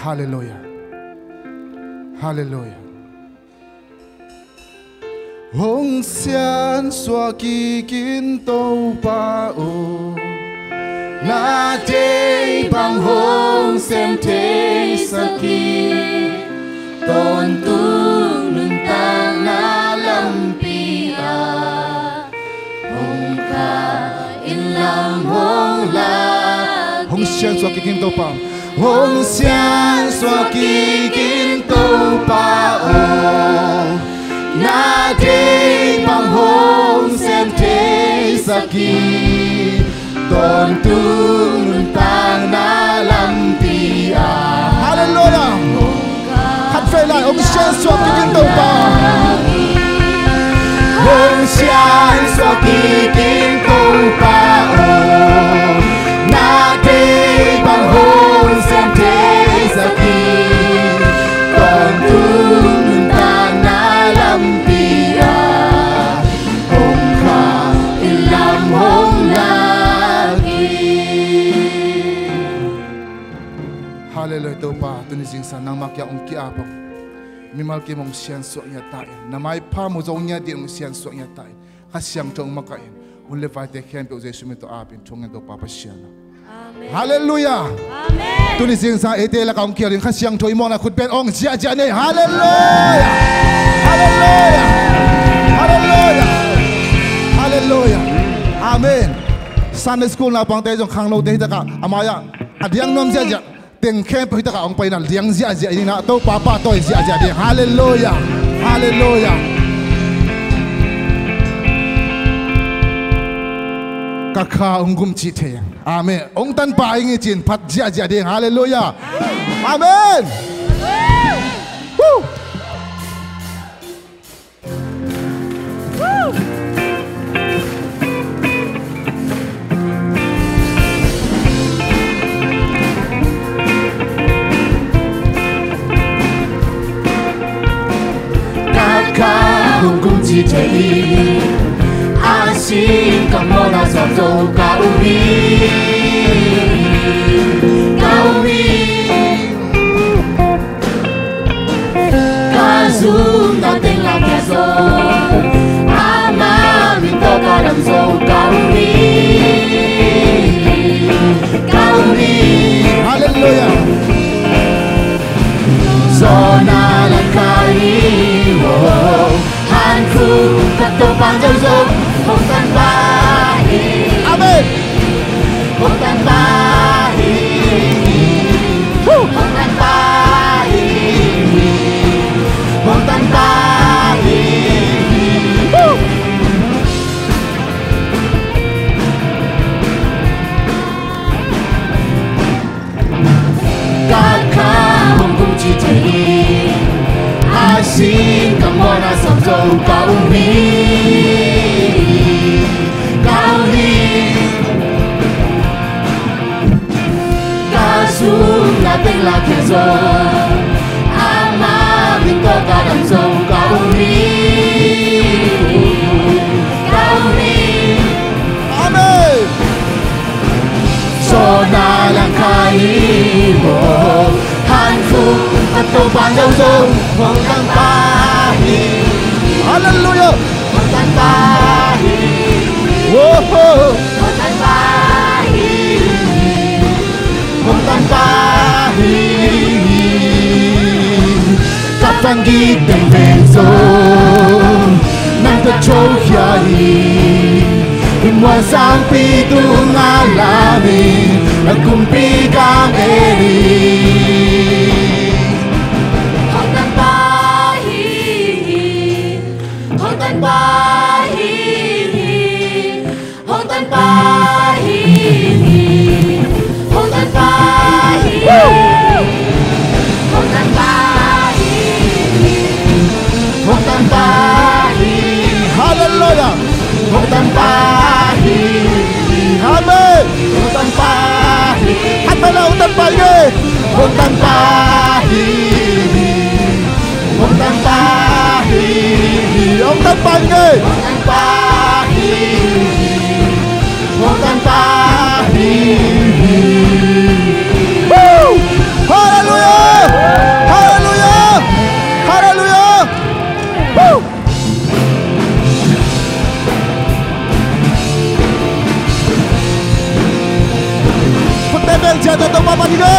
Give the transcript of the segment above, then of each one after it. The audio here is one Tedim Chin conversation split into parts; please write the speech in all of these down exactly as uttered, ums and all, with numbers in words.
Halleluiah. Halleluiah. Hong siansuah kikin Topa aw, na deih bang hong sem theisak hi. Tawntung nuntakna lampi ah hong kha in lam hong lak. Hong siansuah kikin Topa, hong siansuah kikin Topa aw, na deih bang hong sem theisak hi. Tawntung nuntakna lampi ah. Halleluiah. Khat vei lai, hong siansuah kikin Topa. Hong siansuah kikin Topa aw, na deih bang hong sem theisak hi. Tawntung nuntakna lampi ah hong kha in lam hong lak hi. Halleluiah. Topa, tuni zingsang nangmah kiang hong ki-ap hong, mimal kim hong siansuah ngiat ta in, na maipha mu zong ngiat ding hong siansuah ngiat ta in, Kha Siangtho hong makaih in, hun le vaite khempeuh Jesu min tawh ap in, thungen Topa Pasian aw. Amen. Halleluiah. Amen. Tuni zingsang eite lakah hong kial in Kha Siangtho i muakna khut beng hong ziahziah ni. Halleluiah. Halleluiah. Halleluiah. Halleluiah. Amen. Sunday school naupangte zong khangnote hi takah a mai-ah a diang nuam ziahziah, teng khempeuh hi takah hong pai in a diang ziahziah in a, Topa pahtawi ziahziah ding. Halleluiah. Halleluiah. Ka kha hong gum cih thei. Amen. Hong tanpah ing ci-in phat ziahziah ding. Halleluiah. Amen. Woo! Ka kha hong gum cih thei hi. A sin ka mawhna zawh zo ka um hi. Ka um hi. Ka zumna teng lakkhia zo, ama min tawh ka dam zo ka um hi. Ka um hi. Halleluiah. Zawhna langkhia hi, oh, hankhuk ka Topa zong hong tanpah hi. Amen. Hong tanpah hi. Woo! Hong tanpah hi. Hong tanpah hi. Woo! Ka kha hong gum cih thei hi. A sin ka mawhna zawh zo ka um hi. Ka um hi. Ka zumna teng lakkhia zo, ama min tawh ka dam zo ka um hi. Ka um hi. Amen. Zawhna langkhia hi, oh, hankhuk ka Topa zong hong tanpah hi. Halleluiah. Hong tanpah hi. Woo! Hong tanpah hi. Hong tanpah hi. Ka van gik teng pen zong nang tawh thokhia hi. Hih muanzangpi tungah lamin na kumpi gam en hi. Hong tanpah hi. Hong tanpah hi. Hong tanpah hi. Hong tanpah hi. Hong tanpah hi. Hong tanpah hi. Halleluiah. Hong tanpah hi. Amen. Hong tanpah Ciat tawh Topa pan hi ve.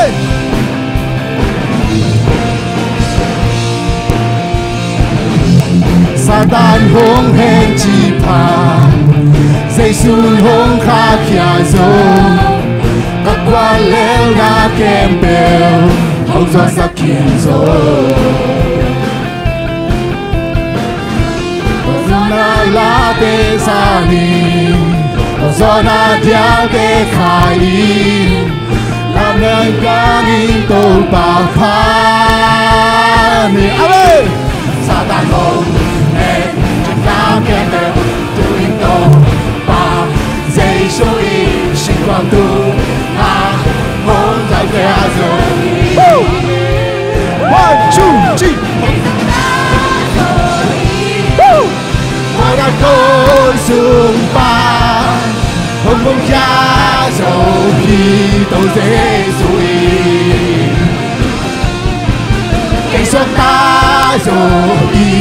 Satan hong heng cih phat, Jesu hong khahkhia zo, ka guallelhna khempeuh hong zuaksak khin zo. Hosanna late zangin, Hosanna dialte khaihin, lamdang in Topa phat ni. Amen. Satan hong heng cih phat, Topa Jesu in singkhuam tungah hong khahkhia zo hi. Woo! One, two, three. Woo! Mawhna koi sung pan hong kumkhia zo hi Topa Jesu in. Kei suakta zo hi.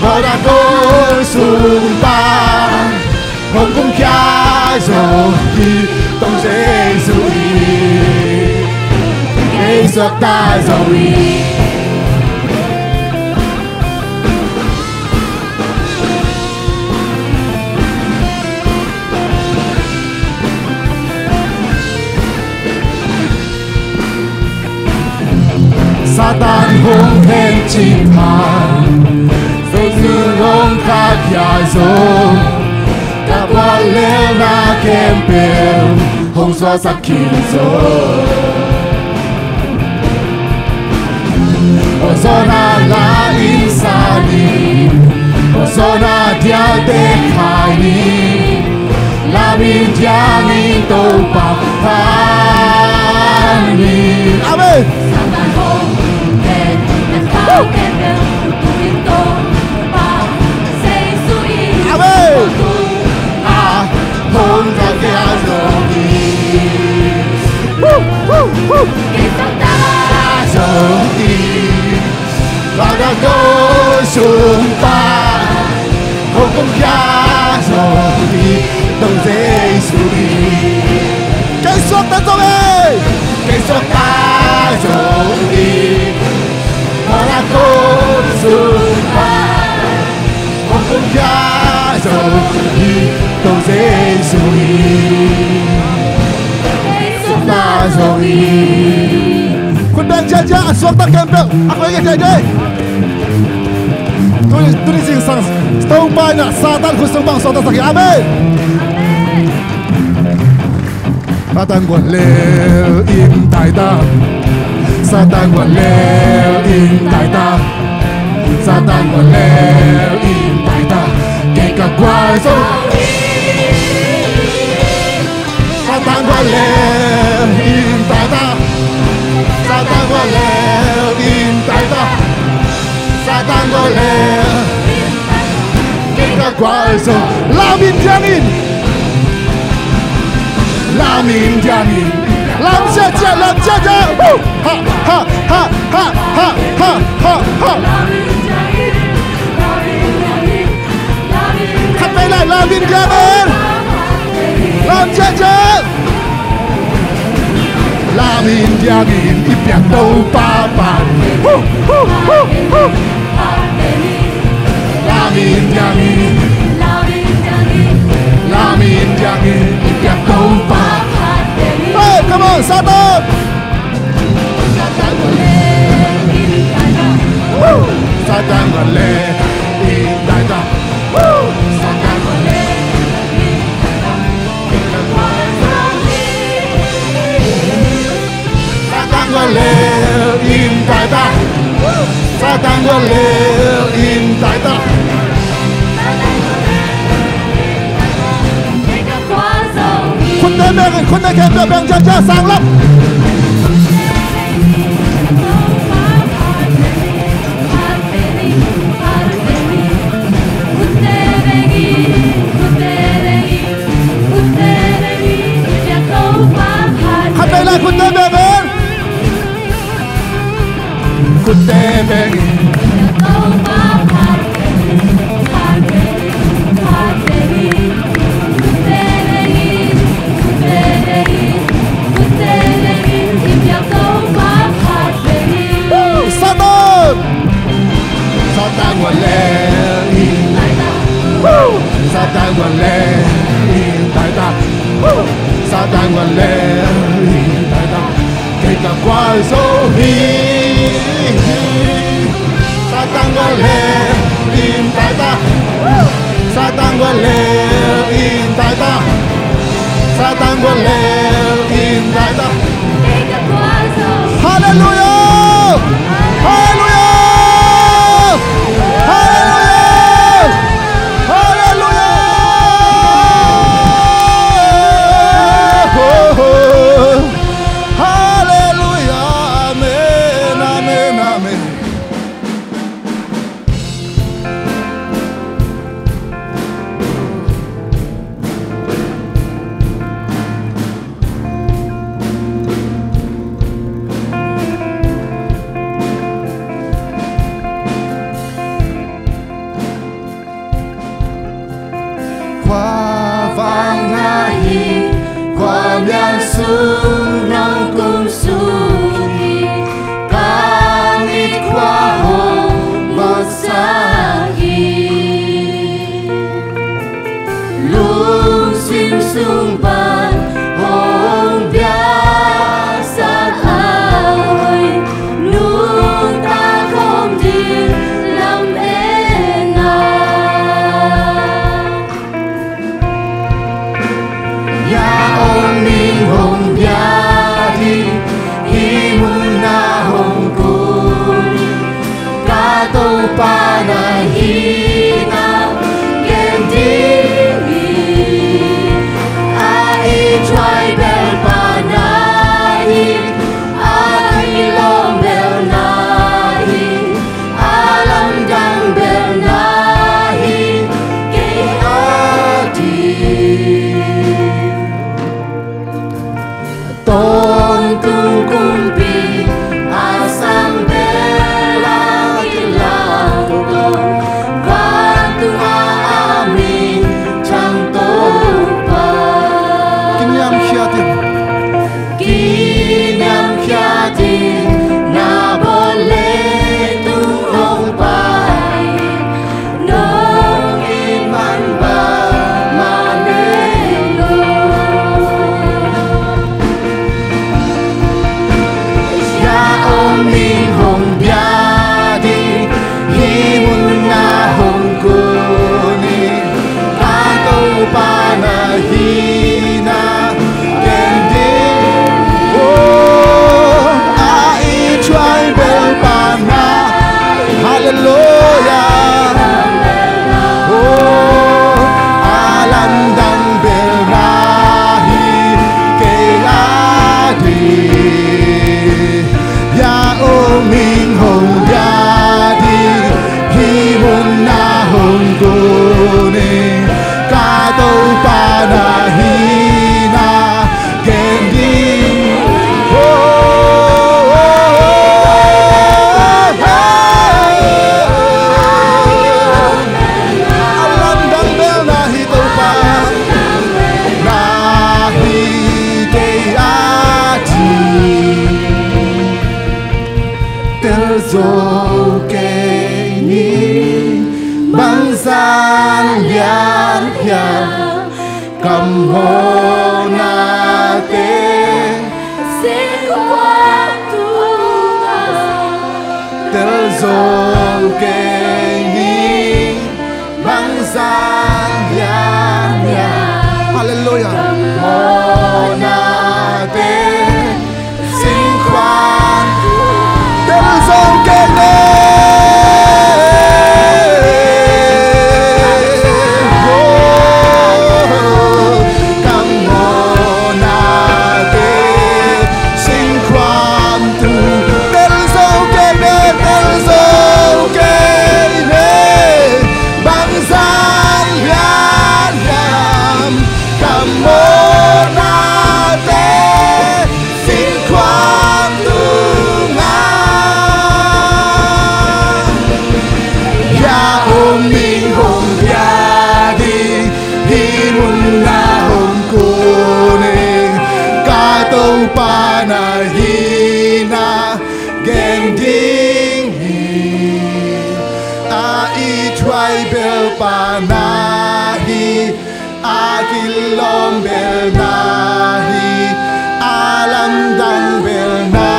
Mawhna koi sung pan hong kumkhia zo hi Topa Jesu in. Kei suakta zo hi. Satan hong heng cih phat, Jesu hong khahkhia zo, ka guallelhna khempeuh hong zuaksak khin zo. Hosanna la in sa ni, Hosanna dialte khai ni, lam in diang in Topa phat ni. Amen. Amen. Hong khahkhia zo hi. Woo, woo, woo. Khahkhia zo hi. Mawhna koi sung pan hong kumkhia zo hi Topa Jesu in. Kei suakta zo hi. Kei suakta zo hi. Mawhna koi sung pan hong kumkhia zo hi Topa Jesu in. Kei suakta zo hi. Khut beng ciatciat, a suakta khempeuh a koi kei kei. Tuni, tuni zingsang Topa in Satan khut sung pan suaktasak hi. Amen. Satan guallel in tai ta. Satan guallel in tai ta. Satan guallel in tai ta. Kei ka gual zo. Satan guallel in tai ta. Satan guallel in tai ta. Satan guallel. Kei ka gual zo. Lam in diang in. Lam in diang in. Lam ciatciat, lam ciatciat. Woo! Ha, ha, ha. Khat vei lai, lam in diang in. Lam ciatciat. Lam in diang in i piak Topa phat. Hu, hu, hu, hu. Lam in diang in. Lam in diang in i piak Topa phat. Hey, come on, Satan. Satan guallel in tai ta. Woo! Satan guallel in tai ta. Satan guallel in tai ta. Khutte beng in, khutte khempeuh beng ciatciat sang lam. Khat vei lai, khutte beng in. Khutte beng in. Ka gual zo hi. Satan gual lel in tai ta. Satan gual lel in tai ta. Satan gual lel in tai ta. Halleluia! Halleluia! Halleluia! Halleluia! Oh, oh. Halleluia! Amen, amen, amen. Khua vang na hi, khua mial sung nong kum sung hi, ka mit khua hong vawt sa hi. Lungsim sung pan hong biaksak a hoih, nuntak khawm ding lam-en a. Ya om ning hong bia ding, hih mun na hong kun, ka Topa na hihna gen ding hi. A ithuai bel pa na hi, a kilawm bel na hi, a lamdang bel na hi, kei a ding. Tawntung kumpi a sang bel a kilangton, vantung a a min thang Topa. Kiniamkhiat in. Kiniamkhiat in, na bawl leitung hong pai, nong it man bangmah nei lo. Ya om ning hong bia ding, hih mun na hong kun hi, ka Topa na hihna gen ding. Oh, a ithuai bel pa na. Halleluia. Oh, a lamdang bel na hi, kei a ding. Ya om ning hong bia ding, hih mun na hong kun hi, ka Topa na hihna gen ding. Oh, oh, oh, oh. A lamdang bel na hi Topa, na hi kei a ding. Tel zo kei ning, bangzah lian hiam, ka mawhnate singkhuam tungah. Tel zo kei ning, bangzah lian hiam. Halleluia. Ka mawhnate singkhuam. Tel zo kei ning. Oh, ka mawhnate singkhuam tung. Tel zo kei ning, tel zo kei ning. Bangzah lian hiam, ka mawhnate singkhuam tungah. Ya om ning hong bia ding, hih mun na hong kun hi, ka Topa na hihna gen ding hi. A ithuai bel pa na hi, a kilawm bel na hi, a lamdang bel na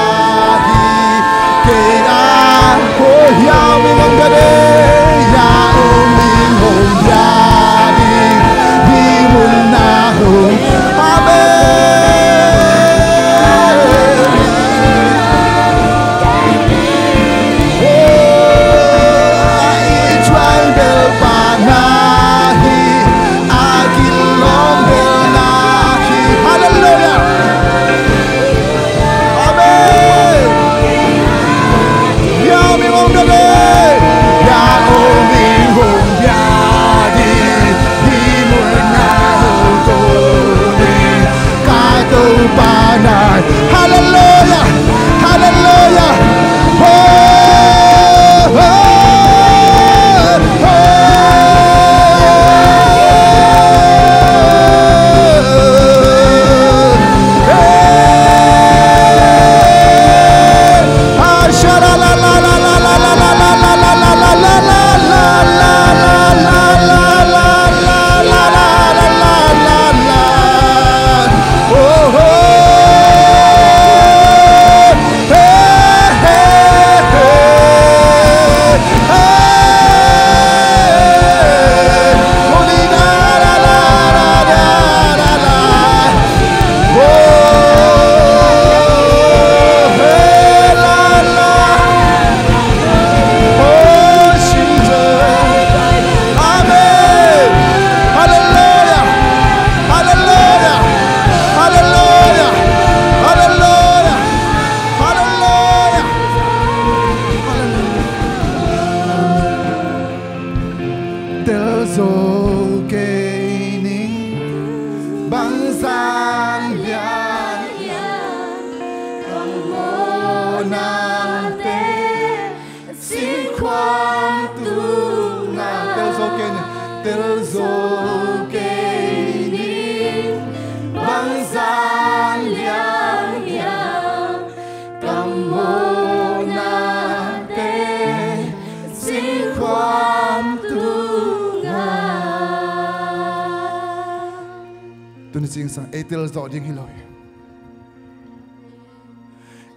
Ei telzawh ding hi lo hi.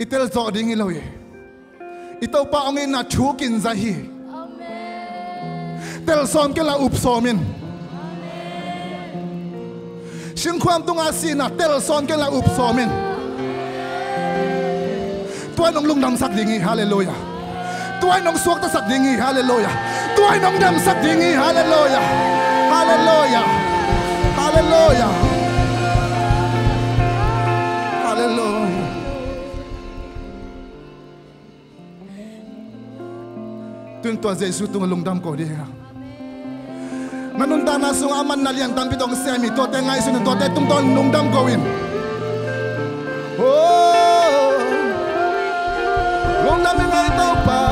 I telzawh ding hi lo hi. I Topa hong itna thukin zai hi. Tel sawm kei la, up sawm in. Singkhuam tunga sihna tel sawm kei la, up sawm in. Tua in hong lungdamsak ding hi. Halleluiah. Tua in hong suaktasak ding hi. Halleluiah. Tua in hong damsak ding hi. Halleluiah. Halleluiah. Halleluiah. Halleluiah. Tun tua Jesu tungah lungdam ko ding hi hang. Na nuntakna sungah a man na lian tampi tawh hong sem hi. Tuate ngaihsun in, tuate tungtawn lungdam ko in. Oh, lungdam ing ei Topa.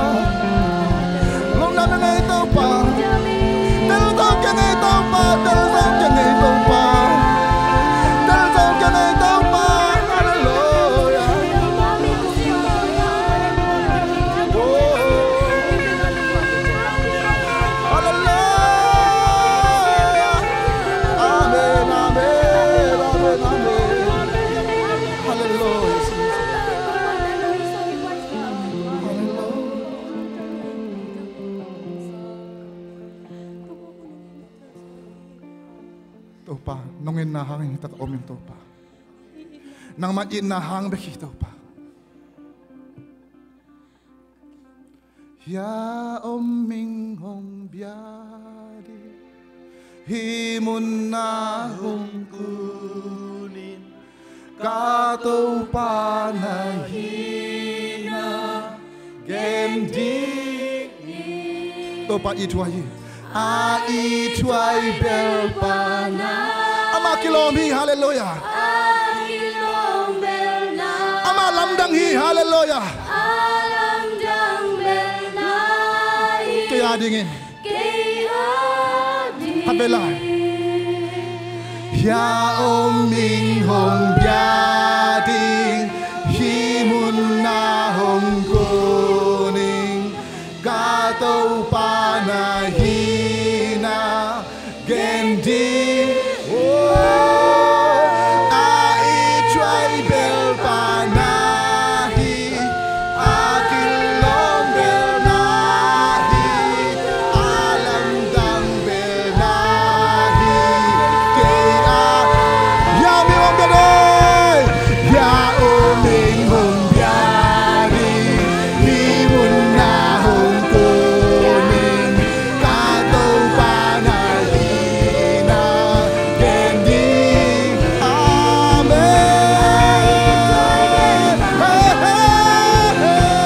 Lungdam ing ei Topa. Tel zo keng ei Topa. Tel zo keng ei Topa. Tel zo keng ei Topa. Halleluiah. Oh. Halleluiah. Amen, amen, amen, amen. Halleluiah, Jesus. Halleluiah. Topa, nong itna hang hi tak om in Topa. Nangmah itna hang bek hi Topa. Hia om ing hong bia ding, hih munah hong kun in, ka Topa na hihna gen ding hi. Topa ithuai hi. A ithuai bel pana. Amah kilawm hi, halleluiah. A kilawm bel na. Amah lamdang hi, halleluiah. A lamdang bel na hi. Kei a dingin. Kei a dingin. Khat vei lai. Hia om ing hong bia ding, hih munah hong kun ing, ka Topa na hihna gen ding. Oh, a ithuai bel pana hi, a kilawm bel na hi, a lamdang bel na hi. Kei a, hia om ing hong bia ding, hia om ing hong bia ding, hih munah hong kun ing, ka Topa na hihna gen ding. Amen. Hey, hey, hey, hey.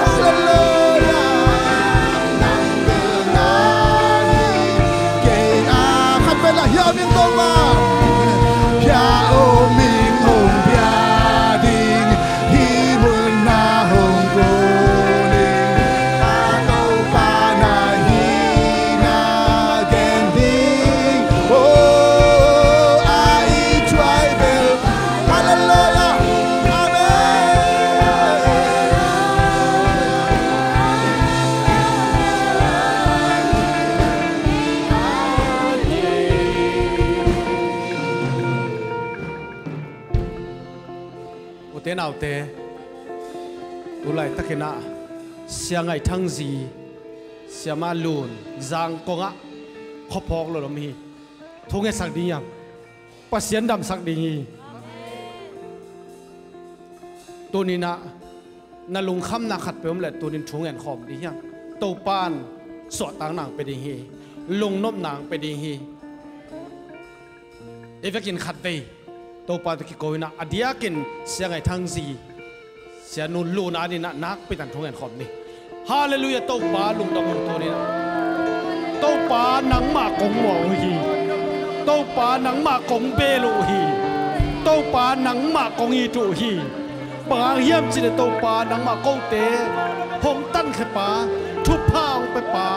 Halleluiah. Kei a, khat vei lai, hia om ing Topa. Hia om ing hong bia ding, hih munah hong kun ing, ka Topa na hihna gen ding. Oh, a ithuai bel. Halleluiah. Amen. Ute naute, tu laitakin ah Sia Ngaih Thang zi, Siamah Lun, Zangkong ah khuaphawk lo lam hi. Thu ngetsak ding hiam? Pasian damsak ding hi. Tuni-in ah na lungkhamna khat peuh om leh tuni-in thu ngen khawm ding hiam? Topa'n suahtakna hong pia ding hi. Lungnopna hong pia ding hi. Ei vekin khat vei Topa tawh kiko-in ah, a diakin Sia Ngaih Thang zi, Sianu Lun adingin ah nakpi takin thu ngen khawm ni. Halleluiah, Topa lungdam ung tuni-in ah. Topa nangmah kong muang uh hi. Topa nangmah kong bel uh hi. Topa nangmah kong it uh hi. Bang hang hiam cih leh Topa nangmah kote hong tankhia pa, thupha hong pia pa,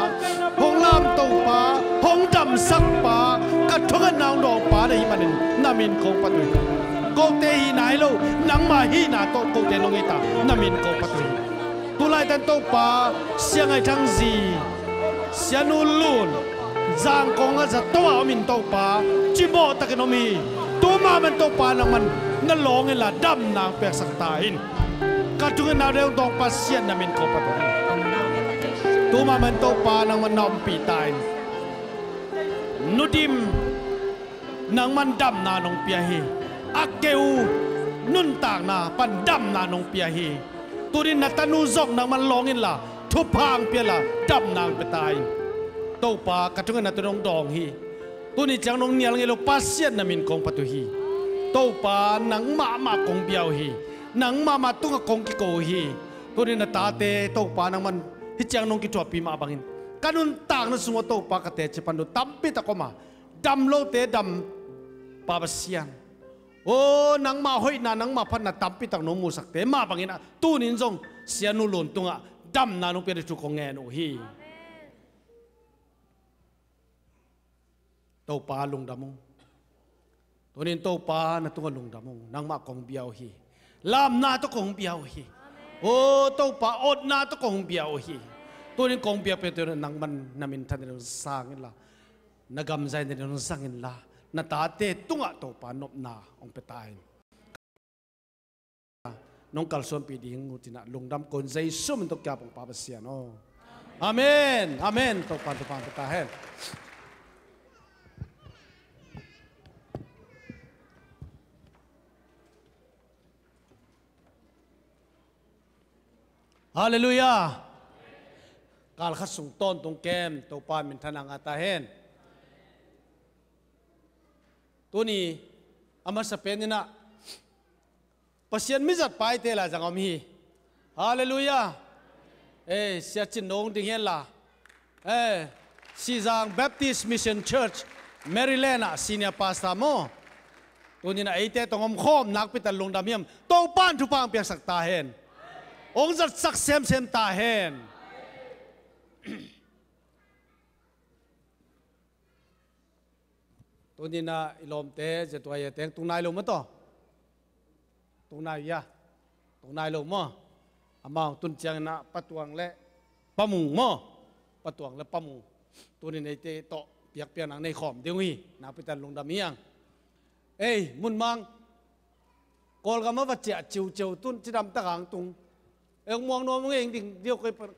hong lamto pa, hong damsak pa, ka thungetna hong dawng pa na hih manin na min kong phat uh hi. Kote hihna hi lo, nangmah hihna tawh kote nong it a, na min kong phat uh hi. Tu laitak Topa, Sia Ngaih Thang zi, Sianu Lun, Zangkong a zato a om in Topa, cimawh takin om hi. Tuma man Topa nangman na lawng inla damna hong piaksak ta in. Ka thungetna deuh tawh Pasian na min kong phat hi. Tuma man Topa nangman na ompih ta in. Nu Dim, nangman damna nong pia hi. A keu nuntakna pan damna nong pia hi. Tunin na tanu zong nangman lawng inla thupha hong pia inla damna hong pia ta in. Topa ka thungetna tawh nong dawng hi. Tuni ciang nong nial ngei lo Pasian na min kong phat uh hi. Topa nang mahmah kong bia uh hi. Nang mahmah tungah kong kiko uh hi. Tunin na tate Topa nangman hih ciang nong kithuahpih mah bangin ka nuntakna sungah Topa ka teci pan uh tampi tak om a, dam lote dam Pa Pasian. O, nangmah hoihna, nangmah phatna tampi tak nong musakte mah bangin a, tunin zong Sia Nu Lun tungah damna nong piak ding thu kong ngen uh hi. Topa lungdam ung. Tunin Topa na tungah lungdam ung. Nangmah kong bia uh hi. Lamna tawh kong bia uh hi. O Topa, otna tawh kong bia uh hi. Tunin kong biakpiakte nangman na minthan ding sang inla, na gam zai ding zang inla, na tate tungah Topa nopna hong pia ta in. Nong kalsuanpih ding uh ci-in ah lungdam ko-in Jesu min tawh kiap ung Pa Pasian aw. Amen. Amen. Topa thupha pia ta hen. Halleluiah. Kal khat sung tawntung kem Topa minthanna ngah ta hen. Tuni a masa pen in ah Pasian mizat paite la zang om hi. Halleluiah. Eh, Sia Cin Nong ding hen la. Eh, Sizang Baptist Mission Church, Maryland ah senior pastor maw. Tunin ah eite tawh hong omkhawm nakpi tak lungdam hiam. Topa'n thupha hong piaksak ta hen. Hong zatsak semsem ta hen. Tunin ah i lawmte, Z Y A teng tung nai lo maw taw? Tung nai uh hia? Tung nai lo maw? Amau tun ciangin ah Pa Tuang le Pa Mung maw? Pa Tuang le Pa Mung. Tunin eite tawh biakpiakna nei khawm ding uh hi. Nakpi tak lungdam hi hang. Ei, mun mang Kawlgam a va ciah ciuciu tun cidam tak hang tung. Ei, hong muang nuam hong ei ding diau koi pan.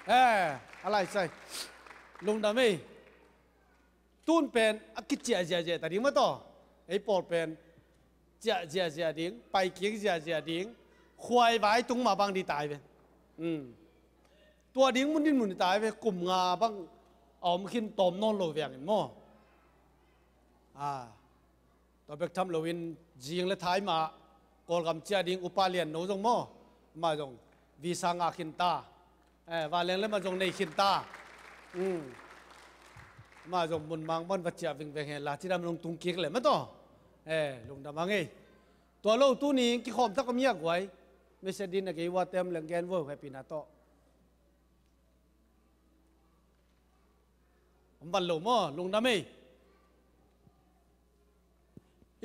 Eh, a lai sai. Lungdam ei. Tun pen a kiciah ziahziah ta ding maw taw. Ei pawl pen ciah ziahziah ding, pai kik ziahziah ding. Khuaivai tung mah bang ding ta hi ve. Hmm. Tua ding mun din mun ding ta hi ve, kum nga bang a om khin tawm nawn lo vengin maw. Ah. Tua bek tham loin zing le thai mah Kawlgam ciah ding upa lian no zong maw. Amah zong visa ngah khin ta. Eh, vanleng le mah zong nei khin ta. Hmm. Amah zong mun mang bang va ciah vingveng hen la cidam nong tung kik le maw taw. Eh, lungdam hang ei. Tua lo tuni kikhawm tak om hia guai. Message din a gei ua tem leng gen vo hehpihna tawh. Om vat lo maw, lungdam ei.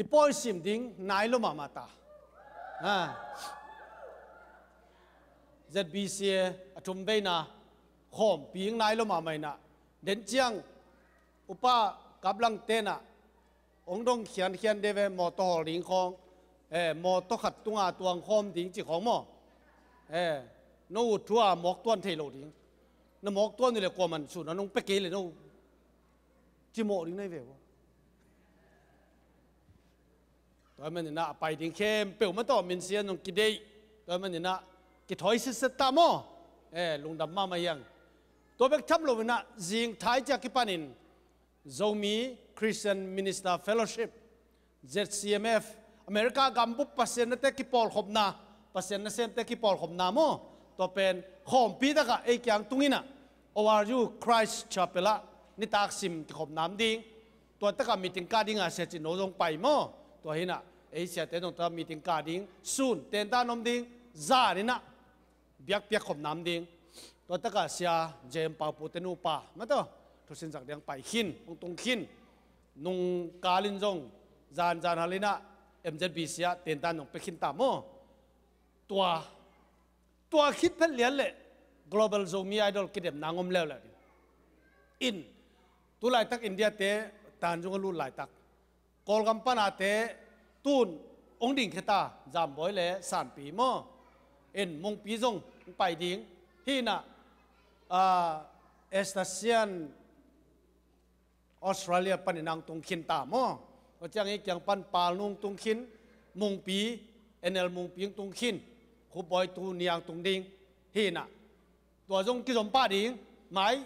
I pawi sim ding nai lo mahmah ta. Ha. Z B C A a thum veina khawmpi nai lo mahmah in ah. Den ciang upa Kap Lang ten ah hong dong khiankhian de ve, mawtaw hawl ding khawng. Eh, mawtaw khat tunga tuang khawm ding ci khawng maw. Eh, no ut thu a mawk tuan thei lo ding. Na mawk tuan uh le kuaman sun a nong pia kei le no cimawh ding na hi ve uh. Tua manin ah a pai ding khempeuh maw taw, min sia nong kideih. Tua manin ah kithawi sitset ta maw. Eh, lungdam mahmah hi hang. Tua bek tham loin ah zing thai ciah kipanin Zomi Christian Minister Fellowship, Z C M F, America gambup Pasian nate kipawlkhopna, Pasian nasemte kipawlkhopna maw. Tua pen khawmpi takah ei kiang tung in ah, O R U Christ Chapel ah nitak sim kikhopna om ding. Tua takah meeting kah dinga Sia Cin No zong pai maw. Tua hi in ah ei siate zong tua meeting kah ding, sun tentan om ding, zan in ah biakpiak khopna om ding. Tua takah Sia J M Pau Pu te nupa maw taw, thusin zak ding pai khin, hong tung khin. Nung kal in zong zanzan hal in ah M Z B C ah tentan zong pia khin ta maw. Tua, tua khit phet lian leh Global Zomi Idol kidemna hong om leuleu ding. In, tu laitak India te Tanjung a lut laitak, Kawlgam pana te tun hong dingkhia ta, Zambawi le Sanpi maw. In, Mungpi zong hong pai ding. Hi na, ah, Estasian Australia panin ang tung khin ta maw. Tua ciang ei kiang pan Palnung tung khin, Mungpi, N L Mungpi ang tung khin, Khupbawi tu ni ang tung ding. Hi na, tua zong kizom pah ding, mai,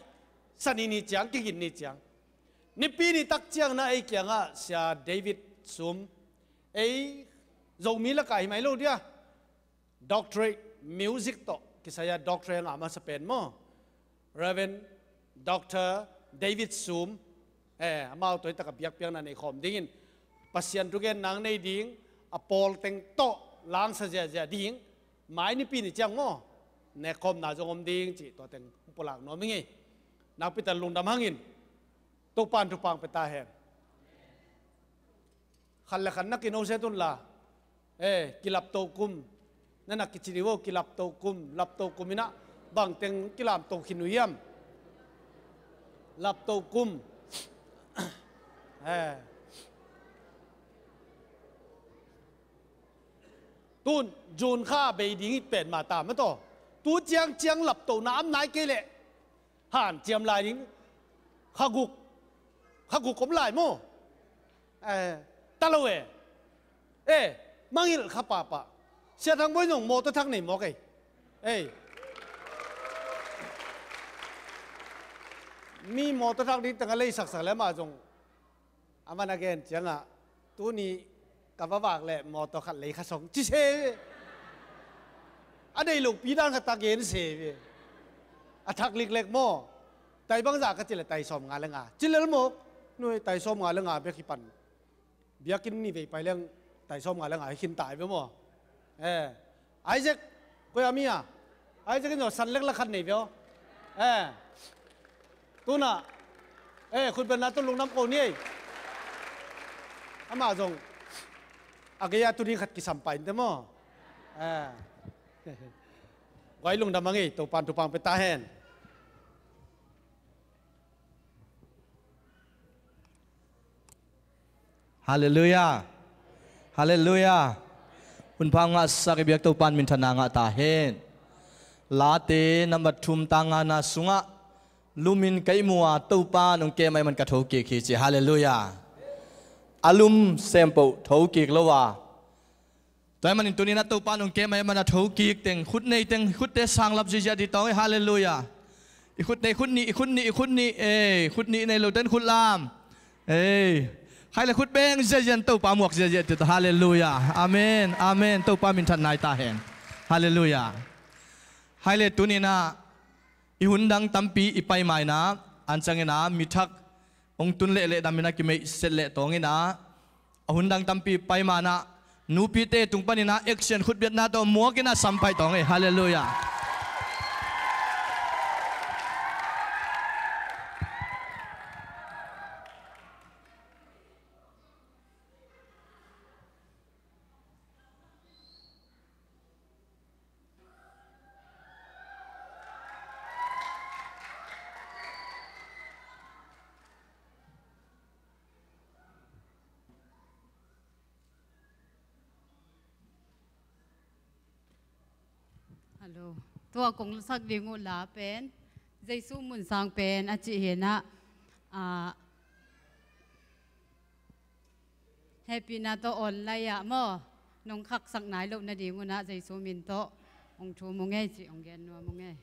Sani ni ciang, kigin ni ciang. Nipi ni tak ciang na ei kiangah Sia David Sum, ei Zomi lakah hi mai lo dia. Doctorate music tawh kisai a doctorate a ngah masa pen maw, Reverend Doctor David Sum, eh, amau tua hi takah biakpiakna nei khawm dingin, Pasian thugen nang nei ding, a pawl teng tawh langsa ziahziah ding, mai nipi ni ciang maw, nek khawmna zong om ding cih tua teng hong pulak nuam hi ngei. Nakpi tak lungdam hangin Topan thupha pia ta hen. Khat le khat na kino se tun la. Eh, kilapto kum. Na nak kici dih vo, kilapto kum, lapto kum inah bangteng kilamto khin uh hiam? Lapto kum. Eh. Tun, June kha bei ding it pen mah ta mah taw. Tu ciang ciang lapto na am nai kei leh. Hanciam lai ding. Kha guk. Kha guk om lai maw. Eh, ta lo e. Eh, mangilh kha pahpah. Sia Thang Bawi zong mawtaw thak nei mawk ei. Ei. Mi mawtaw thak ding tengah lei saksak le amah zong. Amah na gen ciangah, tuni ka va vak leh mawtaw khat lei kha song ci se. A nei lopi dan khat ta gen se ve. A thak liklek maw. Tai bangzah ka ci leh tai sawm nga le nga. Ci lel mawk. Nui tai sawm nga le nga bek hi pan. Biakinn ni vei pai leng tai sawm nga le nga hi khin tai ve maw. Eh. Isaac, koi a mi a? Isaac in zong san lek la khat nei ve aw. Eh. Tuna. Eh, khutbetna tawh lungdam ko ni ei. Amah zong. A gei a tuni khat kisam pai inte maw. Eh. Guai lungdam a ngei, Topan thupha pia ta hen. Halleluiah. Halleluiah. Hunpha ngahsak i biak Topan minthanna ngah ta hen. Late nambat thum tang ngana sungah, lumin ka ihmu a Topan hong kem ahih man ka thokik hi ci. Halleluiah. A lum sempoh thokik lo a. Tua ahih manin tuni-in a Topa nong kem ahih manin a thokik teng, khut nei teng, khutte sanglap ziahziah dih tawng ei, halleluiah. I khut nei, khut nih, i khut nih, i khut nih, ei, khut nih nei lo ten khut lam. Ei, khai le khut beng ziahziah in Topa muak ziahziah dih tawng, halleluiah. Amen, amen. Topa minthan nai ta hen. Halleluiah. Hai le tuni-in a, i hun dang tampi i pai ma-in a, ancang-in a, mi thak hong tun lehleh dam-in a kimeih set leh tawng-in a, a hun dang tampi pai ma-in a, nupite tung panin a action khutbiatna tawh muak-in a sam paih tawng ei. Halleluiah. Hallo. Tua kong sak ding uh la pen, Jesu mun sang pen a cih hi-in a, ah, hehpihna tawh online ah maw, nong khaksak nai loh nading un a Jesu min tawh hong thum ung ei cih hong gen nuam ung ei.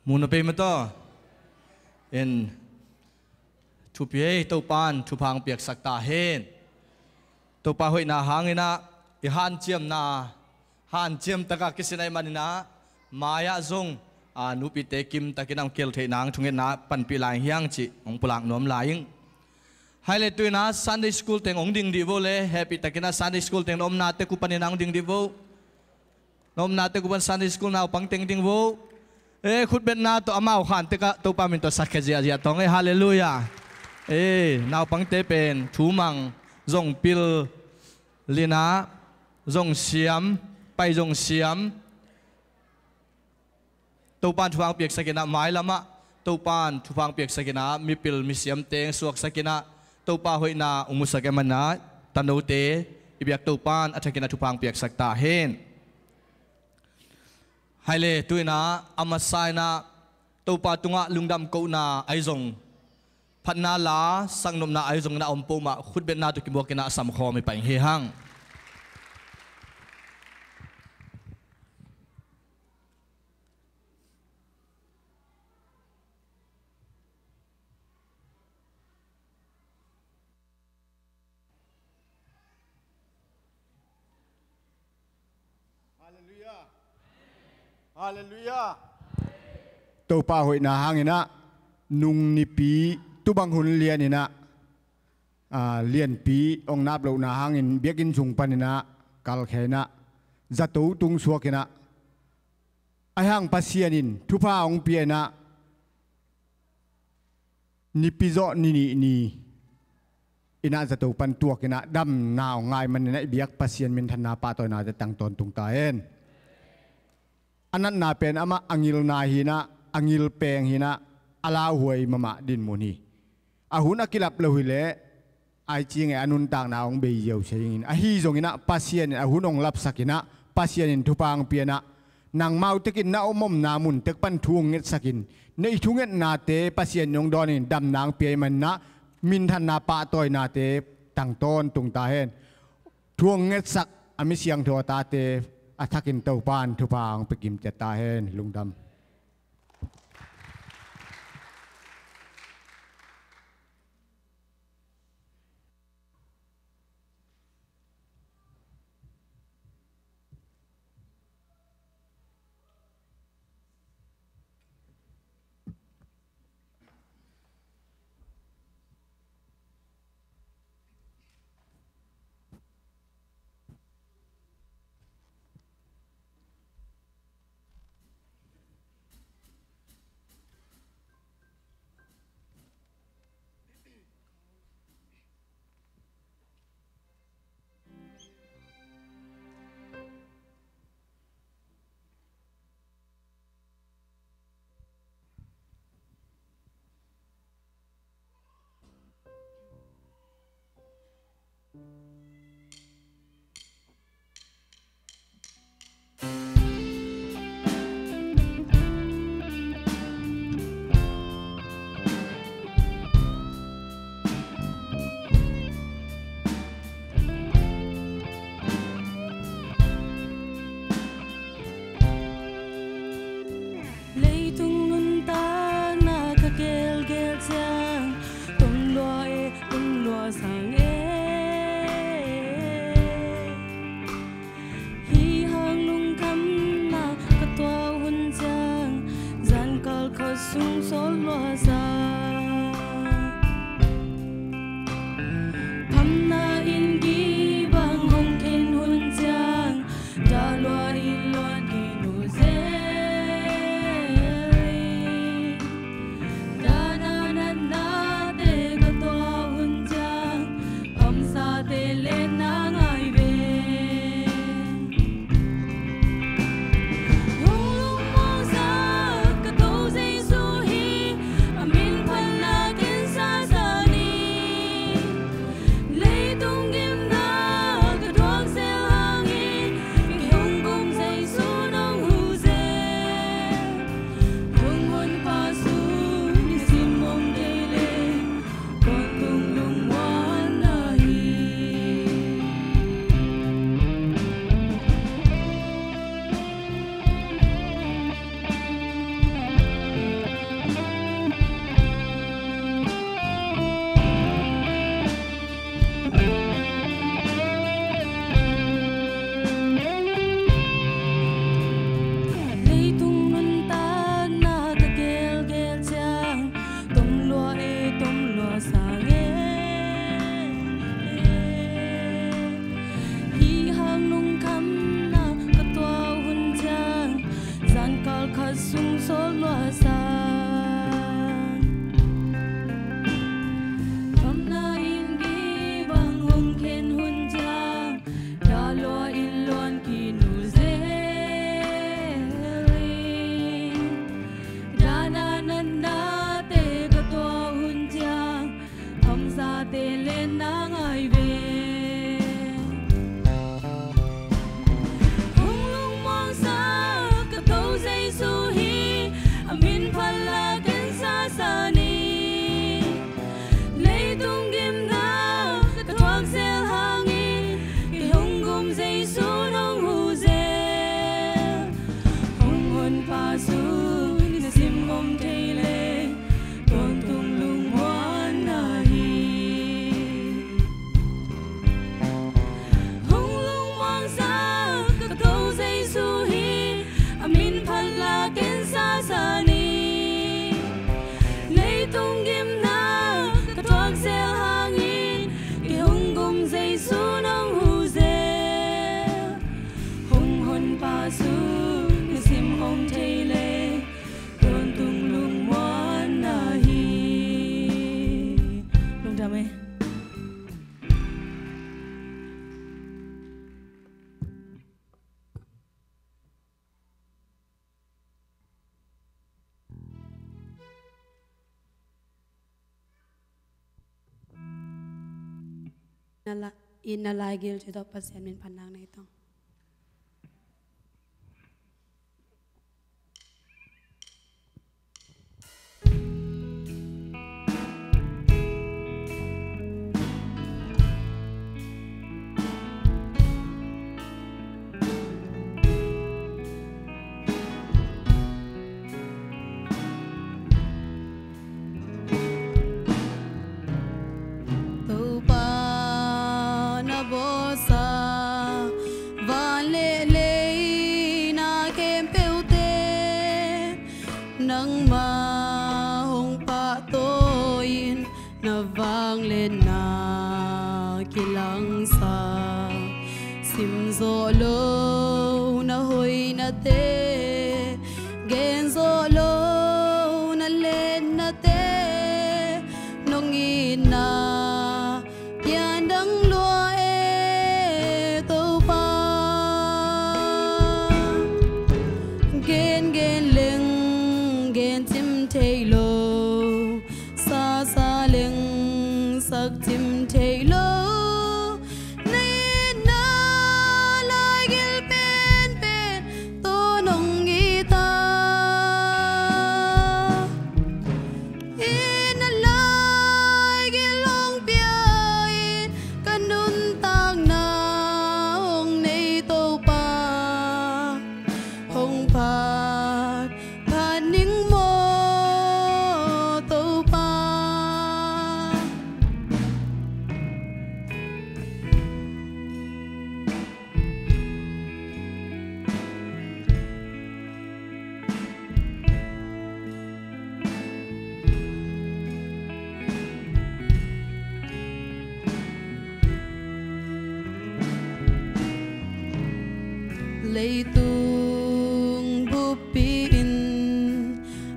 Mu na pei mataw. En, thupi ei, Topan thupha hong piaksak ta hen. Topa hoihna hangin ah i hanciamna hanciam takah kisin ahih manin ah mai-ah zong, a, nupite kimtakin a hong kel theih nang thungetna panpih lai hiang cih hong pulak nuam lai ing. Hai le, tu-in ah Sunday school teng hong ding dih vo le, hehpihtakin ah Sunday school teng na omna tek uh panin ah hong ding dih vo. Na omna tek uh pan Sunday school naupang teng ding vo. E, khutbetna tawh amau khan tekah Topa min tawh sakkhia ziahziah tawng e, halleluiah. E, naupangte pen thumang zong pil, linah zong siam, pai zong siam. Topan thupha hong piaksak in ah, mailamah Topan thupha hong piaksak in ah, mipil misiam teng suaksak in ah, Topa hoihna hong musak e, amah in ah tanote i biak Topan a thakin ah thupha hong piaksak ta hen. Hai le, tu-in ah a masa in ah Topa tungah lungdam kohna ahi zong, phatna la saknopna ahi zongin ah a om peuhmah khutbetna tawh kimuakin ah a samkhawm i pai hi hang. Halleluiah. Halleluiah. Topa hoihna hangin ah nung nipi tubang hun lianin ah, a, lianpi hong nap lohna hangin biakinn sung panin ah kalkhia in ah zato tung suakin ah, ahi hang Pasian in thupha hong pia in ah nipi zawh ni nih ni in ah zato pan tuakin ah damna hong ngai manin ah i biak Pasian minthanna pahtawinate tang tawntung ta hen. A natna pen amah a ngilna hi in ah, a ngilpeng hi in ah, a lauhuai mahmah dinmun hi. A hun a kilap lo hileh ai cing e, a nuntakna hong bei ziau se ing in. Ahi zongin ah Pasian in a hun hong lapsak in ah, Pasian in thupha hong pia in ah, nangmau tekin na om omna mun tek pan thu hong ngetsak in, na i thungetnate Pasian in hong dawn in damna hong pia ahih manin ah minthanna pahtawinate tang tawntung ta hen. Thu hong ngetsak a mi siangtho a tate a thakin Topan thupha hong pia kim ciat ta hen. Lungdam. Leitung nuntakna ka gelgel ciang, tung lua e, tung lua sang e. Hih hang lungkhamna ka tuah hun ciang, zankhal khua sung sawl lua sa. Phamna inn gih bang hong khen hun ciang, dah lua i luan kei nu zel. Dahna natnate ka tuah hun ciang, phamsate lenna ngai ve. Hong lungmuang sak ka To Jesu hi, a min Sa, thamna inn gei bang hong khen hun ciang, dah lua in luan khin uh zel hi. Dahna natnate ka tuah hun ciang, hamsate lenna ngai ve. Hong lungmuangsak ka Topa Jesu hi, a min phat la ken sasa ni. Leitung gimna ka thuak zel hangin, kei hong gum Jesu nong huh zel. Hong Honpa sung na sim om thei leh, tawntung lungmuanna hi. Hong lungmuangsak ka Topa Jesu hi, a min phat la ken sasa ni. Leitung gimna ka thuak zel hangin, kei hong gum Jesu nong huh zel. Hong Honpa sung na sim om thei leh, tawntung lungmuanna hi. Lungdam e. Na la, i na laigil cih tawh Pasian min phatna nei tong. Topa na bawlsa van le lei na khempeuhte, nangmah hong pahtawi-in na vangliatna kilangsak. Sim zawh lo na hoihnate, gen zawh lo na liatnate, nong itna pian dang lua e Topa. Gen gen leng gen cim thei lo, sa sa leng sak cim thei lo, na itna laigil penpen tawh nong it a. Itna laigil hong pia-in ka nuntakna hong nei Topa, hong phat phat ning maw Topa. Leitung buppi in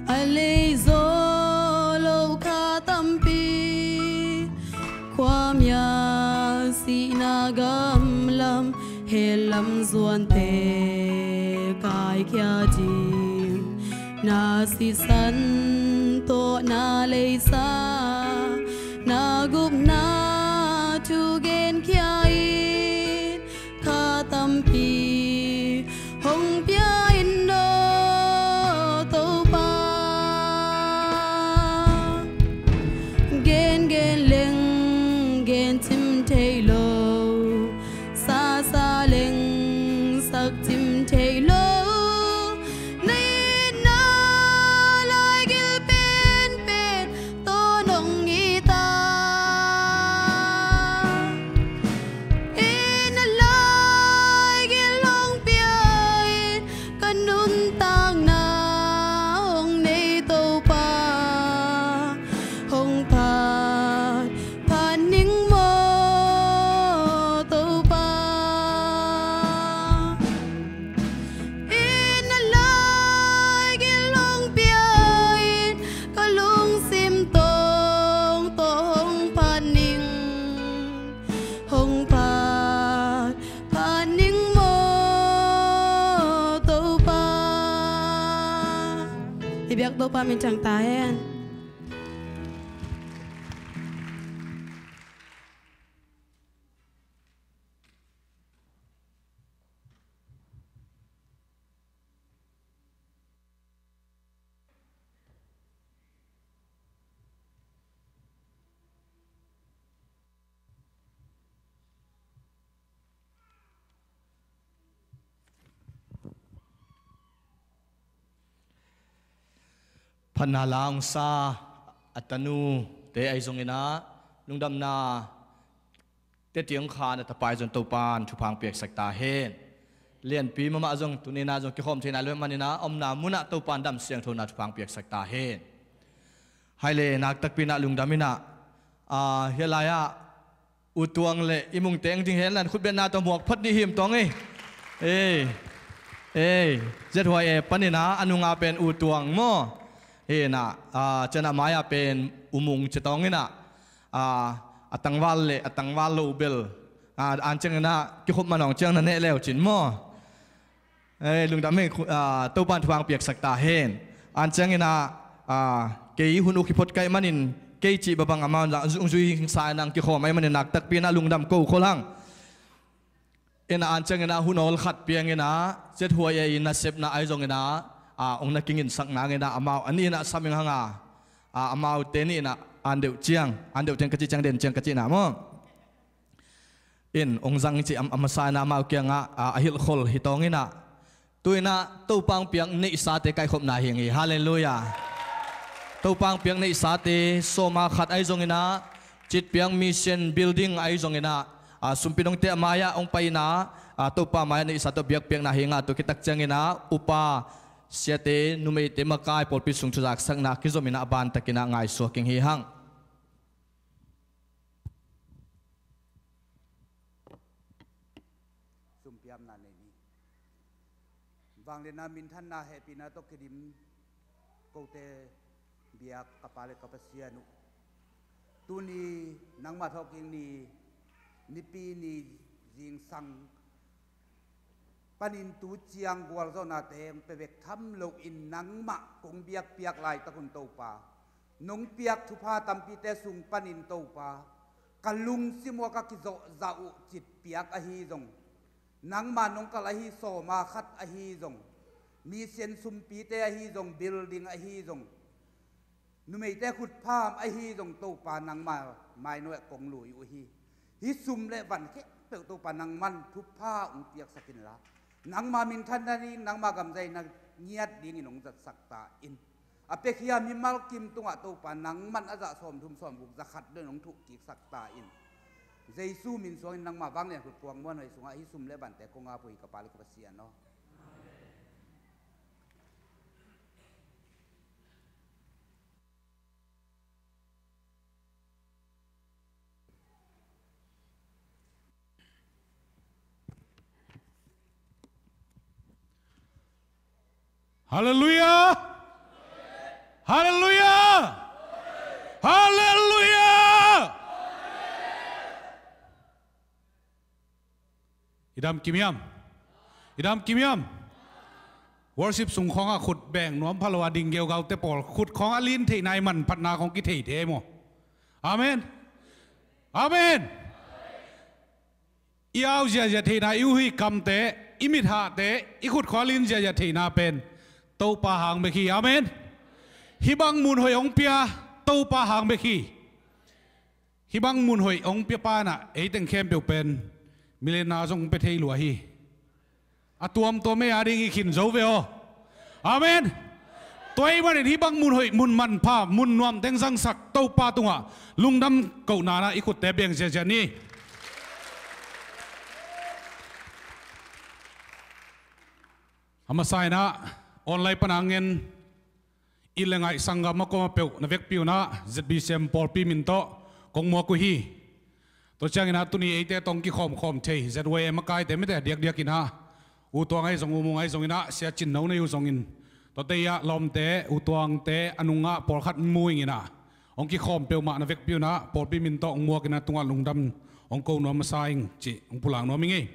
a lei zaw lo kha tampi, khuamial sihna gamlam, hell lam zuante kaikhia ding, na sisan tawh na leisa, na gupna thu genkhia in, kha tampi hong pia in aw Topa. Gen gen leng gen cim thei lo, sa sa leng sak cim thei lo, na itna laigil penpen tawh nong it a. Biak Topa min thang ta hen. Phatna la hong sa a tanute ahi zongin ah, lungdamna teci hong khan a tapai zong Topan thupha hong piaksak ta hen. Lianpi mahmah zong tuni in ah zong kikhawm thei nai lo ahih manin ah, a omna munah Topan dam siangthona thupha hong piaksak ta hen. Hai le, nak takpi in ah lungdam in ah, ah, hih lai-ah U Tuang le i mungte hong ding hen la, khutbetna tawh muak phot ni him tawng ei. Ei, ei, Z Y A panin ah a nunga pen U Tuang maw. Hi in ah, ah, ciangin ah mai-ah pen U Mung ci tawng in ah, ah, a tangval le a tangval lo uh bel, ah, an ciangin ah kikhop man hong ciang na neh le uh cin maw. Eh, lungdam hi, khu-, ah, Topan thupha hong piaksak ta hen. An ciangin ah, ah, kei hun uk hi phot ka hih manin, kei cih bangbang amau zong zui hing sa in ah hong kikhawm ahih manin nak takpi in ah lungdam ko khol hang. In ah an ciangin ah hun awl khat piang in ah, Z Y A i nasepna ahi zongin ah, ah, hong na kingin sak nangin ah amau a nih in ah sam ing hang a, ah, amaute nih in ah an deuh ciang, an deuh ciang ka cih ciang den ciang ka cihna maw. In hong zang cih a, a masa in ah amau kiangah, ah, a hilhkhol hi tawng in ah, tu in ah Topa hong piak neihsate kaikhopna hi ing hi. Halleluiah. Topa hong piak neihsate sawma khat ahi zongin ah, citpiak mission building ahi zongin ah, ah, sumpi dongte a mai-ah hong pai in ah, ah, Topa mai-ah neihsa tawh biakpiakna hi ing a, tua khit tak ciangin ah upa siate, numeite makai pawlpi sung thuzaksakna kizom in ah a bantakin ah ngaihsuak ing hi hang. Sumpiamna nei ni. Vangliatna, minthanna, hehpihna tawh kidim kote biak ka Pa le ka Pasian uh, tuni nangmah thawhkik ni, Nipi ni zingsang panin tu ciang gualzawhnate hong pia bek tham loin nangmah kong biakpiak laitak un Topa, nong piak thupha tampite sung panin Topa, ka lungsim uah ka kizawhzah uh citpiak ahi zong, nangma nong kalh ahi sawma khat ahi zong, mission sumpite ahi zong, building ahi zong, numeite khutpham ahi zong Topa nangma mainawah kong lui uh hi. Hih sum le van khempeuh Topa nangman thupha hong piaksak inla, nangma minthanna ding, nangma gamzaina ngiat dingin hong zatsak ta in. A piakhia mimal kim tungah Topa nangman a zah sawmthum sawmguk zakhat dong hong thuhkiksak ta in. Jesu min suangin nangma vanglian khut kuang muanhuai sungah hih sum le vante kong ap uh hi ka Pa le ka Pasian aw. Halleluiah! Halleluiah! Halleluiah! I dam kim hiam? I dam kim hiam? Worship sung khawngah khut beng nuam pha lo a ding geugaute pawl khut khawng a lin theihna i manphatna khawng kithei thei maw? Amen. Amen. I au ziahziah theihna, i uhi kamte, i mithahte, i khut khawng a lin ziahziah theihna pen Topa hang bek hi. Amen. Hih bang mun hoih hong pia Topa hang bek hi. Hih bang mun hoih hong pia pa in ah ei teng khempeuh pen millionaire zong hong pia thei lua hi. A tuamtuam ei a ding i khin zo ve aw. Amen. Tua ahih manin hih bang mun hoih, mun manpha, mun nuam teng zangsak Topa tungah lungdam kohna in ah i khutte beng ziahziah ni. A masa in ah online pan a ngen it le ngaih sanggam a kuamah peuh na vekpi un ah Z B C M pawlpi min tawh kong muak uh hi. Tua ciangin ah tuni eite tawh hong kikhawmkhawm thei Z Y A makaite mite diakdiak in ah, U Tuang ahi zong, U Mung ahi zongin ah, Sia Cin No nei uh zongin, tuate ah lawmte, U Tuangte a nungah pawlkhat mu ing in ah, hong kikhawm peuhmah na vekpi un ah pawlpi min tawh hong muak in ah tungah lungdam hong ko nuam masa ing cih hong pulak nuam ing ei.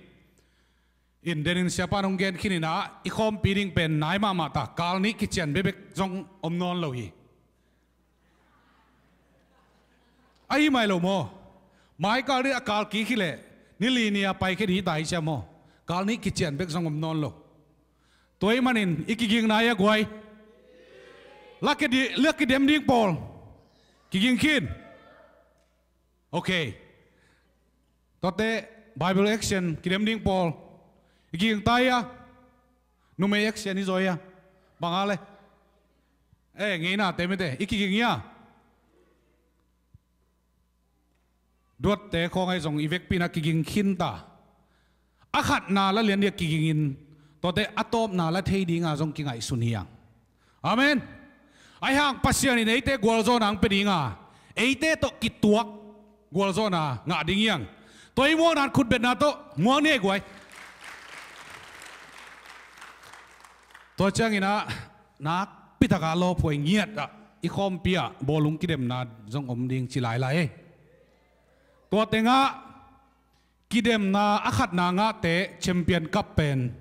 In denin siapa nong gen khin inah i khawmpi ding pen nai mahmah ta, kal nih kician bekbek zong om nawn lo hi. Ahi mai lo maw? Mai kal dih a kal kik hi leh ni li ni a pai khe dih ta hi sia maw? Kal nih kician bek zong om nawn lo. Tua ahih manin i kiging nai a guai. La kidem ding pawl kiging khin. Ok. Tuate Bible action kidem ding pawl i kiging ta hia? Numei action i zaw hia? Bang a le? Eh, ngeina te mite i kiging hia? Duatte khawng ahi zong i vekpi inah kiging khin ta. A khatna la lian dih a kigingin tuate a tawpna la thei dinga zong kingaihsun hiang. Amen. Ahi hang Pasian in eite gualzawhna ang pia dinga eite tawh kituak gualzawhna ngah ding hiang. Tua i muakna khutbetna tawh muak ni ei guai. Tua cianginah nakpi takah lawphuai ngiatah i khawmpi ah bawlung kidemna zong om ding ci lailai ei. Tua tengah kidemna a khatna ngahte champion cup pen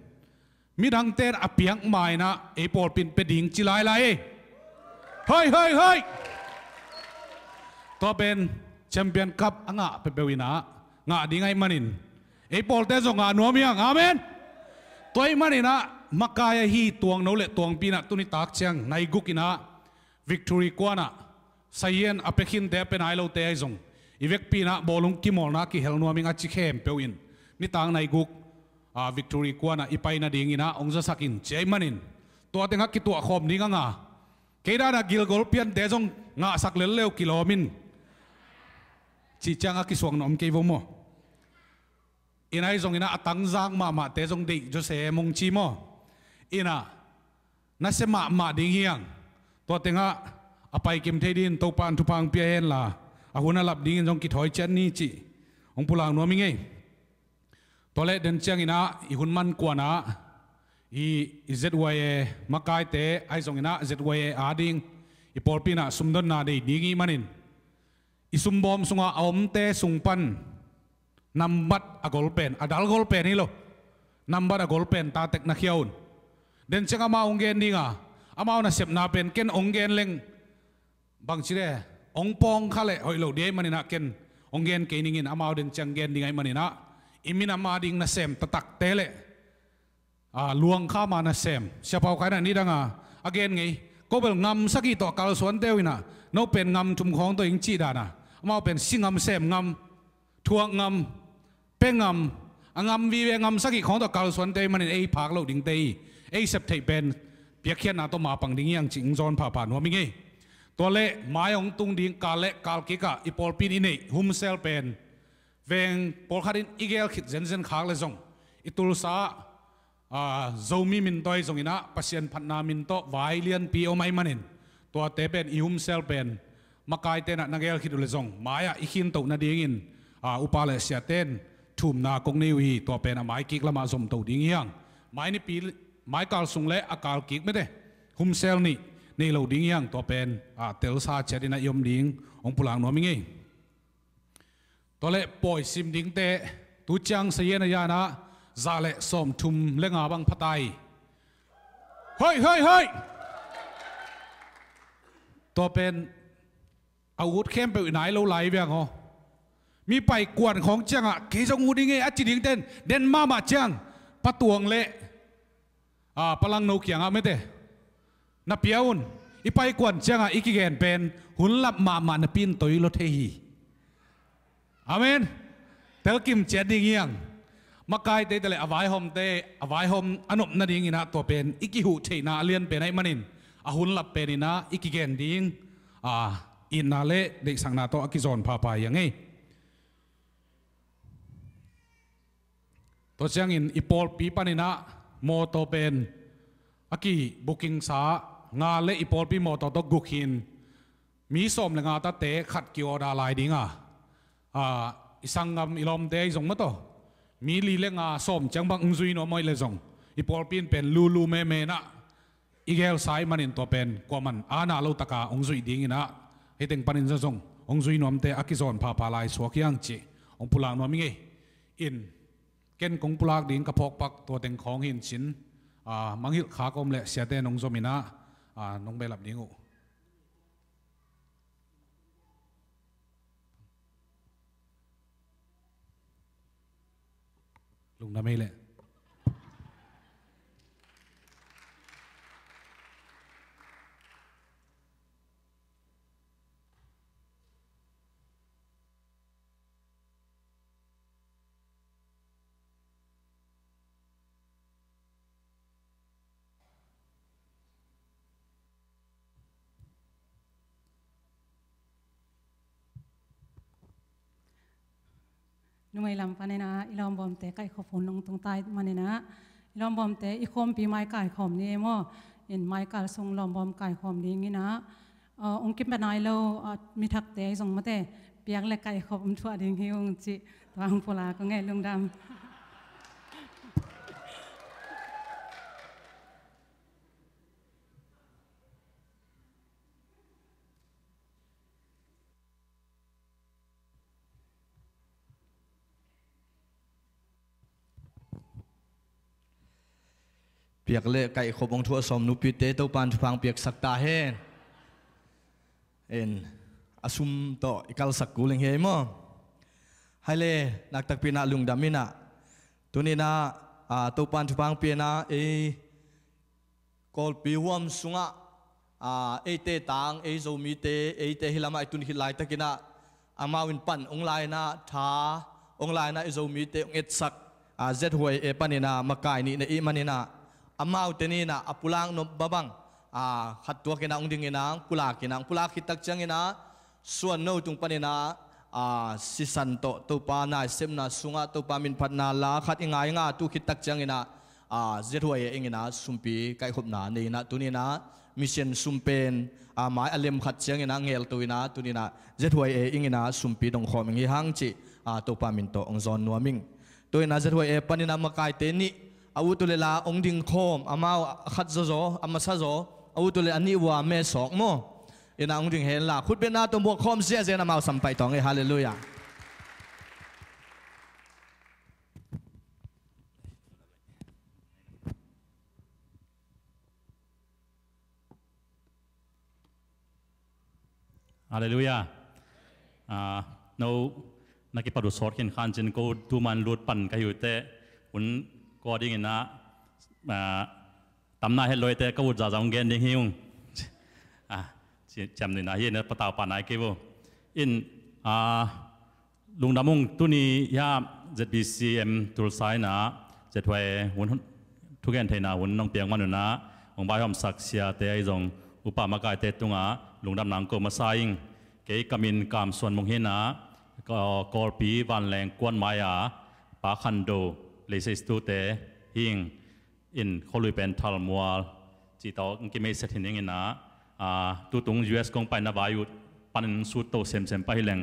midangte in a piak mainah ei pawlpi in pia ding ci lailai ei. Hoi, hoi, hoi. Tua pen champion cup a ngah peuhpeuh inah ngah ding ahih manin ei pawlte zong ngah nuam hiang. Amen. Tua ahih maninah makai ahi tuangno le tuangpi inah tuni tak ciang nai guk inah victory kuanah sahian a pia khinte a pia nai lote ahi zong i vekpi inah bawlung kimawlna kihel nuam ing a ci khempeuh in nitak nai guk a victory kuanah i pai nadinginah hong zasak in ci ahih manin tua tengah kituah khawm ding a nga. Kei danah gilgol piante zong ngahsak lelleu kilawm in cih ciang a kisuak na om kei vo maw? Inah ahi zonginah a tangzak mahmahte zong deih zawsem hong ci maw? Inah nasia mahmah ding hiang. Tua tengah a paikim thei dingin Topa in thupha hong pia henla a hun a lap dingin zong kithawi ciat ni cih hong pulak nuam ing ei. Tua leh den cianginah i hun man kuanah i, i Z Y A makaite ahi zonginah Z Y A ading i pawlpi inah sumdonna dei ding ih manin i sumbawm sungah a omte sung pan nambat a gol pen, a dal gol pen hi lo, nambat a gol pen tatek na khia un. Den ciang amau hong gen dinga amau nasepna pen ken hong gen leng bangci le hong pawng kha leh hoih loh dih ahih maninah ken hong gen kei ningin amau den ciang gen ding ahih maninah i minam ading nasem taktakte le a luang kha ma nasem Sia Pau Khai inah nidanga a gen ngei. Ko bel ngam sagih tawh a kalsuante uh inah no pen ngam thum khawng tawh ing cih dana amau pen si ngam, sem ngam, thuak ngam, pia ngam, a ngam vive ngam sagih khawng tawh a kalsuante ahih manin ei phak loh dingte ih ei sep theih pen piakkhiatna tawh mapang ding hiang cih hong zawn phapha nuam ing ei. Tua leh mai hong tung ding kal le kal kikah i pawlpi in i neih humsel pen veng pawlkhat in i gel khit zenzen khak le zong i tulsa ah, Zomi min tawh ahi zonginah Pasian phatna min tawh vai lianpi om ahih manin tuate pen i humsel pen makaite inah na gel khit uh le zong mai-ah i khintoh nadingin ah, upa le siate in thumna kong nei uh hi. Tua pen a maikik lamah zomto ding hiang. Mai nipi, mai kal sung le a kal kik mete humsel nih nei lo ding hiang. Tua pen ah, telsa ciat inah i om ding hong pulak nuam ing ei. Tua leh pawi sim dingte tu ciang sahian a yanah za le sawmthum le nga bang phatai. Hoi, hoi, hoi. Tua pen a ut khempeuh i nai lo lai viang aw. Mi pai kuan khawng ciangah kei zong ut ing ei a ci dingten den mahmah ciang patuang le ah, palangno kiangah mete na pia un. I paikuan ciangah i kigen pen hun lap mahmah napi in toi lo thei hi. Amen. Telkim ciat ding hiang. Makaite te le a vaihawmte a vaihawm a nop nadinginah tua pen i kihuh theihna a lian pen ahih manin a hun lap peninah i kigen ding ah, itna le deihsakna tawh a kizawn phapha hiang ei. Tua ciangin i pawlpi paninah mawtaw pen a ki booking sa nga le i pawlpi mawtaw tawh guk hin mi sawm le nga tate khat ki-order lai dinga ah, i sanggam i lawmte ahi zong mawtaw mi li le nga sawm ciang bang hong zui nuam ahih le zong i pawlpi in pen lulu meme inah i gelsa ahih manin tua pen kuaman ana lo taka hong zuih dinginah hih teng panin zong hong zui nuamte a kizawn phapha lai suak hiang cih hong pulak nuam ing ei. In Ken kong pulak ding ka phawkpak tua teng khawng hi in cin, ah, mangngilh khak om leh siate nong zom in ah, ah, nong behlap ding uh. Lungdam ei leh. Numei lam panin ah i lawmbawmte kaihkhop hun hong tung ta ahih manin ah, i lawmbawmte i khawmpi mai kaikhawm ni ei maw? In mai kal sung lawmbawm kaikhawm ding in ah, ah, hong kipan nai lo, ah, mi thakte zong mate piak le kaihkhop hong thuah ding hi ung cih tua hong pulak ung ei. Lungdam. Piak le kaihkhop hong thuah sawm nupite Topa'n thupha hong piaksak ta hen. In, a sum tawh i kalsak kul ing hi ei maw? Hai le, naktakpi in ah lungdam in ah. Tuni in ah, ah, Topa'n thupha hong pia in ah, ei Kawlpi huam sungah, ah, eite tang, ei Zomite, eite hih lamah i tun khit laitak in ah, amau in pan hong la in ah, tha hong la in ah, i Zomite hong etsak, ah, Z H Y A panin ah makai nih na hih manin ah, amaute ni in ah a pulak nop babang, ah, khat tuak in ah hong ding in ah, hong pulak in ah, hong pulak khit tak ciangin ah, suan no tung panin ah, ah, sisan tawh Topa naisepna sungah Topa min phatna la khat i ngai nga tu khit tak ciangin ah, ah, Z H Y A ing in ah sumpi kaihkhopna nei in ah, tuni in ah mission sum pen, ah, mai a lem khat ciangin ah ngelto in ah, tuni in ah Z H Y A ing in ah sumpi dongkhawm ing hi hang cih, ah, Topa min tawh hong zawn nuam ing. Tua in ah Z H Y A panin ah makaite nih, a ut uh leh la hong dingkhawm, amau a khat zawzaw, a masa zaw, a ut uh leh a nih uh a mesawk maw? In ah hong ding hen la, khutbetna tawh buak khawm ziahziah in amau sam paih tawng ei. Halleluiah. Halleluiah. Ah, no, na kipat uh sawt khin khan cin ko tuman lut pan ka hi uh teh, hun kua ding in ah, ah, tamna het lo ei teh ka ut zaza hong gen ding hi ung. Ah, ci-, ciam ni na hi na patau pa nai kei vo. In, ah, lungdam ung. Tuni hia Z B C M Tulsa in ah Z H Y A hun, thugen theihna hun nong piak man un ah, hong vaihawmsak siate ahi zong upa makaite tungah lungdamna hong ko masa ing. Kei ka min Kam Suan Mung hi in ah, Ka-, Kawlpi Vanleng kuan mai-a Pa Khan Do, Leisei Stu te hi ing. In khualui pen Thalmual cih tawh hong kimeiset hi ning in ah, ah, tutung U S kong paina vai uh panin sut to semsem pah hi leng,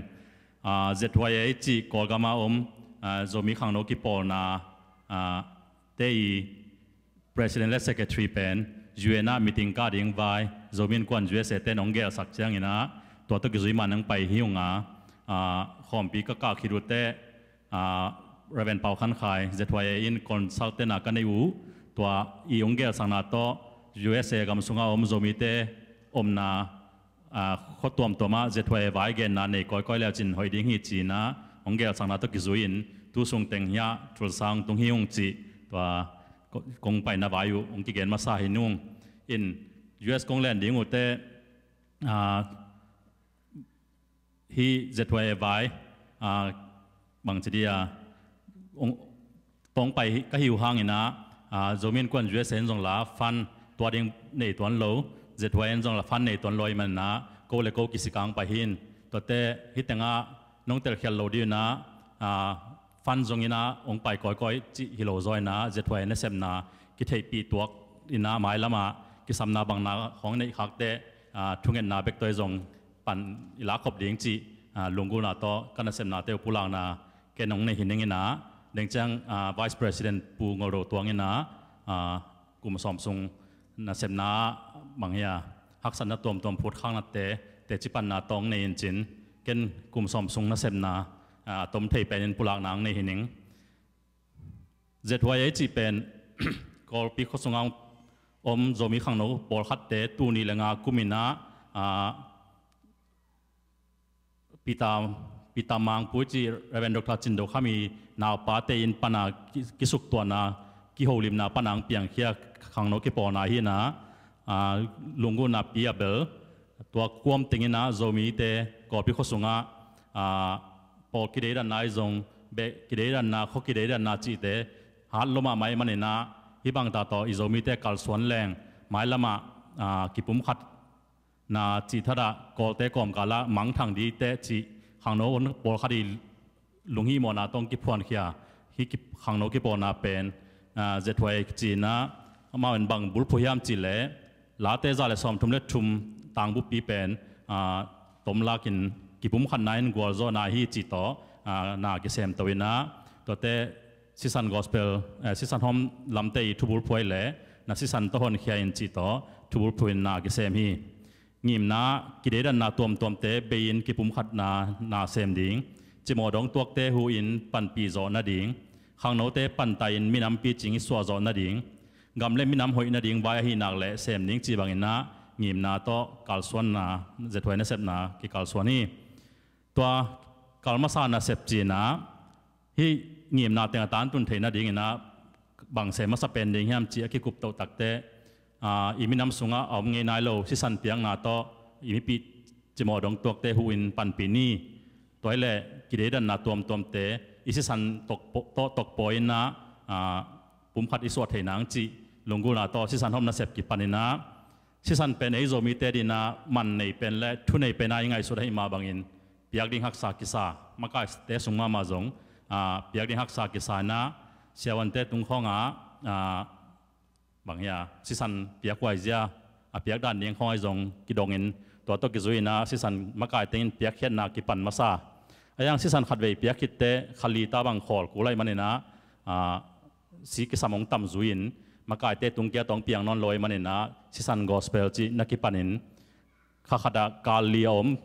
ah, Z H Y A i cih Kawlgam a om, ah, Zomi khangno kipawlna, ah, te i President le Secretary pen U N ah meeting kah ding vai Zomi Innkuan U S A te'n hong gelsak ciangin ah, tua tawh kizui man hong pai hi ung a, ah, khawmpi ka kah khit uh teh, ah, Reverend Pau Khan Khai, Z H Y A in consultant a ka neih uh, tua i hong gelsakna tawh U S A gam sungah om Zomite omna, ah, khua tuamtuam ah Z H Y A vai genna nei kawikawi le uh cin hoih ding hi ci in ah, hong gelsakna tawh kizui in tu sung teng hiah Tulsa hong tung hi ung cih, tua ko-, kong paina vai uh hong kigen masa hi ung. In U S kong len ding uh teh, ah, hih Z H Y A vai, ah, bangci dia, hong, tawh hong pai hi, ka hi uh hangin ah, ah, Zomi Innkuan U S A in zong la fund tua ding nei tuan lo, Z H Y A in zong la fund nei tuan lo ahih manin ah, ko le ko kisik a hong pai hi in, tuate hih tengah nong telkhial lo ding in ah, ah, fund zong in ah hong pai kawikawi cih hi lo zaw in ah, Z H Y A nasepna kitheihpih tuak in ah, mailam ah kisamna bangna khawng neih khak teh, ah, thungetna bek tawh zong pan i lak khop ding cih, ah, lunggulhna tawh ka nasepnate uh pulakna ken hong nei hi ning in ah, deng ciang, ah, Vice President Pu Ngol Do Tuang in ah, ah, kum sawm sung nasepna bang hi a, haksatna tuamtuam phutkhaknate teci panna tawh hong nei in cin, ken kum sawm sung nasepna, ah, tom thei penin pulakna hong nei hi ning. Z Y A cih pen Kawlpi khua sungah om Zomi khangno pawlkhatte tul nih le nga kum in ah, ah, Peter, Peter Mangpui cih Reverend Doctor Cin Do Kham i naupate in pana ki-, kisuktuahna, kiholimna pana ang piangkhia khangno kipawlna hi in ah, ah, lunggulhna pi a bel tua kuam teng in ah Zomite Kawlpi khua sungah, ah, pawl kideidanna i zong, beh kideidanna, khua kideidanna cihte hat lua mahmah ahih manin ah, hih bangta tawh i Zomite kalsuan leng mailamah, ah, kipumkhat na cih thadah Kawlte kawmkalah mangthang ding teh cih khangno pawlkhat i lunghihmawhna tawh kiphuankhia hih ki-, khangno kipawlna pen, ah, Z Y A kici in ah, amau in bang bulphuh hiam cih leh Late za le sawmthum le thum tangbupi pen, ah, tomlakin kipumkhatna in gualzawhna hi cih tawh, ah, na kisemto in ah, tuate sisan gospel, eh, sisan hawm lamte i thubulphuh ahih leh na sisan tawh honkhia in cih tawh thubulphuh in na kisem hi. Ngimna, kideidanna tuamtuamte bei-in kipumkhatna na sem ding, cimawh dong tuakte hu-in panpih zawh nading, khangnote pantai-in minam picing i suah zawh nading, gam le minam hoih nading vai ahih nak leh sem ding cih bangin ah ngimna tawh kalsuanna, Z Y A nasepna kikalsuan hi. Tua kal masa nasep ci in ah, hih ngimna teng a tantun theih nadingin ah bang sem masa pen ding hiam cih a kikup toh takteh, ah, i minam sungah a om ngei nai lo sisan piakna tawh i mipih cimawh dong tuakte hu-in panpih ni. Tua ahih leh kideidanna tuamtuamte i sisan tokpo-, tawh tokpawi in ah, ah, pumkhat i suah thei nang cih lunggulhna tawh sisan hawm nasep kipan in ah, sisan pen ei Zomite adingin ah man nei pen le thu nei pen a i ngaihsut ahih mah bangin piak ding haksa kisa, makaite sung mahmah zong, ah, piak ding haksa kisa in ah, siavuante tung khawngah, ah, bang hiam, sisan piak huai zia, a piak dan ding khawng ahi zong kidongin, tua tawh kizui in ah sisan makai tengin piakkhiatna kipan masa. A hiang sisan khatvei piak khit teh kha li ta bang khawl kul ahih manin ah, ah, si kisam hong tam zui-in, makaite tung kia tawh hong piang nawn lo ahih manin ah sisan gospel cih na kipanin, kha khat ah kal li a om.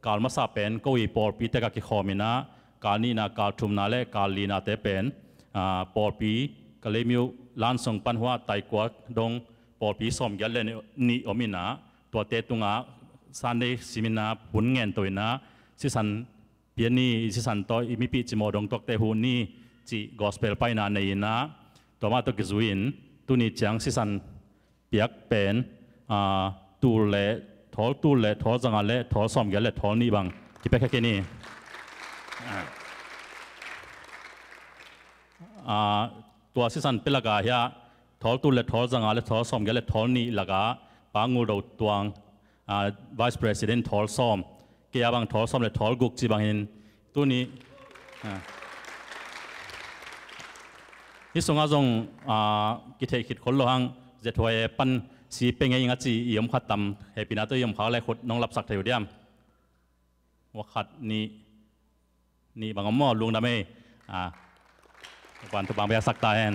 Kal masa pen ko i pawlpi tek ah kikhawm in ah, kal nihna, kal thumna le kal linate pen, ah, pawlpi Kalaymyo Lansong pan hua Taikua dong pawlpi sawmgiat le nih om in ah, tuate tungah Sunday sim in ah hun ngen to in ah, sisan pia ni, i sisan tawh i mipih cimawh dong tuakte huh ni cih gospel paina nei in ah, tua mah tawh kizui-in tuni ciang sisan piak pen, ah, tul le, thawl tul le thawl zanga le thawl sawmgiat le thawl nih bang kipiakhia khin hi. Ah, tua sisan pia lakah hiah thawl tul le thawl zanga le thawl sawmgiat le thawl nih lakah Pa Ngul Do Tuang, ah, Vice President thawl sawm, kei a bang thawl sawm le thawl guk ci bangin tuni, ah, hih sungah zong, ah, kitheih khit khol lo hang, Z Y A pan si pia ngei ing a ci i om khat tam, hehpihna tawh i om khak le khut nong lapsak thei uh diam? Wakhat nih, nih bang om maw, lungdam ei. Ah, Topa'n thupha piaksak ta hen.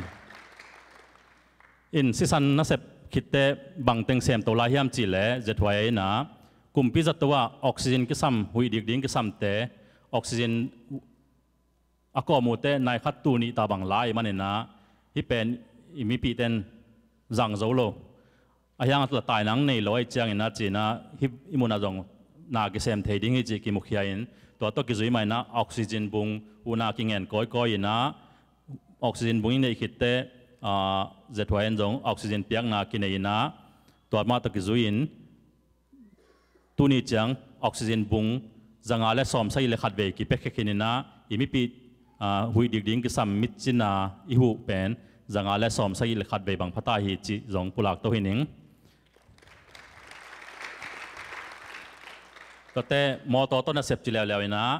In sisan nasep khit teh bang teng semto lai hiam cih leh Z Y A in ah kumpi zato ah oxygen kisam, huih dik ding kisamte, oxygen a kawm uh teh nai khat tul nih ta bang la ahih manin ah, hih pen i mipihte in zang zo lo. A hiang a la taina ang nei lo ahih ciangin ah ci-in ah, hih i mun ah zong na kisem thei ding hi cih kimukhia in, tua tawh kizui mah in ah oxygen bung huhna kingen kawikawi in ah, oxygen bung i neih khit teh, ah, Z Y A in zong oxygen piakna kinei in ah, tua mah tawh kizui-in tuni ciang oxygen bung zanga le sawmsagih le khatvei kipiakhia khin in ah, i mipih, ah, huih dik ding kisam mitcina i huh pen zanga le sawmsagih le khatvei bang pha ta hi cih zong pulak to hi ning. Tuate mawtaw tawh nasep ci leuleu in ah,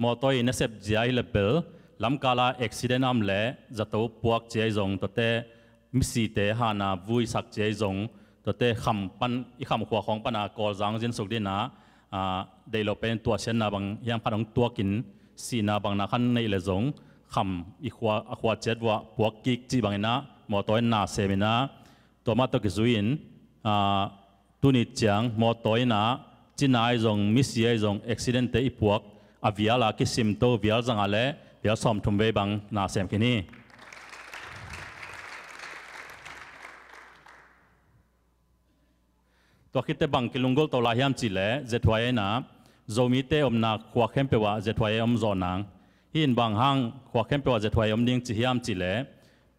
mawtaw i nasep zia hi le bel, lamkal ah accident a om leh zato puak ci ahi zong, tuate misite hana vuisak ci ahi zong, tuate kham pan, i kham khua khawng pana Kawlzang zinsuk dingin ah, ah, deih lo pen tuahsiatna bang hiam khat hong tuakin sihna bang na khan neih leh zong, kham i khua, a khua ciat vuah puak kik cih bangin ah mawtaw in na sem in ah, tua mah tawh kizui-in, ah, tuni ciang mawtaw in ah cina ahi zong, misi ahi zong, accident-te i puak a vial a kisimto vial zanga le vial sawmthum vei bang na sem khin hi. Tua khitte bang kilunggulh to lai hiam cihleh, Z Y A in ah Zomite omna khua khempeuh ah Z Y A om zawh nang. Hih in bang hang khua khempeuh ah Z Y A om ding ci hiam cihleh,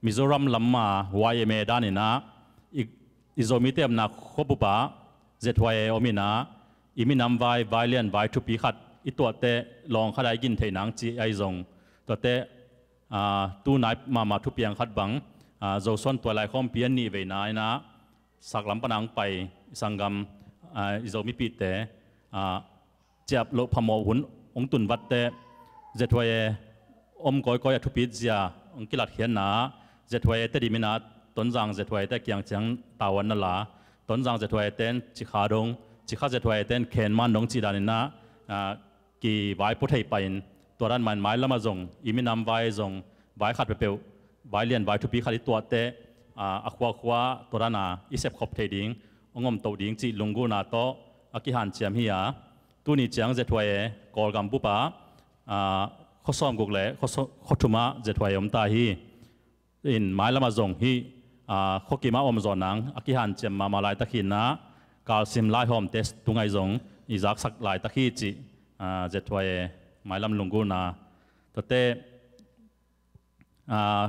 Mizoram lam a Y M A danin ah i, i Zomite omna khuabup ah Z Y A om in ah, i minam vai, vai lian vai thupi khat i tuahteh lawng khat ah i gin theih nang ci ahi zong, tuahteh, aa, tu nai mahmah thupiang khat bang, aa, Zosuan Tuailai Khawmpi a nih veina in ah saklam pan a hong pai i sanggam, aa, i Zomipihte, aa, ciap loh phamawh hun hong tun vatteh Z Y A om kawikawi a thupit zia hong kilatkhiatna ah, Z Y A Tedim in ah Tonzang Z Y A te kiang ciang tavuan na la, Tonzang Z Y A te in Cikha dong, Cikha Z Y A te in Khenman dong cih danin ah, aa, kivaipuak thei pah in, tua dan mah in mailam ah zong i minam vai zong vai khat peuhpeuh, vai lian vai thupi khat i tuahteh, aa, a khuakhua tua dan a i sepkhop thei ding, hong omtoh ding cih lunggulhna tawh a kihanciam hi a, tuni ciang Z Y A Kawlgam bup ah, aa, khua sawmguk le khua saw-, khua thum ah Z Y A om ta hi. In mailam ah zong hih, aa, khua kim ah om zawh nang a kihanciam mahmah laitak hi in ah, kalsim laihawmte tungah zong i zaksak laitak hi cih, aa, Z Y A mailam lunggulhna. Tuahteh, aa,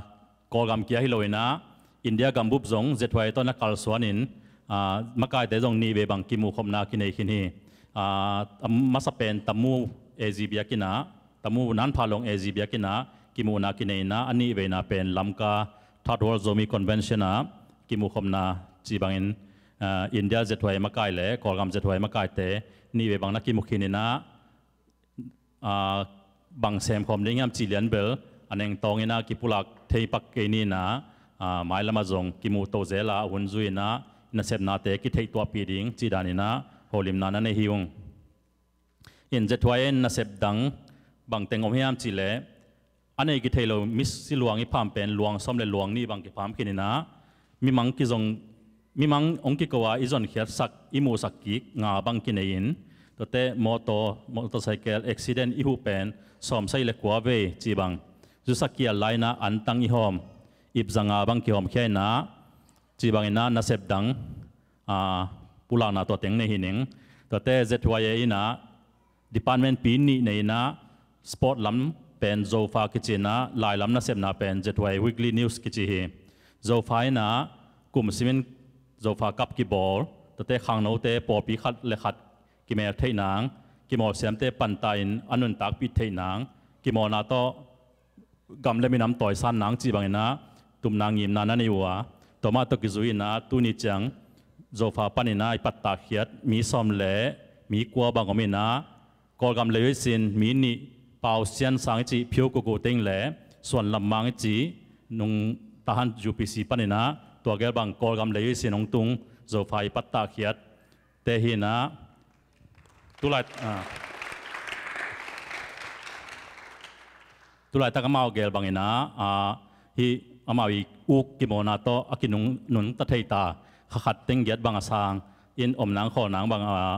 Kawlgam kia hi lo in ah, India gambup zong Z Y A tawh na kalsuan in, aa, makaite zong nih vei bang kimuhkhopna kinei khin hi. Aa, a masa pen Tamu A G biakinn ah, Tamu Nanphalong A G biakinn ah kimuhna kinei in ah, a nih veina pen Lamka Third World Zomi Convention ah kimuhkhopna cih bangin, aa, India Z Y A makai le Kawlgam Z Y A makaite nih vei bang na kimu khin in ah, aa, bang semkhawm ding hiam cih lian bel a nengtawng in ah kipulak thei pak kei ni in ah, aa, mailam ah zong kimuhtoh zel a, a hun zui in ah nasepnate kitheihtuahpih ding cih danin ah holimna na nei hi ung. In Z Y A in nasep dang bangteng om hiam cihleh, a nei kithei lo misi luang i pham pen luang sawm le luang nih bang kipham khin in ah, mimang kizong, mimang hong kiko a i zonkhiatsak, i muhsak kik nga bang kinei in, tuahteh motor, motorcycle accident i huh pen sawmsagih le kua vei cih bang, zusak kial lai in ah antang i hawm, ipza nga bang kihawmkhia in ah, cih bangin ah nasep dang, aa, pulakna tua teng nei hi ning. Tuahteh Z Y A in ah department pi nih nei in ah, sport lam pen Zofa kici in ah, lailam nasepna pen Z Y A Weekly News kici hi. Zofa in ah kum simin Zofa Cup kibawl, tuahteh khangnote pawlpi khat le khat kimelh theih nang, kimawlsiamte panta in a nuntakpih theih nang, kimawlna tawh gam le minam tawisan nang cih bangin ah tupna ngimna na nei uh a, tua mah tawh kizui in ah tuni ciang Zofa panin ah i pattahkhiat mi sawm le mi kua bang om in ah, Kawlgam lei uh ihsin mi nih, Pau Sian Sang i cih Phio Kuku Teng le Suan Lam Mang i cih Nung Tahan U P C panin ah, tua gel bang Kawlgam lei uh ihsin hong tung Zofa i pattahkhiat te hi in ah, tulai, ah, tulaitak amau gel bangin ah, ah, hih amau i uk kimawlna tawh a kinung nungta thei ta, kha khat teng giat bang a sang in, om nang khawl nang bang, ah,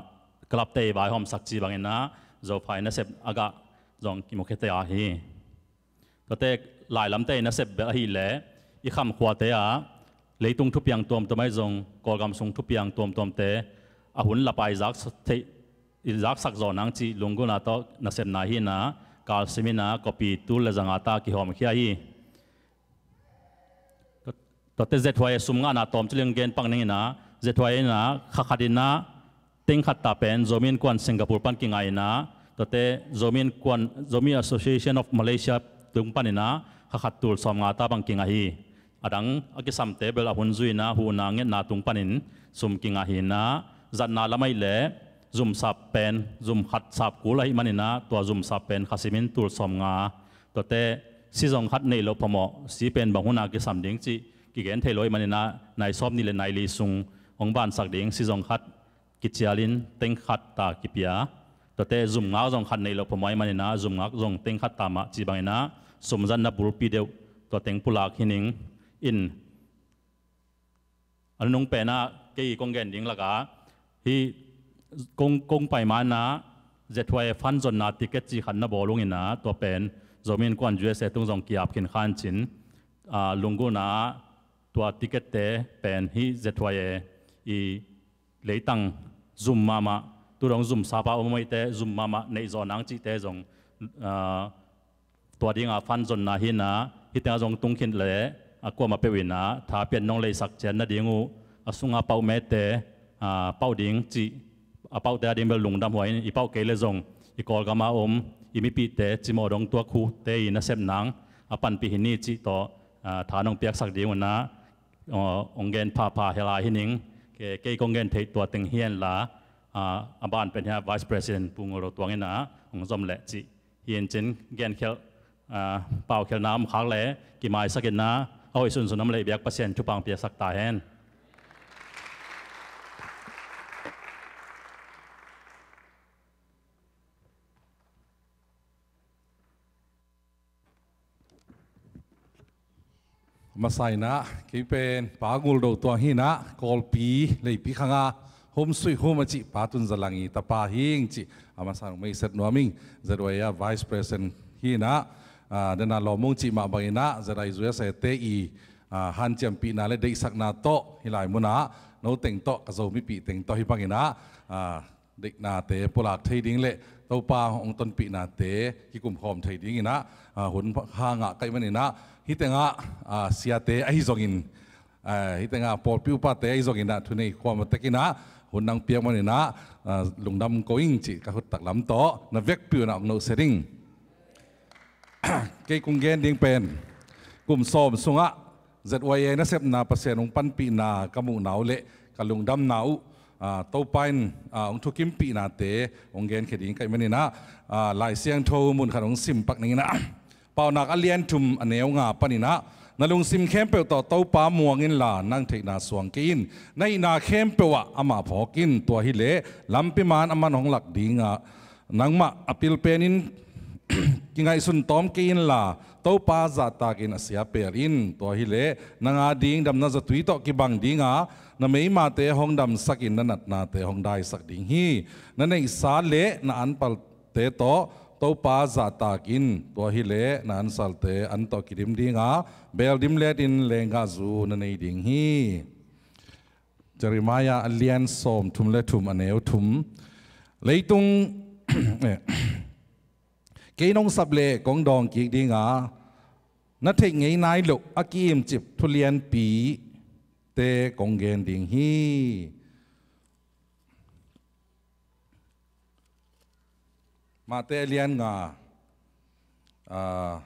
club te i vaihawmsak cih bangin ah, Zofa i nasep a gah zong kimukhia ta hi. Tuahteh lailamte i nasep bel ahih leh, i khamkhuate ah leitung thupiang tuamtuam ahi zong, Kawlgam sung thupiang tuamtuamte a hun lap a i zaksa-, theih, i zaksak zawh nang cih lunggulhna tawh nasepna hi in ah, kalsim in ah kopi tul le za nga ta kihawmkhia hi. Tuahteh Z Y A sum ngahna tawm ci leng gen pak ning in ah, Z Y A in ah kha khat in ah teng khat ta pen Zomi Innkuan Singapore pan kingah in ah, tuahteh Zomi Innkuan, Zomi Association of Malaysia tung panin ah kha khat tul sawm nga ta bang kingah hi. A dang a kisamte bel a hun zui in ah huhna ngetna tung panin sum kingah hi in ah, zatna lam ahih leh zum sap pen, zum khat sap kul ahih manin ah, tua zum sap pen kha simin tul sawm nga. Tuahteh season khat neih loh phamawh, si pen bang hun a kisam ding cih kigen thei lo ahih manin ah, nai sawm nih le nai li sung hong bansak ding season khat kicialin teng khat ta kipia. Tuahteh zum ngak zong khat neih loh phamawh ahih manin ah, zum ngak zong teng khat ta mah cih bangin ah, sumzatna bulpi deuh tua teng pulak hi ning. In a nunung pen ah kei kong gen ding lakah, hih kong, kong pai ma in ah Z Y A fund zonna ticket cih khat na bawl ung in ah, tua pen Zomi Innkuan U S A tung zong ki-ap khin kha in cin, ah, lunggulhna ah tua ticket te pen hih Z Y A i leitang zum mahmah, tu dong zum sapa om maite zum mahmah neih zawh nang cihte zong, ah, tua dinga fund zonna hi-in ah, hih tengah zong tung khin leh a kuamah peuh in ah tha pian nong leisak ciat nading uh, a sunga pauh mete, ah, pauh ding cih, a pauhte a ding bel lungdam huai in, i pauh kei leh zong i Kawlgam a om i mipihte cimawh dong tuak huhte i nasep nang a panpih hi ni cih tawh, ah, tha nong piaksak ding un ah, ah, hong gen phapha hela hi ning. Kei, kei kong gen theih tua teng hi henla, ah, a ban pen hiah Vice President Pu Ngul Do Tuang in ah hong zom leh cih hi-in cin, genkhelh, ah, paukhelhna om khak leh kimaisak in ah, a hoih sunsun om leh biak Pasian thupha piaksak ta hen. Masa in ah, kei pen Pa Ngul Do Tuang hi-in ah, Kawlpi Leipi khanga Hum Sui Hum a cih Pa Tun Za Lang i tapa hi ing cih a masa nong maiset nuam ing. Z Y A Vice President hi-in ah, ah, dena lawm ung cih mah bangin ah, Z I U S A te i, ah, hanciampihna le deihsakna tawh hih lai munah no teng tawh, ka Zo mipih teng tawh hih bangin ah, ah, deihna te pulak thei ding le Topa hong tonpihna te kikum khawm thei dingin ah, ah, hun hang ah ka hih manin ah, hih tengah, ah, siate ahi zongin, ah, hih tengah pawlpi upate ahi zongin ah, thunei khuam a tek in ah hun nang piak manin ah, ah, lungdam ko ing cih ka khut taklam tawh na vekpi un ah hong nohsia ding. Kei kong gen ding pen, kum sawm sungah Z Y A nasepna Pasian hong panpihna ka muhna uh le ka lungdamna uh, ah, Topa in, ah, hong thukimpihna te hong genkhia ding ka hih manin ah, ah, Lai Siangtho mun khat hong sim pak ning in ah, Paunak a lian thum a neu nga panin ah, na lungsim khempeuh tawh Topa muang inla, nang theihna suang kei in. Na hihna khempeuh ah amah phawk in. Tua hileh lampi man aman hong lak ding a, nangmah a pil penin kingaihsun tawm kei inla, Topa zahtakin a sia pel in. Tua hileh nang ading damna zatui tawh kibang ding a, na meimate hong damsakin na natnate hong daisak ding hi. Na neihsa le na anpalte tawh Topa zahtakin. Tua hileh na ansalte an tawh kidim ding a, beel dimletin lenggahzu na nei ding hi. Jeremiah a lian sawm thum le thum a neu thum. Leitung, eh, kei nong sap leh kong dawng kik ding a, na theih ngei nai loh a ki-imcip thu lianpite kong gen ding hi. Matthai a lian nga, ah,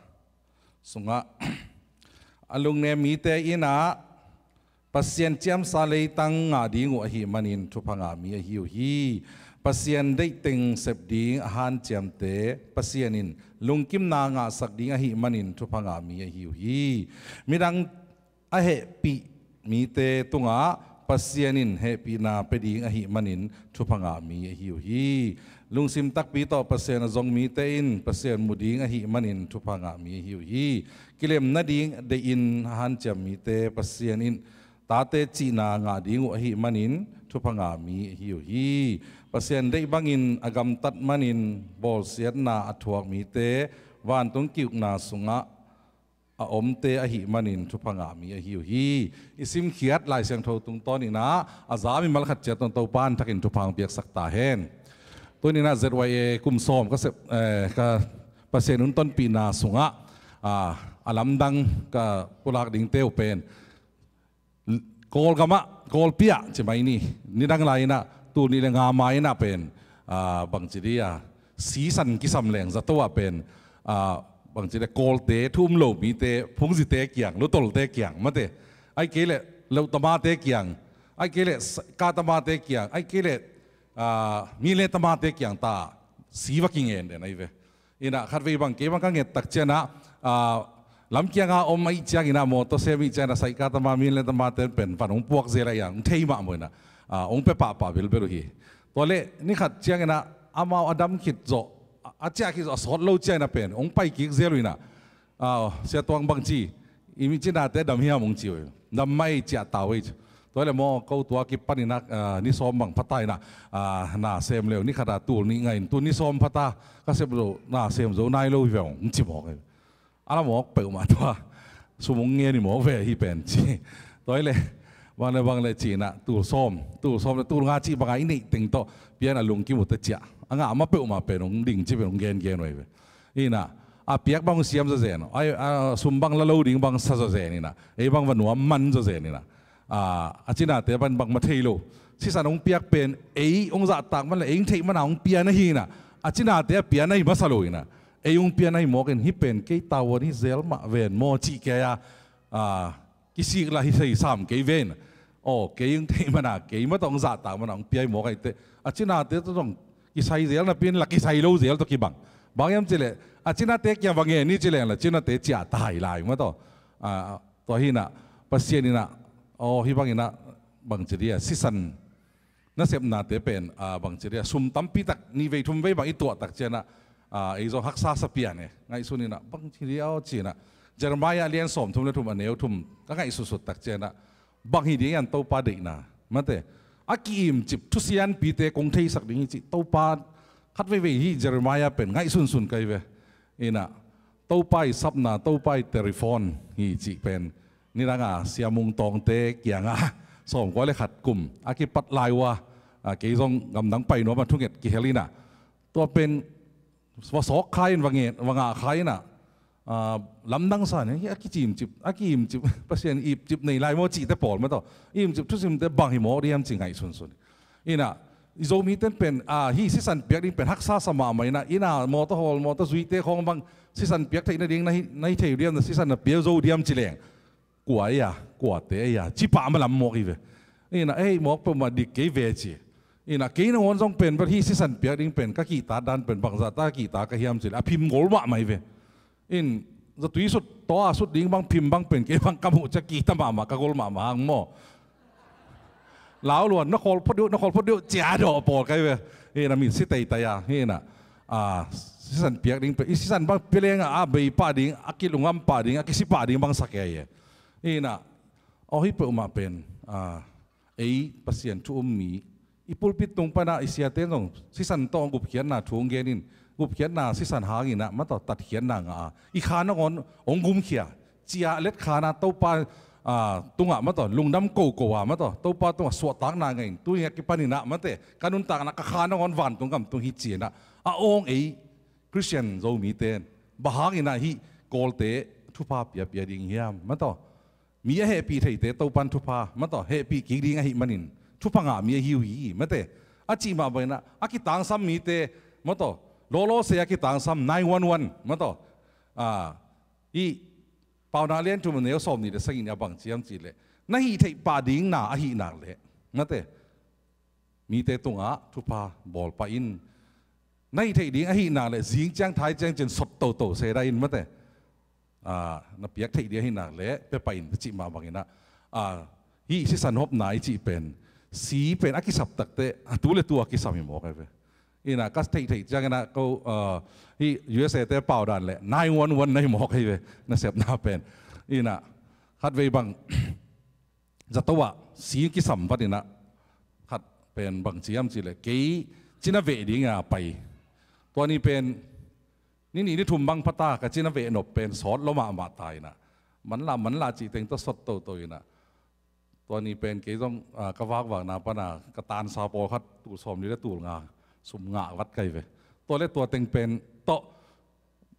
sungah, a lungnem mite in ah Pasian ciamsa leitang ngah ding uh ahih manin thupha ngah mi ahi uh hi. Pasian deih teng sep ding a hanciamte Pasian in lungkimna ngahsak ding ahih manin thupha ngah mi ahi uh hi. Midang a hehpih mite tungah Pasian in hehpihna pia ding ahih manin thupha ngah mi ahi uh hi. Lungsim takpi tawh Pasian a zong mite in Pasian mu ding ahih manin thupha ngah mi ahi uh hi. Kilem nading deihin a hanciam mite Pasian in tate cihna ngah ding uh ahih manin thupha ngah mi ahi uh hi. Pasian deih bangin a gamtat manin bawlsiatna a thuak mite vantung ki-ukna sungah a omte ahih manin thupha ngah mi ahi uh hi. I simkhiat Lai Siangtho tungtawn in ah a za mimal khat ciat tawh Topa in thakin thupha hong piaksak ta hen. Tuni in ah Z Y A kum sawm ka sep, eh, ka Pasian hun tonpihna sungah, ah, a lamdang ka pulak dingte uh pen Kawlgamah, Kawlpi ah ci mai ni. Nidang lai in ah, tul nih le nga ma in ah pen, ah, bangci dih a, sisan kisam leng zato ah pen, ah, bangci dih, Kawlte thu um lo mite, phungzite kiang, lutolte kiang mate, ahih kei leh leutamate kiang, ahih kei leh katamate kiang, ahih kei leh, ah, mile tamate kiang ta si va kingen den ahi ve. In ah khatvei bang kei bang ka nget tak ciangin ah, ah, lamkiang a om ahih ciangin ah, mawtaw sem ahih ciangin ah, saikatama, mile tamate pen van hong puak zel ahih a, hong thei mahmah in ah, ah, hong pia pahpah bilbel uh hi. Tua leh ni khat ciangin ah amau a dam khit zawh, a, a ciah khit zawh a sawt lo ciangin ah pen hong pai kik zel uh in ah, ah, Sia Tuang bangci, i micina te dam hiam hong ci uh hi. Dam mah ei, ciah ta uh ei ci. Tua leh maw, ko tua kipan in ah, ah, ni sawm bang pha ta in ah, ah, na sem le uh, ni khat a tul nih ngah in, tu ni sawm pha ta, ka sep zo, na sem zo nai lo hi ve ung ci mawk hi. A la mawk peuhmah tua, sum hong ngen hi mawk ve hih pen ci. Tua leh Bang le bang le ci-in ah, tul sawm, tul sawm le tul nga cih banga i neih teng tawh pian a lungkim uh teh ciah. A ngah mah peuhmah pen hong ding ci pen hong gengen uh ahi ve. Inah, a piak bang hong siam zawzen, a, a sum bang la lo ding bang sa zawzen inah, ei bang va nuam man zawzen inah. A, a cinate bang bangmah thei lo. Sisan hong piak pen ei hong zahtak man le ei hong theih mana hong pian ahi inah, a cinate a pian ahi masa lo inah, ei hong pian ahi mawk in, hih pen kei tavuan hi zel mah ven maw cih kei a, a, kisik lah hi thei sam kei ven. Aw, kei hong theih mana, kei mah tawh hong zahtak mana hong pia hi mawk ahi teh, a cinate tawh zong kisai zel napi in lah kisai lo zel tawh kibang. Bang hiam cih leh, a cinate kiang va ngen ni ci leng lah cinate ciah ta hi lai mah tawh. A, tua hi inah, Pasian inah, aw, hih bang inah, bangci dia, sisan nasepnate pen, a, bangci dia, sum tampi tak nih vei thum vei bang i tuah tak ciangin ah, a, ei zong haksa sa pian e, ngaihsun inah, bangci dia aw ci inah, Jeremiah lian sawm thum le thum a neu thum ka ngaihsutsut tak ciangin ah, bang hi ding hiam Topa deihna, mate, a ki-imcip thusianpite kong theisak ding hi cih Topa khat veivei hi Jeremiah pen ngaihsunsun ka hi ve. Inah, Topa i sapna, Topa i telephone hi cih pen nidanga Sia Mung Tawngte kiangah sawmkua le khat kum a kipat lai uh a, a, kei zong gamdang pai nuam a thunget kihel inah, tua pen va sawk kha in, va ngen, va ngah kha inah, a, lamdang sa ni, a kicimcip, a kiimcip, Pasian ipcip nei lai maw cihte pawl mah tawh, imcip thusimte bang hi mawk diam ci ngaihsunsun. Inah, i Zomite in pen, a, hih sisan piak ding pen haksa sa mahmah inah, inah mawtaw hawl, mawtaw zuite khawng bang sisan piak theih nading na hi, na hi thei uh diam, na sisan na pia zo uh diam ci leng, kua ei a, kuate ei a, ci pah malam mawk hi ve. Inah, ei mawk peuhmah dik kei ve ci. Inah, kei nangawn zong pen bel hih sisan piak ding pen ka kihtak dan pen bangzahta ka kihtak ka hiam cih leh a phim gol mahmah hi ve. In, zatui sut, taw a sut ding bang phim bang pen kei bang ka muh ciang kihta mahmah, ka gol mahmah hang maw. Lau luan, na khawl phot deuh, na khawl phot deuh, cia dawh pawl ka hi ve. Inah, mit si taitai a, inah, a, sisan piak ding pen, i sisan bang pia leng a, a bei pah ding, a kilungam pah ding, a kisi pah ding bang sa kei e. Inah, aw, hih peuhmah pen, a, ei Pasian thu um mi, i pulpit tung panah i siate zong sisan tawh gupkhiatna thu hong gen in, gupkhiatna sisan hang inah mah tawh tatkhiatna ngah a, i kha nangawn hong gumkhia, ciah let khan a Topa, a, tungah mah tawh lungdam koko a mah tawh Topa tungah suahtakna ngah in, tuni a kipan inah mate, ka nuntakna, ka kha nangawn vantung gam tung hi ci inah, a awng ei Khristian Zomite in, bang hang inah hih Kawlte thupha piapia ding hiam mah tawh. Mi a hehpih theite Topan thupha mah tawh hehpih kik ding ahih manin thupha ngah mi ahi uh hi, mate. A cih mah bang inah, a kitangsam mite mah tawh, lawlawse a kitangsam nine one one mah tawh. A, hih Paunak lian thum a neu sawm nih le sagih in a bang ci hiam cih leh, na hih theih pah ding na ahih nak leh, mate, mite tungah thupha bawl pah in. Na hih theih ding ahih nak leh zing ciang thai ciang cin sot toto se dah in, mate. A, na piak theih ding ahih nak leh pia pah in, cih mah bang inah, a, hih sisan hopna i cih pen, si pen a kisap tak teh, a, tu le tu a kisam hi mawk ahi ve. Inah, ka theih theih ciang inah ko, a, hih U S A te pau dan leh nine one one na hi mawk ahi ve, nasepna pen. Inah, khatvei bang zato ah si kisam vat inah, khat pen bang ci hiam cih leh, kei cina veh ding a pai. Tua ni pen ni nih ni thum bang pha ta, ka cina veh nop pen sawt lo mahmah ta inah, manlah manlah cih teng tawh sot toto inah. Tua ni pen kei zong, a, ka vakvakna pana ka tansa pawlkhat tul sawm li le tul nga sum ngah vat ka hi ve. Tua le tua teng pen tawh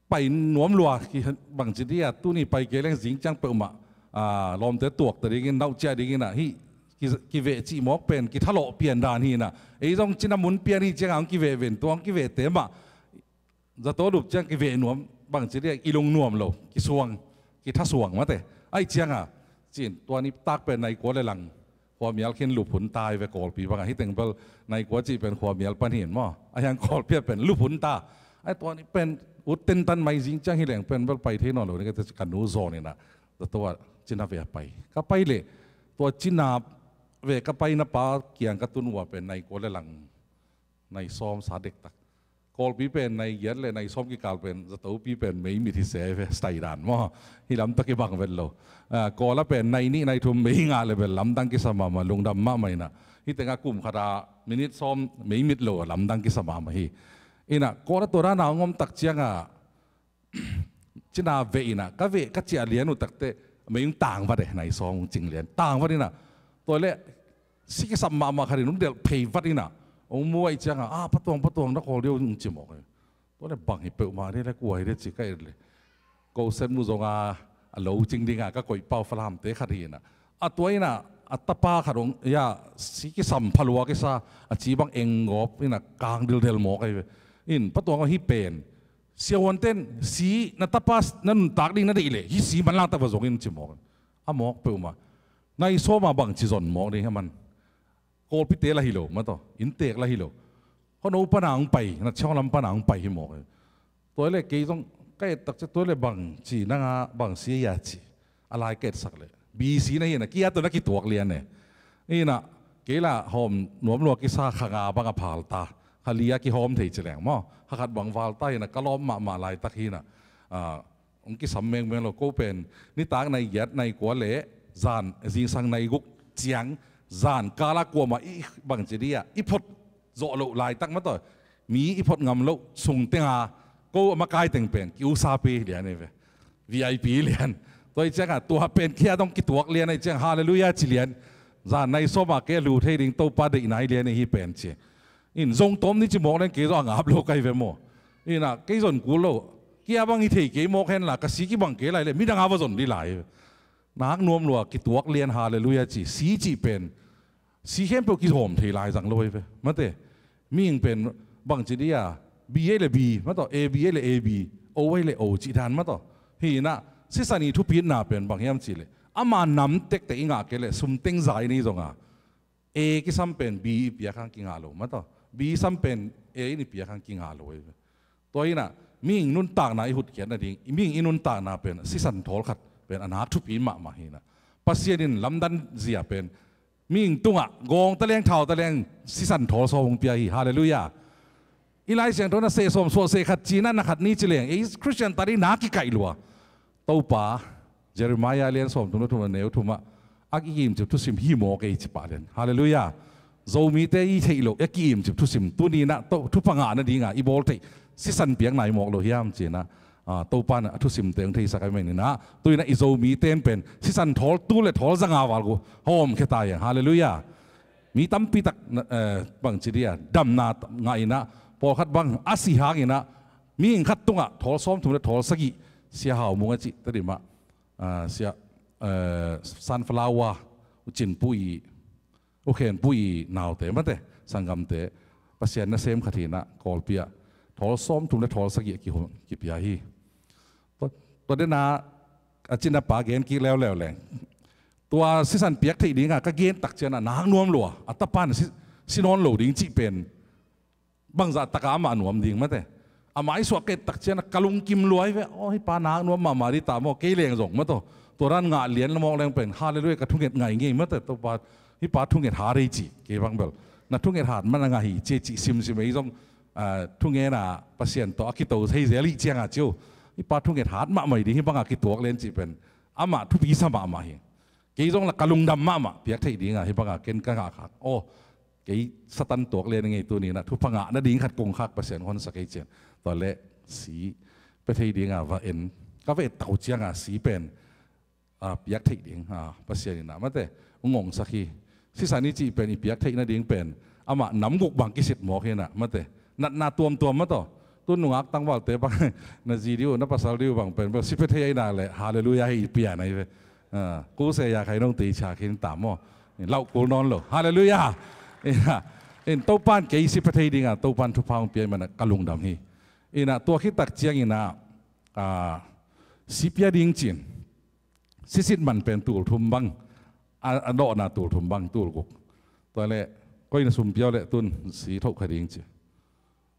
pai nuam lua, ki, bangci dia, tuni pai kei leng zing ciang peuhmah, a, lawmte tuak ta dingin, nauh ciah dingin ah, hih ki, kiveh cih mawk pen kithalawh pian dan hi inah. Ei zong cina mun pian hi ciangah hong kiveh ven, tua hong kivehte mah zato lup ciang kiveh nuam, bangci dia, i lung nuam lo, kisuang, kithasuang mate. Ahih ciangah, cin, tua ni tak pen nai kua le lang khuamial khin lup hun ta hi ve, Kawlpi bangah. Hih teng bel nai kua cih pen khuamial pan hin maw, a hiang Kawlpi ah pen lup hun ta. Ai, tua ni pen ut tentan mai, zing ciang hi leng pen bel pai thei nawn lo ni, ka, ka nu zawn inah zato ah cina veh a pai. Ka pai leh tua cina veh ka paina pa kiang ka tun uh a pen nai kua le lang, nai sawm sa dektak. Kawlpi pen nai giat le nai sawm kikal pen zatopi pen meimit hi se ve, style dan maw. Hih lam tawh kibang vet lo. A, Kawl ah pen nai nih nai thum mei ngah le bel lamdang kisa mahmah, lungdam mahmah inah. Hih tengah kum khat a minit sawm meimit lo a lamdang kisa mahmah hi. Inah, Kawl ah tua dan a hong om tak ciangah cina veh inah, ka veh ka ciah lian uh tak teh mei hong tang vat e, nai sawm hong cing lian, tang vat inah. Tua leh si kisam mahmah khat in hong delh phei vat inah, hong mu ahih ciangah, ah, Pa Tuang, Pa Tuang, na kawl dih o, hong ci mawk hi. Tua leh bang hi peuhmah dih leh kua hi dih ci ka et leh, ko set mu zonga a lo cing dinga ka koih pau Falamte khat hi inah, a tua inah a tapa khat hong, ya, si kisam phalua kisa, a ci bang enggawp inah kang dildel mawk ahi ve. In Pa Tuang aw, hih pen siavuante'n si na tapa na nuntak ding na deih leh hih si manlang tak va zong in ci mawk. A mawk peuhmah. Nai sawma bangci zon mawk ding hi a man. Kawlpite lah hi lo, mataw, inntek lah hi lo. Khuano pana hong pai, na ciang lam pana hong pai hi mawk hi. Tua leh kei zong ka et tak ciang tua leh bangci nanga bangci a ci. A lai ka etsak leh B C na hi inah, kia tawh na kituak lian e. Inah kei lah hawm nuam lua kisa, kha nga bang a phal ta, kha li a kihawm thei ci leng maw, kha khat bang val ta hi inah, ka lawm mahmah laitak hi inah, ah, hong kisam mengmeng lo. Ko pen nitak nai giat nai kua leh zan zingsang nai guk ciang, zan kala kuamah i bangci dih ah i phot zawh loh laitak, mataw, mi i phot ngam loh sung tenga ko a makai teng pen ki-usapi lian hi ve. V I P lian. Tua ahih ciangah tua pen kia dong kituak lian ahih ciang, halleluiah ci lian. Zan nai sawma kei a lu thei ding Topa deihna hi lian hi pen ci. In zong tawm ni ci mawk leng kei zong a ngap lo ka hi ve maw. Inah kei zon kul lo. Kia bang hi thei kei mawk henla, ka si kibang kei lai leh midang a va zon dih lai. Nak nuam lua kituak lian, halleluiah ci. Si cih pen si khempeuh kihawm thei lai zang lo ahi ve, mate. Mihing pen bangci dih a, B ahi leh B, mataw, A B ahi leh A B, O ahi leh O cih dan, mataw. Hi inah sisan i thupitna pen bang hiam cih leh, ama nam tektek i ngah kei leh sum teng za i nei zonga, A kisam pen B i piak hang kingah lo, mataw, B sam pen A in i piak hang kingah lo ahi ve. Tua inah mihing nuntakna i hutkhiat nading, mihing i nuntakna pen sisan thawl khat pen a nak thupi mahmah hi inah, Pasian in lamdang zia pen mihing tungah gawng taleng, thau taleng, sisan thawl sawm hong pia hi. Halleluiah. I Lai Siangtho na seh sawm, suah seh khat ci inah, na khat ni ci leng, ei Khristian ta dih na kikaih lua. Topa, Jeremiah lian sawmthum le thum, a neu thumah a ki-imcip thusim hi mawk ei ci pah lian. Halleluiah. Zomite i theih loh a ki-imcip thusim tuni inah thupha ngah nadinga i bawl theih sisan piakna hi mawk lo hiam ci inah, ah, Topa in a thusimte hong theisak ahih man inah, tu inah i Zomite in pen sisan thawl tul le thawl zanga val gu hawm khia ta hi hang. Halleluiah. Mi tampi tak, eh, bangci dih a, damna ngah inah, pawlkhat bang a si hang inah, mihing khat tungah thawl sawmthum le thawl sagih, Sia Hau Mung a cih Tedim ah, ah, Sia, eh, Sunflower, U Cin Pu i, U Khen Pu i naute, mate, sanggamte, Pasian nasem khat hi inah, Kawlpi ah thawl sawmthum le thawl sagih a kihawm, kipia hi. Tua, tua dena a cina pa gen kik leuleu leng, tua sisan piak theih dinga ka gen tak ciangah nak nuam lua, a tapa in si, si nawn lo ding cih pen bangzah taka amah nuam ding, mate. Amah i suah ka et tak ciangah ka lungkim lua hi ve. Aw, hih pa nak nuam mahmah dih ta maw, kei leng zong, mataw. Tua dan ngah lian la mawk leng pen, halleluiah, ka thunget ngai ngei, mate. Topa, hih pa thunget hat ei ci, kei bang bel na thunget hat man a ngah hi ci, cih simsim ei zong, ah, thungena Pasian tawh a kito thei zel hi cianga ci uh, hih pa thunget hat mahmah hi ding, hih banga kituak lian cih pen amah thupi sa mahmah hi. Kei zong lah ka lungdam mahmah, piak theih dinga hih banga ken ka ngah khak. Aw, kei Satan tuak lian ngei, tuni inah thupha ngah nading khat kong khak Pasian hong honsak ei ci-in. Tua leh si pia thei dinga va en, ka va et tak uh cianga si pen, ah, piak theih ding, ah, Pasian inah, mate, hong ngongsak hi. Sisan i cih pen i piak theih nading pen amah nam guk bang kisit mawk hi inah, mate. Natna tuamtuam, mataw. Tu nungak tangvalte bang, na zi dih uh, na pasal dih uh bang pen bel si pia thei ahih nak leh, halleluiah, hi pian ahi ve. Ah, kuse ya khai nong tei cha khin ta maw. Lauh kul nawn lo. Halleluiah. Inah, in Topa in kei si pia thei dinga Topa in thupha hong pia ahih manah ka lungdam hi. Inah tua khit tak ciang inah, ah, si pia ding ci-in, sisit man pen tul thum bang, a, a dawhna tul thum bang, tul guk. Tua leh koi na sum pia uh leh tun si thoh kha ding ci.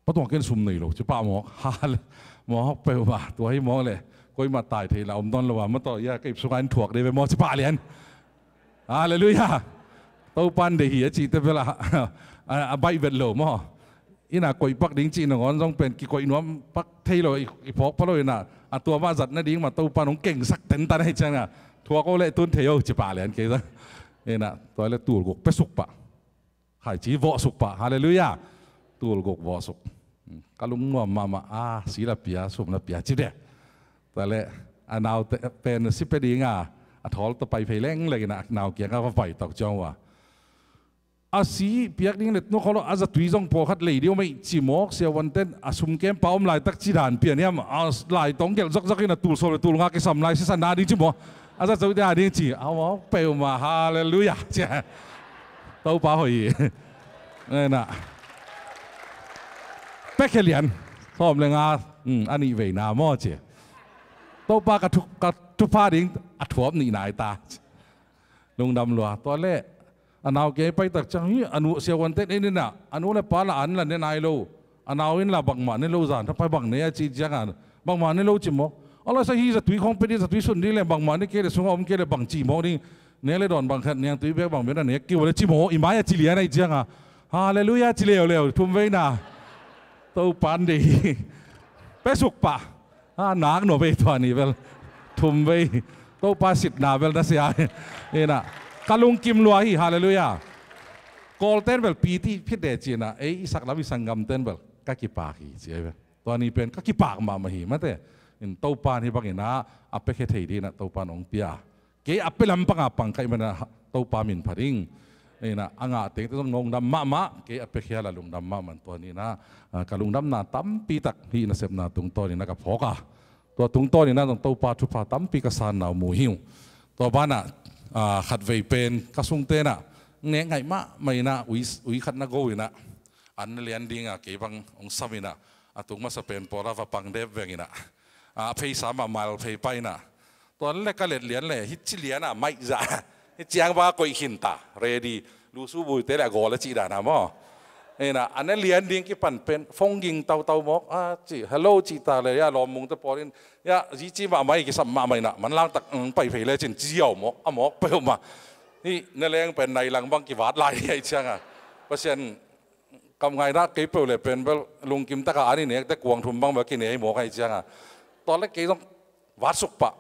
Pa Tuang, ken sum nei lo ci pah mawk. Hale, mawk peuhmah, tua hi mawk leh koimah tai thei lah om nawn lo a, mataw, ya, ka ip sungah in thuak dih ve maw ci pah lian. Halleluiah. Topa in deih hi a cihte bel a, a, a baih vet lo maw. Inah koih pak ding cih nangawn zong pen kikoih nuam pak thei lo, i, i phawk pha lo inah, a tua mah zat nading mah Topa in hong kengsak tentan ahih ciangah, thuak o leh tun thei o ci pah lian kei zong. Inah tua leh tul guk pia suk pah. Khaici vawh suk pah. Halleluiah. Tul guk vawh suk. Ka lungnuam mahmah a, si lah pia, sum lah pia ci deh. Tua leh a naute pen si pia dinga, A thawl ta pai phei lengleng in a nau kiangah va pai tak ciang uh a, a si piak ding le tun kholo a zatui zong pawlkhat lei ding om ei ci mawk, siavuante'n a sum kempa om laitak ci dan pian hiam, a lai tawng gelh zokzok in a tul sawm le tul nga kisam lai sisan na ding ci mawk, a zatui a ding ci a mawk peuhmah, halleluiah. Cia Topa hoih hi. Nena, pekhia lian sawm le nga, a nih veina maw ci. Topa ka thu, ka thupha ding a thuap nih nai ta. Lungdam lua. Tua le a nau kei pai tak ciang hi, a nu siavuante'n en in a, a nu le pa la an la ne nai lo, a nau in la bangmah ne lo, zan thapai bang ne a ci ciang a, bangmah ne lo ci mawk. A la sa hi zatui khong pe ding, zatui sun ding le bangmah ne kei le sungah om kei le bang ci mawk ding. Nek le dawn bang khat, niangtui bek bang bek na nek kei uh le ci mawk, i mai a ci lian a hi ciang a, halleluiah ci leuleu thum veina. Topa'n deih hi. Pe suk pah. A nak nuam vei tua ni bel. Thum vei. Topa sitna bel na sia hi. Ina, ka lungkim lua hi, halleluiah. Kawlte'n bel piti phit de ci-in a, ei i sak lam i sanggamte'n bel ka kipak hi ci ei bel. Tua ni pen ka kipak mahmah hi mate. In Topa'n hi bangin a, a pekhia thei dingin a Topa'n hong pia. Kei a pia lampang a pang ka hih manin a Topa min pha ding. Ina, a ngah tengte zong lungdam mahmah, kei a piakhia la lungdam mahmah in tua ni-in a, a, ka lungdamna tampi tak hih nasepna tungtawnin a ka phawk a, tua tungtawnin a zong Topa thupha tampi ka sanna uh mu hi uh. Tua banah, a, khatvei pen ka sungte'n a nek ngaih mahmah in a, ui, ui khat na go in a, an na lian ding a kei bang hong sam in a, a tung masa pen pawl a va pang dep veng in a, a, pheisa mah mal phei pai in a, tua le ka let lian le, hih ci lian a maih zah. Hih ciang bang a koih khin ta, ready. Lusu buite le a gawl a cih dan a maw. Ina, a ne lian ding kipan pen, phone ging tautau mawk, a ci, hello cih ta le, ya lawm mungte pawl in, ya, zi ci mahmah hi, kisam mahmah in a, manlang tak, mm, pai phei le cin, ci ziau mawk, a mawk peuhmah. Hih ne leng pen nai lang bang kivat lai hi a, hih ciang a. Pasian kam ngaihna kei peuh le pen bel lungkim taka an i nekte kuang thum bang bel kinei mawk a, hih ciang a. Tua le kei zong vatsuk pah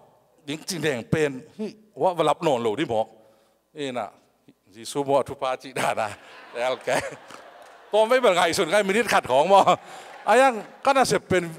ding ci neng pen hih, va lap nawn lo ding mawk. Ina, Jesu muh a thupha cih dan a. Tel ke. Tua vei bel ngaihsun ngai minute khat khawng maw. A yang ka nasep pen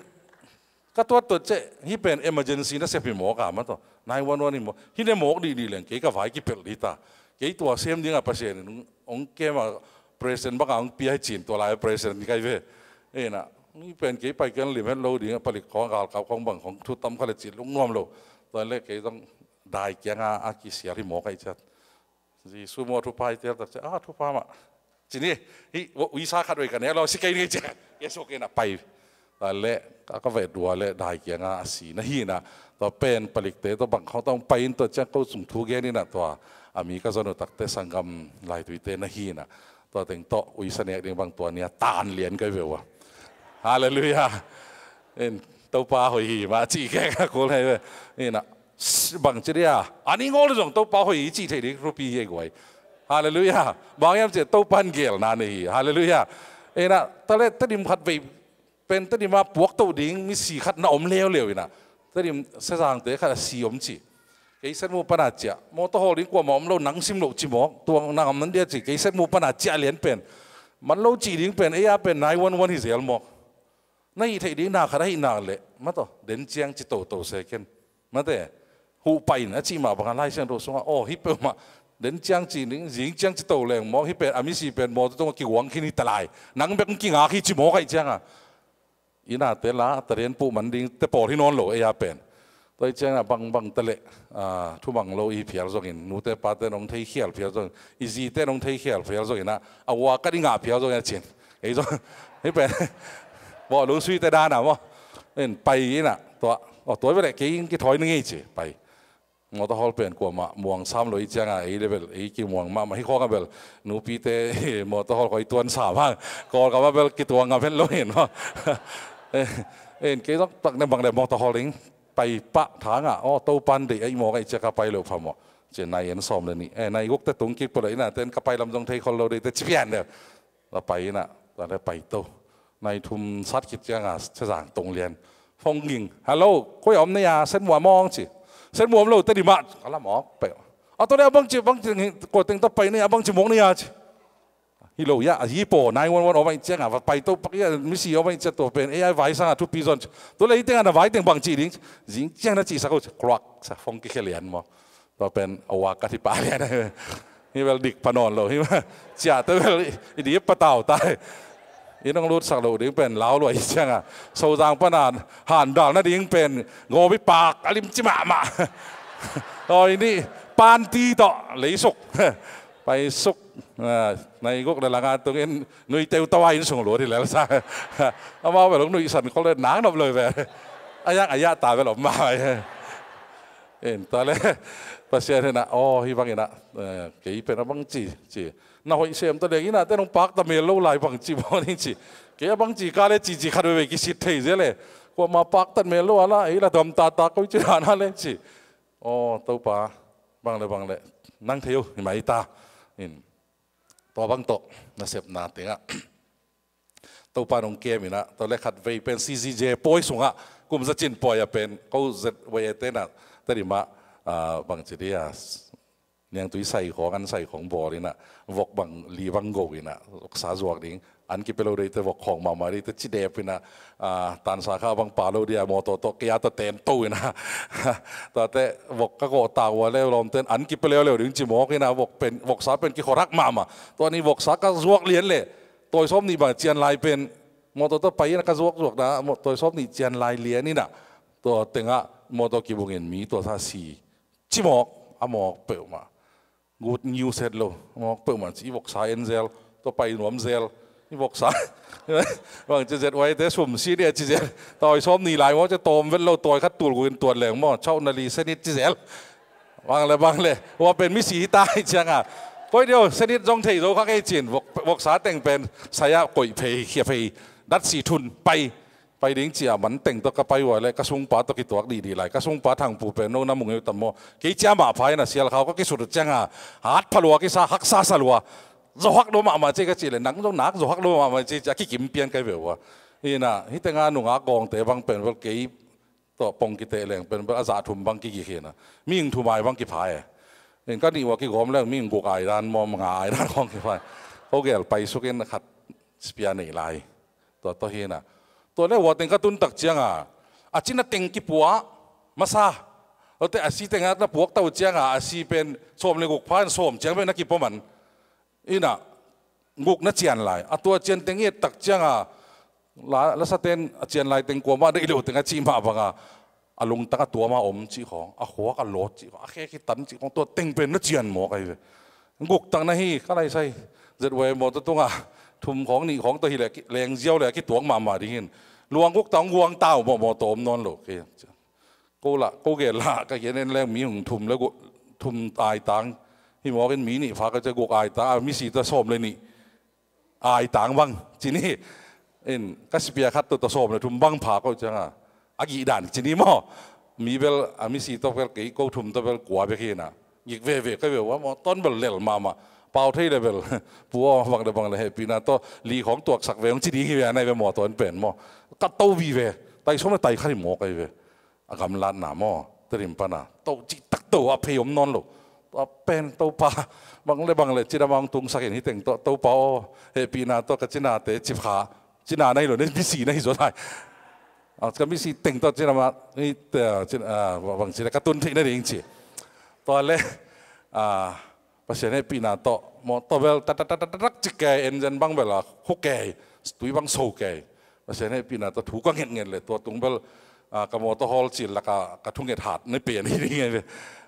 ka tuat tuat ciah, hih pen emergency nasep hi mawk a, maw tawh. Nine one one hi mawk. Hih ne mawk dihdih leng kei ka vai kipelh dih ta. Kei tua sem ding a Pasian in hong kem a, president bang a hong pia hi cin, tua lai a president kai ve. Ina, hih pen kei pai ken lim het lo ding a, palik khawng, galkap khawng bang khawng thu tam kha le cin lungnuam lo. Tua le kei zong dai kiang a, a kisial hi mawk a, hih ciat. Jesu muh a thupha i tel tak ciah, a, thupha mah. Ci ni, hih, ui sa khat vei ka nek lo, si kei ni ciah. Jesu kei na pai. Tua le, ka, ka vet dua le, dai kiang a, a si na hi na. Tua pen palikte, tua bang khawng tua hong pai in tua ciang ko sung thu gen in a tua. A mi ka zon uh takte sanggam laituite na hi na. Tua teng tawh, ui sa nek ding bang tua ni a tan lian kai ve ua. Halleluiah. In, Topa hoih hi, mah ci kei ka kul hei ve. Ina, bang ci dia, a ni ngol zong Topa hoih hi ci thei ding rupi hi ei guai. Halleluiah. Bang hiam ci Topa in gelna nei hi. Halleluiah. Ina, tua le Tedim khat vei pen Tedim a puak toh ding misi khat na om leuleu ina. Tedim Sezangte khat a si om ci. Kei Setmu pan a ciah. Mawtaw hawl ding kuamah om lo, nang sim loh ci mawk. Tua nang om nan dia ci. Kei Setmu pan a ciah lian pen. Man lo cih ding pen, ei a pen nine one one hi zel mawk. Na hih theih ding na khat ahih nak leh, mawtaw, den ciang ci toto se ken. Mate, huh pah in a cih mah bang a Lai Siangtho sungah, aw, hih peuhmah, den ciang ci ning, zing ciang ci to leng mawk, hih pen, a misi pen, mawtaw tungah kiguang khin hi ta lai. Nang bek kingak hi ci mawk ahih ciangah. Inn a te la, ta den puh man ding, te pawl hi nawn lo, ei a pen. Tua ahih ciangah bangbang ta leh, a, thumang lo i phial zongin, nute pate nong theikhial phial zongin, i zite nong theikhial phial zongin ah, a ua ka ding ah phial zongin a cin. Ei zong, hih pen, bawh lungsuite dan ah maw. En pai in ah, tua, aw, tua bel eh, kei in kithawi ning ei ci, pai. Mawtaw hawl pen kuamah muang sam lo i ciangah, ei le bel, ei kimuang mahmah hi khawngah bel, nupite, mawtaw hawl koi tuan sam hang, Kawlgam ah bel kituang ngam het lo in maw. En, kei zong tak ne bang le mawtaw hawl ding, pai pah thangah, aw, Topan deih ahih mawk ahih ciah ka pai loh phamawh. Ci nai en sawm le nih, eh, nai gukte tung kik pawh le inn a ten ka pai lam zong thei khol lo deihte ci pian deuh. La pai inn ah, la le pai to. Nai thum sat khit ciangah Sezang tung lian. Phone ging. Hello, koi a om na hia, Setmu ah mawng ci. Setmu om lo, Tedim ah. Ka la mawk peuh. A tua le a bangci, bangci, kua teng tawh pai na hia, bangci mawk na hia ci. Hi lo hia, a hi paw, nine one one om ahih ciangah, va pai to pak hia, misi om ahih ciah tua pen, ei a vai sangah thupi zawn ci. Tua le hih tengah na vai teng bangci ding. Zing ciang na cihsak uh ci, kruak, sa phone kikhia lian maw. Tua pen a uak ka thi pah lian ahi. Hi bel dik pha nawn lo hi ma. Ciah te bel i dip pha tau tai. I nong lutsak loh ding pen lau lua hi cianga Sozang pana handal nading pen gobi pak a limci mahmah. Oi ni panti tawh leisuk. Paisuk. Nai guk le langa tungin nui teu tawa inn sung lut hi lel sa. Amau bel hong nuihsan khol le nang nop lo hi ve. A yang a yah ta bel om mah. In ta le Pasian hinah aw hi bang inah kei pen a bang ci ci na hoih sem ta leng inah te nong pakta mel lo lai bang ci baw ning ci. Kei a bang ci ka le ci ci khat veve kisit thei zel e. Kuama paktat mel lo ala ei la dam tata koi ci hana le ci. Aw Topa bang le bang le nang thei uh hi mai ta. In tua bang tawh nasepna tengah Topa nong kem inah tua le khat vei pen C C J pawi sungah kum zacin pawi a pen ko zet vei a tenah tadimah bang ci dia niangtui sai khawng an sai khawng bawl inah vok bang li bang go inah voksa zuak ding an kipia lo deite vok khawng mahmah deite cidep inah tansa kha bang pa lo dia mawtaw tawh kei a tawh ten to inah tuate vok ka kawh tak ua le lawmten an kipia leuleu ding ci mawk inah vok pen voksa pen kikhawthak mahmah tua ni voksa ka zuak lian le tawi sawm nih bang cian lai pen mawtaw tawh pai inah ka zuakzuak na tawi sawm nih cian lai lian inah tua tengah mawtaw kibungin mi tua sa si cimawk a mawk peuhmah. Good news het lo a mawk peuhmah ci i voksa en zel tua pai nuam zel i voksa bang ci zet uaite sum si dia ci zel tawi sawm nih lai mawk ci tawm vet lo tawi khat tul gukin tuat leng maw chauh na li senit ci zel. Bang le bang le ua pen misi hi ta hi cianga koi deu senit zong thei zo kha kei cin voksa teng pen saya koih phei khia phei dat si thun pai pai ding cia man teng tawh ka pai ua le ka sungpa tawh kituak dihdih lai ka sungpa thangpu pen no na mung eu tam maw kei cia mah phai na sial khau ka kisut cianga hat phalua kisa haksa salua zohak do mahmah ci ka ci le nang zong nak zohak do mahmah ci cia kikim pian kai ve ua. Ina hitenga nungak gawngte bang pen vel kei tawh pong kiteh leng pen a zah thum bang kigik hi na mihing thum ai bang kipha e. In ka nih ua kigawm leng mihing guk ai dan maw nga ai dan khawng kipha e. Ko gel paisuk in khat spia nei lai tua tawh hi na tua le ua teng ka tun tak cianga a cina teng kipua masa lote a si tengah na puak tau cianga a si pen sawm le guk pha in sawm ciang pen na kipua man. Ina guk na cian lai a tua cian teng i et tak cianga la lasaten a cian lai teng kuamah deih lo teng a cih mah banga a lungtang a tuama om cih khawng a khuak a lawt cih khawng a khek hi tan cih khawng tua teng pen na cian mawk ahi ve. Guk tak na hi ka lai sai zet uai mawtaw tunga thum khawng nih khawng tawh hi leh leng ziau le a kituak mahmah ding hin luang guk tak hong guang tau mawh mawtaw om nawn lo kei. Ko lah ko gel lah ka gen en leng mi hong thum le thum aitang hi mawkin mi nih pha ka cia guk aitang a misi ta sawm le nih aitang bang cini in ka sipia khat tawh ta sawm le thum bang pha ko cianga a gih dan cini maw mi bel a misi tawh bel kei ko thum tawh bel kua bek hi na gik veve ka ve ua maw ton bel lel mahmah pau thei le bel pu aw bang le bang le hehpihna tawh li khawng tuaksak ve hong ci ding hi ve a nai ve maw ton pen maw ka to vive tai sawm le tai khat hi maw kai ve. A gamlatna maw terim pana to cih tak to a phei om nawn lo. Tua pen Topa bang le bang le cidam a hong tungsak in hi teng tawh Topa aw hehpihna tawh ka cinate cipha cina na hi lo ne misi na hi zaw lai. Ka misi teng tawh cinama bang ci le ka tun theih nading ci. Tua le Pasian hehpihna tawh maw tawbel tatatatatak cik kei en zen bang bel a khu kei tui bang so kei. Pasian hehpihna tawh thu ka ngetnget le tua tung bel ka mawtaw hawl cil laka ka thunget hat na pen hi ding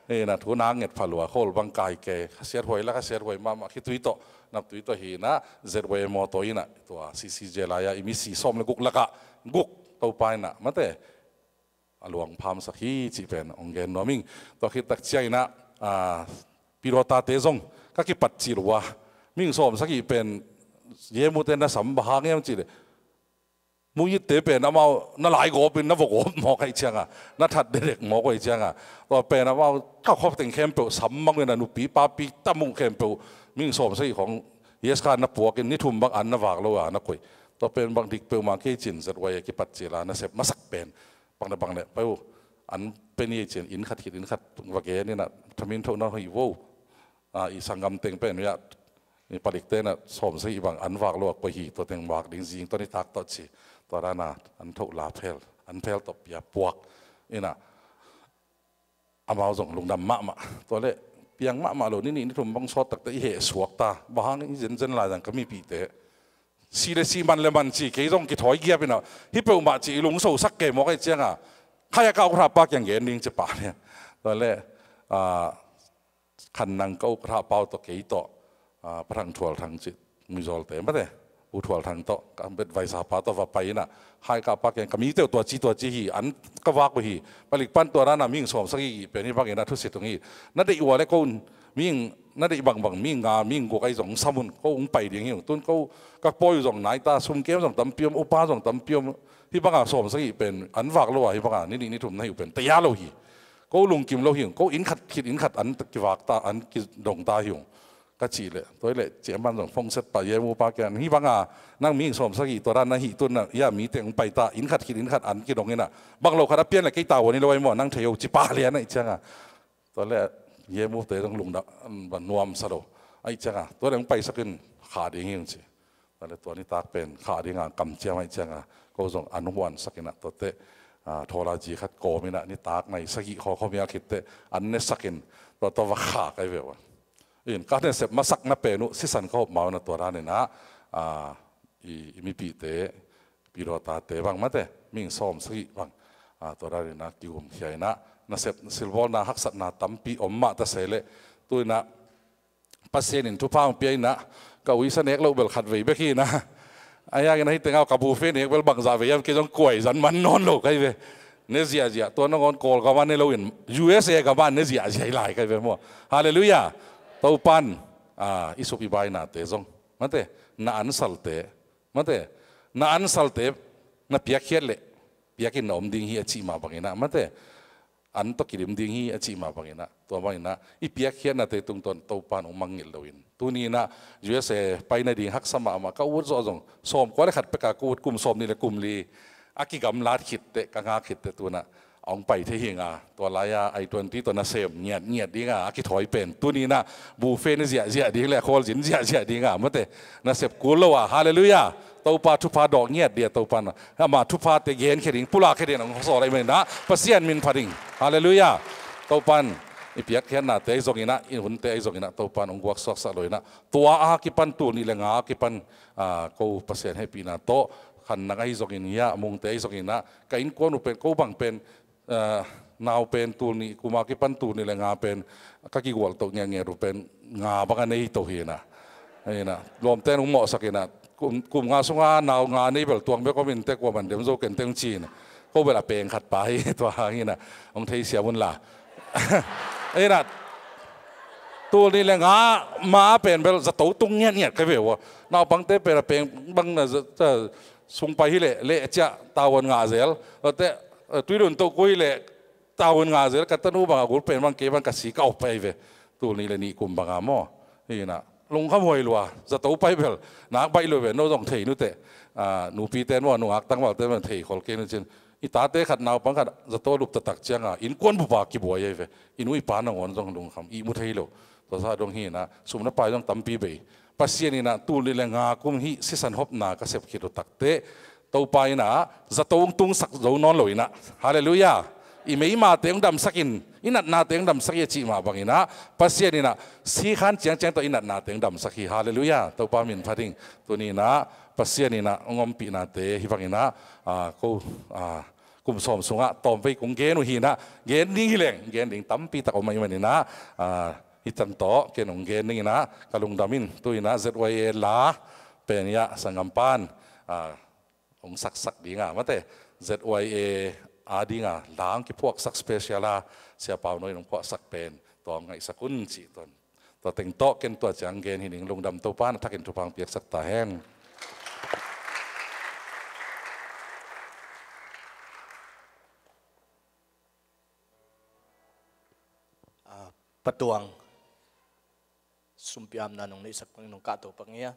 e. Na thu na nget pha lua hawl bang kai kei khasiat huai la khasiat huai mahmah khitui tawh naptui tawh hi na zet huai mawtaw ina tua C C J lai-a i misi sawm le guk laka guk Topa ina mate a luang phamsak hi cih pen hong gen nuam ing. Tua khit tak ciang ina pilawtate zong ka kipat cil uh a mihing sawm sagih pen yemute na sam bang hang hiam cih le muitte pen amau na lai gawpin na vawgawp mawk ahi cianga na that dedek mawk ahi cianga tua pen amau ka khop teng khempeuh sam mangin a nupi papi tam uh khempeuh mihing sawm sagih khawng yes kha na puakin ni thum bang an na vak lo a na koih tua pen bang dik peuhmah kei cin zet huai a kipat cila na sep masak pen bang le bang le pai uh an pen i cin inn khat khit inn khat va gen ina thamin thoh na hih vo. I sanggam teng pen uh ya i palikte na sawm sagih bang an vak lo a koi hi tua teng vak ding zing tua ni tak tawh ci tua dana an thoh la phel an phel tawh pia puak ina amau zong lungdam mahmah. Tua leh piang mahmah lo, ni nih ni thum bang sawt takte i heh suak ta. Bang hang i zenzen lai zang ka mipihte. Si le si, man le man ci, kei zong kithawi giap inah, hih peuhmah ci i lungsosak kei mawk ahih cianga, khai a ka uk rapa kiang gen ding ci pah lian. Tua leh, ah, khan nang ka uk rapa uh tawh kei tawh, ah, Pa Thang Thual Thang ci, Muizawlte mate, U Thual Thang tawh, ka bet vaisa pa tawh va pai inah, khai ka pa kiang ka mite uh tua ci tua ci hi, an ka vak uh hi, palik pan tua dana mihing sawm sagih pen hih bangin a thusit ung hi. Na deih ua le ko un, mihing na deih bangbang, mihing nga, mihing guk ahi zong sam un, ko hong pai ding hi ung. Tun ko ka pawi uh zong nai ta, sum kem zong tampi om, upa zong tampi om, hih banga sawm sagih pen an vak lo a, hih banga ni nih ni thum na hi uh pen taya lo hi. Ko lungkim lo hi ung, ko inn khat khit inn khat an kivak ta, an kidong ta hi ung, ka cih leh, tua hi leh ciaman zong phone set pah, yemu pa kiang, hih banga nang mihing sawm sagih tua dan na hih tun a, ya, mite hong pai ta, inn khat khit inn khat an kidong inah, bang lo khat a pian leh kei tavuan hi lo ahi maw, nang thei o ci pah lian ahih cianga. Tua leh yemute zong lungdam, nuamsa lo ahih cianga, tua leh hong paisak in, kha ding hi ung ci. Tua leh tua nitak pen kha dinga kamciam ahih cianga, ko zong an huansak inah, tuate, ah, thawlaji khat kawm inah, nitak nai sagih khawkhawm ia khitte an nesak in, tua tua va kha kai ve ua. In ka nasep masakna pen uh sisan ka hop ma uh inah, tua dan inah, ah, i, i mipihte, pi dawtate bang mate, mihing sawm sagih bang, ah, tua dan inah kigumkhia inah, nasep silbawlna haksatna tampi om mah ta se leh, tu inah Pasian in thupha hong pia inah, ka uisa nek loh bel khat vei bek hi inah. Ahi hangin ahi tengah ka buffet nek bel bangzah vei hiam, kei zong kuai zan man nawn lo kai ve. Ne ziahziah, tua nangawn Kawlgam ah ne lo in, U S A gam ah ne ziahziah hi lai kai ve maw. Halleluiah. Topan, ah, i sup i bainate zong mate, na ansalte mate, na ansalte na piakkhiat leh, piakin na om ding hi a cih mah bang inah mate, an tawh kidim ding hi a cih mah bang inah, tua bang inah i piakkhiatnate tungtawn Topan hong mangngilh lo in, tuni inah U S A pai nading haksa mahmah, ka ut zawh zong sawmkua le khat peka ka ut, kum sawmnih le kum li a kigamlat khitteh, ka ngak khitteh, tu inah a hong pai thei hi nga. Tua lai-a i twenty tawh nasem ngiatngiat dinga a kithawi pen, tuni inah buffet ne ziahziah ding le a khawlzin ziahziah dinga mate, nasep kul lo a. Halleluiah. Topa thupha dawh ngiat dia, Topa na ama thuphate genkhia ding, pulakkhia ding hong sawl ahih manin ah Pasian min pha ding. Halleluiah. Topan i piakkhiatnate ahi zongin ah, i hunte ahi zongin ah Topan hong guaksuaksak lo inah, tua a kipan, tul nih le nga a kipan, ah, ko Pasian hehpihna tawh, khan nang ahi zongin, hia, Mungte ahi zongin ah, ka innkuan uh pen, ko bang pen, ah, nau pen tul nih, kum a kipan tul nih le nga pen ka kigualtoh ngiatngiat uh pen nga bang a nei to hi inah. Inah lawmte in hong mawhsak inah, kum, kum nga sunga nau nga nei bel tuang bek om inteh, kua man dem zo kenteh hong ci inah. Ko bel a peng khat pa hi, tua hang inah hong theisiam unla. Inah tul nih le nga ma pen bel zato tung ngiatngiat ka hi ve ua. Naupangte pen a peng bang na za, za, sung pai hi leh, leh ciah tavuan ngah zel. Tua teh, eh, tuilun toh kua hi leh tavuan ngah zel, ka tanu bang a gul pen bang kei bang ka si ka op pai ve. Tul nih le nih kum bang a maw. Hi inah lungkham huai lua, zato pai bel nak baih lo ve, no zong thei nu teh. Ah, nupite maw, nungak tangvalte maw, thei khol kei nu cin. I tate khat, naupang khat zato lup taktak cianga innkuan bup a kibuai ahi ve. I nu i pa nangawn zong lungkham, ihmu thei lo. Tua sa dong hi inah, sum le pai zong tampi bei. Pasian inah tul nih le nga kum hih sisan hopna ka sep khit uh takteh, Topa inah zato hong tungsak zo nawn lo inah. Halleluiah. I meimate hong damsak in, i natnate hong damsak hi a cih mah bang inah, Pasian inah sikhan ciangciang tawh i natnate hong damsak hi. Halleluiah. Topa min pha ding. Tuni inah Pasian inah hong ompihnate hih bang inah, ah, ko, ah, kum sawm sungah tawmvei kong gen uh hi inah, gen ding hi leng gen ding tampi tak om ahih man inah, ah, hih tan tawh ken hong gen ding inah ka lungdam in. Tu inah Z Y A la pen, hia, sanggampan, ah, hong saksak dinga mate, Z Y A a dinga la hong kiphuaksak special a, Sia Pau Noi in hong phuahsak pen tua hong ngaihsak un cih tuan. Tua teng tawh ken tua ciang gen hi ning. Lungdam, Topa na thakin thupha hong piaksak ta hen. Ah, Pa Tuang, sumpi amna nong neihsak pang, nong kahto pang ia.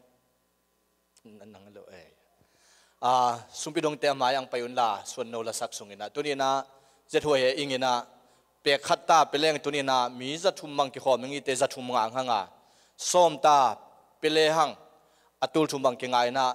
Nang lo eh. Ah, sumpi dongte a mai ang pai unla, suan no lasak sung inah, tuni inah Z Y A ing inah, pek khat ta pia leng, tuni inah mi za thum mang kikhawm ing, ite za thum ngah ang hang a, sawm ta pia le hang, a tul thum bang kingah inah,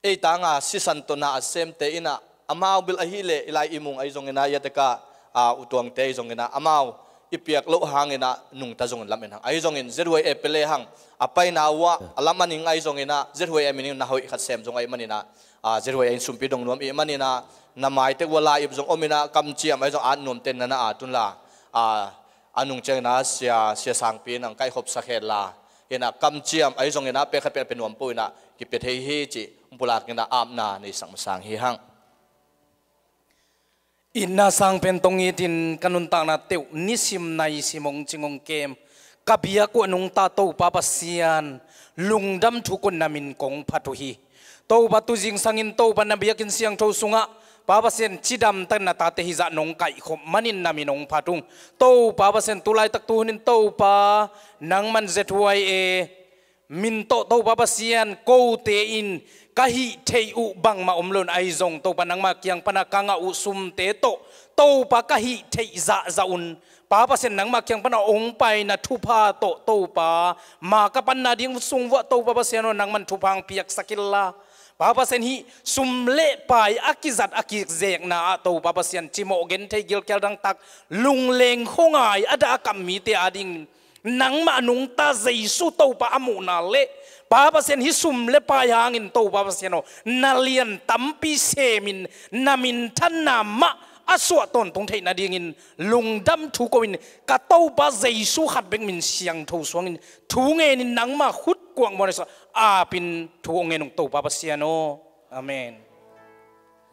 ei tanga sisan tawh na a semte inah, amau bil ahih leh i lai i mung ahi zongin ah, ia tekah a, U Tuangte ahi zongin ah, amau i piak loh hangin ah nungta zongin lamen hang. Ahi zongin Z Y A pele hang, a paina uh ah a lam a ning ahi zongin ah, Z Y A min in na hoih khat sem zong ahih manin ah, a, Z Y A in sumpi dong nuam ahih manin ah, na maitek uh a lai-ip zong om in ah, kamciam ahi zong at nuamte na na at un la, a, a nung ciangin ah Sia, Sia Sangpi in hong kaihkhopsak hen la, in ah kamciam ahi zongin ah pek khat pek pia nuam peuh in ah kipia thei hi cih hong pulak in ah apna neisak masang hi hang. Itna sang pen tong itin ka nuntakna teuh nisim naisim hong cing hong kem, ka biak uh a nungta Topa Pasian, lungdam thuk un na min kong phat uh hi. Topa, tu zingsangin Topa na biakinn siangtho sungah, Pa Pasian, cidamtakin na tate hizah nong kaihkhop manin na min hong phat ung. Topa Pasian, tu laitak tu hunin Topa, nangman Z Y A min tawh Topa Pasian, kote in ka hih theih uh bangmah om lo in ahi zong, Topa nangma kiang pana ka ngah uh sumte tawh Topa ka hih theih zahzah un, Pa Pasian, nangma kiang pana hong paina thupha tawh Topa, ma ka panna ding sung vuah Topa Pasian aw, nangman thupha hong piaksak inla, Pa Pasian, hih sum le pai a kizat a kizekna ah Topa Pasian, cimawh genthei gilkial dangtak, lungleng khuangai a dah a kap mite ading nangmah a nungta Jesu Topa a muhna le, Pa Pasian, hih sum le pai hangin Topa Pasian aw, na lian tampi semin na minthanna mah a suah tawntung theih nadingin lungdam thu ko-in, ka Topa Jesu khat bek min siangtho suangin thu ngenin nangmah khut kuak muan a suah apin thu hong ngen ung Topa Pasian aw. Amen.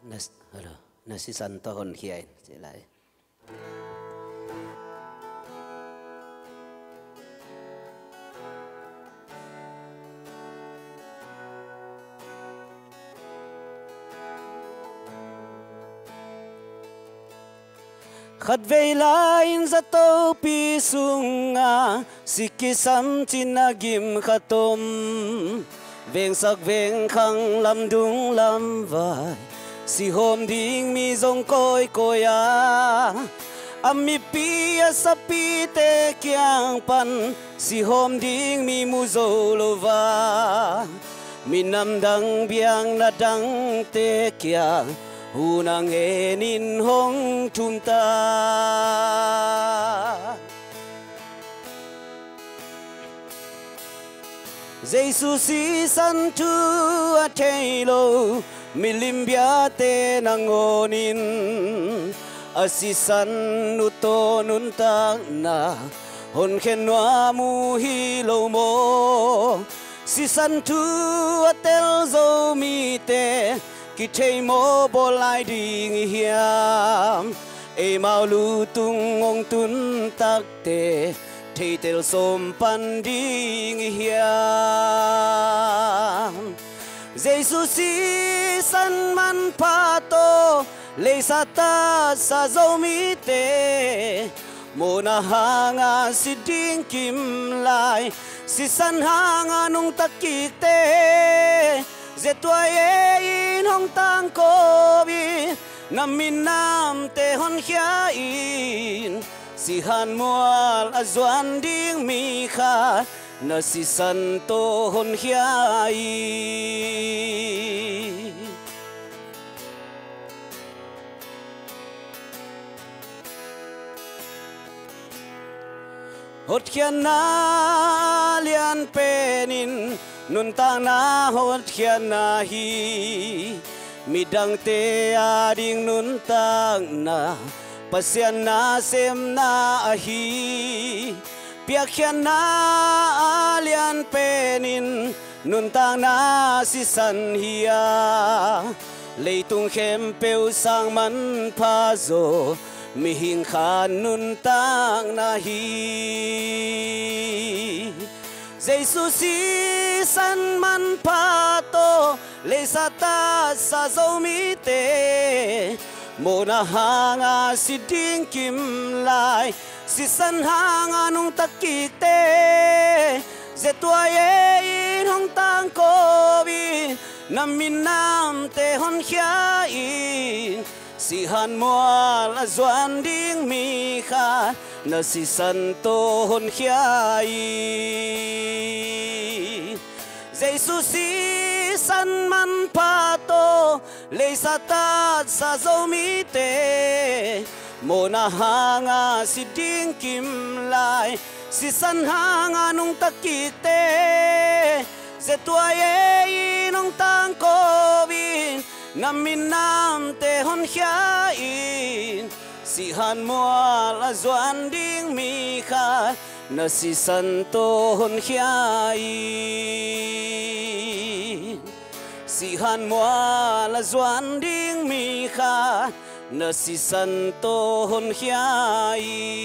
Na, hello. Na sisan tawh honkhia in, ci lai. Khatvei lai-in zatopi sungah si kisam cihna gim khat om. Vengsak vengkhang lamdung lamvai sihawm ding mi zong kawikawi a, a mipi a sapite kiang pan sihawm ding mi mu zo lo va, minam dang biakna dangte kiang hun a ngenin hong thumta. Jesu sisan thu a thei lo milim biate nangawnin, a sisan uh tawh nuntakna honkhia nuam uh hi lo maw? Sisan thu a tel zo mite kithei mawh bawl lai ding i hiam? Eimau lutung hong tun takte theitel sawm pan ding i hiam? Jesu sisan manpha tawh leisa tatsa zo mite, mawhna hanga si ding kim lai, sisan hanga nungta kikte, Z Y A in hong tangko in, na minamte honkhia in, sihan mual a zuan ding mi khat na sisan tawh honkhia in. Hotkhiatna lianpen in nuntakna hotkhiatna hi. Midangte ading nuntakna Pasian nasemna ahi. Piakkhiatna a lianpen in nuntakna sisan hi a, leitung khempeuh sang manpha zaw mihing khat nuntakna hi. Jesu sisan manpha tawh leisa tatsa zo mite, mawhna hanga si ding kim lai, sisan hanga nungta kikte, Z Y A in hong tangko in, na minamte honkhia in, sihan mual a zuan ding mi khat na sisan tawh honkhia in. Jesu sisan manpha tawh leisa tatsa zo mite, Mawhna hanga si ding kim lai, sisan hanga nungta kikte, zetuai ei in hong tangko in, na minamte honkhia in, sihan mual a zuan ding mi khat na sisan tawh honkhia in. Sihan mual a zuan ding mi khat na sisan tawh honkhia in.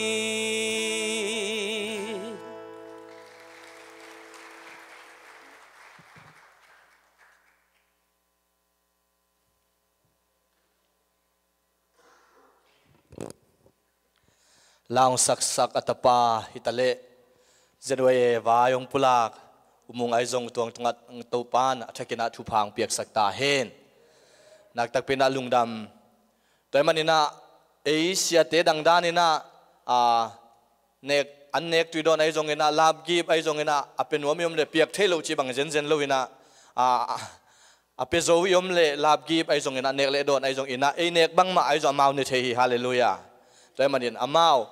Langsaksak a tapa hitaleh, January vai hong pulak Umung Aizong tuang tungat Topan a thakinah thupha hong piaksak ta hen. Naktakpinah lungdam. Tua ahih maninah ei siate dangdaninah a nek, an nek tuidawn ahi zonginah, lapgip ahi zonginah, a pia nuam i om le piak thei loh cih bang zenzen loinah, a, a pia zo i om le lapgip ahi zonginah, nek le dawn ahi zonginah, ei nek bangmah ahi zong amau ne thei hi. Halleluiah. Tua ahih manin amau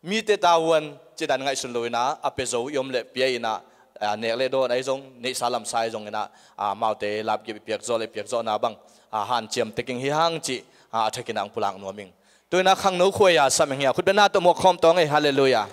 mite tavuan cidan ngaihsun loinah, a pia zo i om le pia inah, a, nek le dawn ahi zong, neihsa lamsa ahi zonginah, a, amaute lapgip i piak zawh le piak zawhna bang, a, hanciam teking hi hang cih, a, a thakinah hong pulak nuam ing. Tuinah khangno khuai a sam ing hi a, khutbetna tawh muak khawm tawng ei. Halleluiah.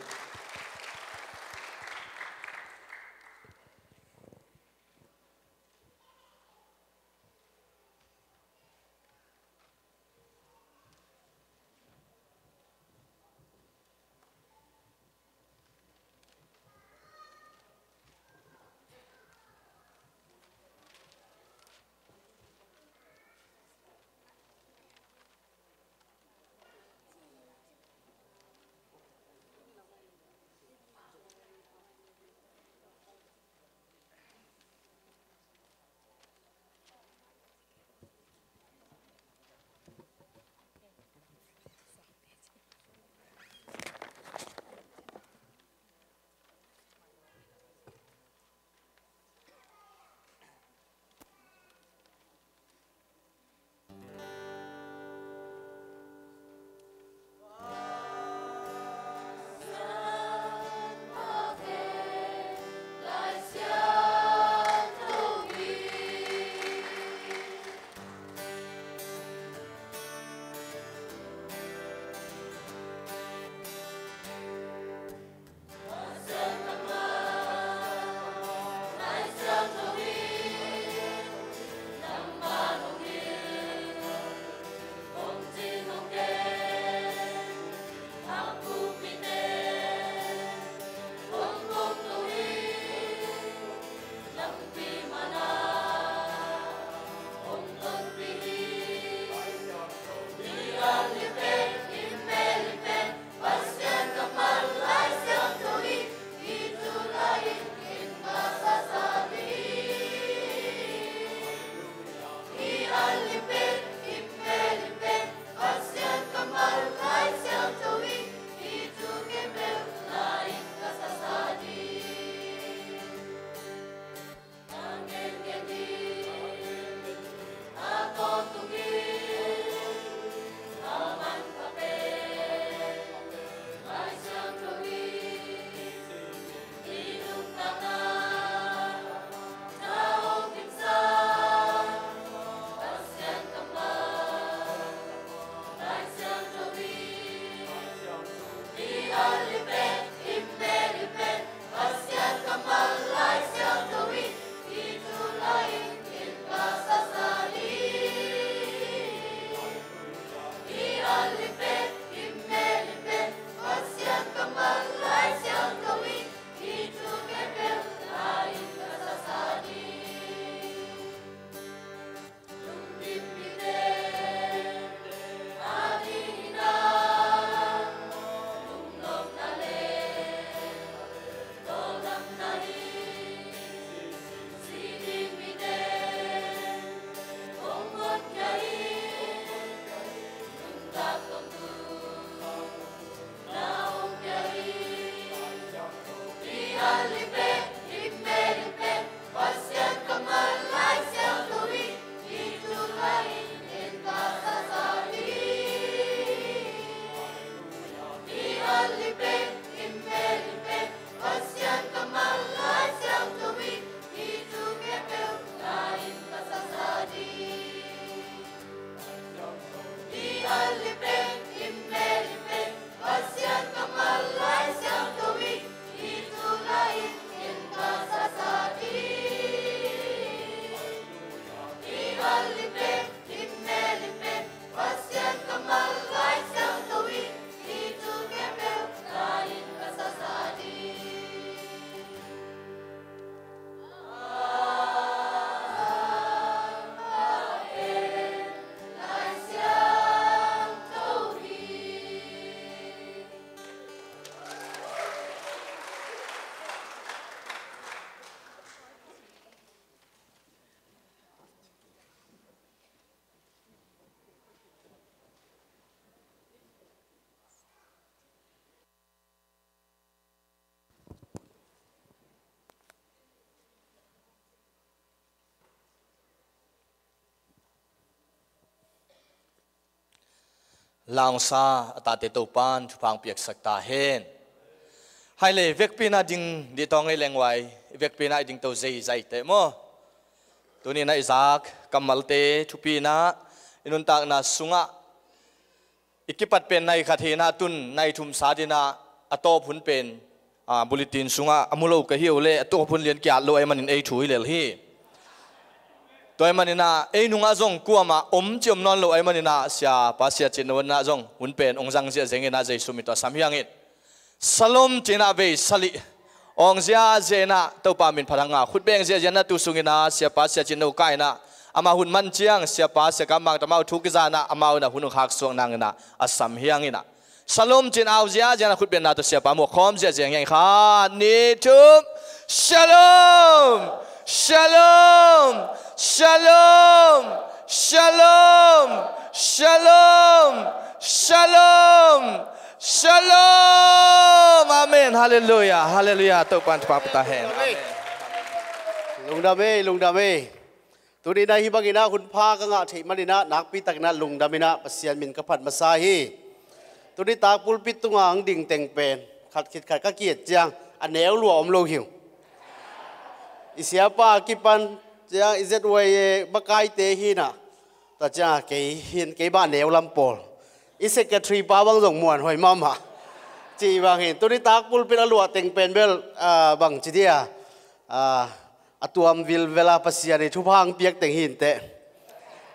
Langsa a tate Topan thupha hong piaksak ta hen. Hai le, vekpi-in a ding dih tawng ei leng uai, vekpi-in a i dingto zeizai teh maw. Tuni-in a i zak kammalte thupi-in a i nuntakna sungah i kipat pen nai khat hi-in a, tun nai thum sat-in a, a tawp hun pen, a, bulletin sungah a mu lo ka hi uh leh, a tawp hun lian kiat lo ahih manin ei thu hi lel hi. Tua ahih manin a, ei nungah zong kuamah om ci om nawn lo ahih manin a, Siapa Sia Cin No in a zong hun pen hong zang ziahziah ing in a, Jesu min tawh sam hi hang in. Shalom ci-in a vei sali awng ziahziah in a, Topa min phat hang a, khut beng ziahziah in a, tu sung in a Siapa Sia Cin No kah in a, ama hun man ciang Siapa Sia Kap Mang tawh amau thu kiza in a, amau in a hun hong khaksuak nang in a, a sam hi hang in a. Shalom ci-in au ziahziah in a, khut bengna tawh Siapa muak khawm ziahziah hi hang in. Khat, nih, thum. Shalom! Shalom! Shalom! Shalom! Shalom! Shalom! Shalom! Amen. Halleluiah. Halleluiah. Topan thupha pia ta hen. Amen. Lungdam ei, lungdam ei. Tuni-in a hih bangin a hun pha ka ngah theih manin a, nakpi takin a lungdam in a Pasian min ka phat masa hi. Tuni tak pulpit tungah hong ding teng pen khat khit khat ka ki-et ciang a neu lua om lo hi uh. I siapa a kipan ciang i Z Y A makaite hi in a, tua ciang a kei hi in, kei bang a neu lam pawl. I secretary pa bang zong muanhuai mahmah. Cih bang hi in, tuni tak pulpit a luah teng pen bel, ah, bang ci dia, ah, a tuam vilvel a Pasian in thupha hong piak teng hi inteh.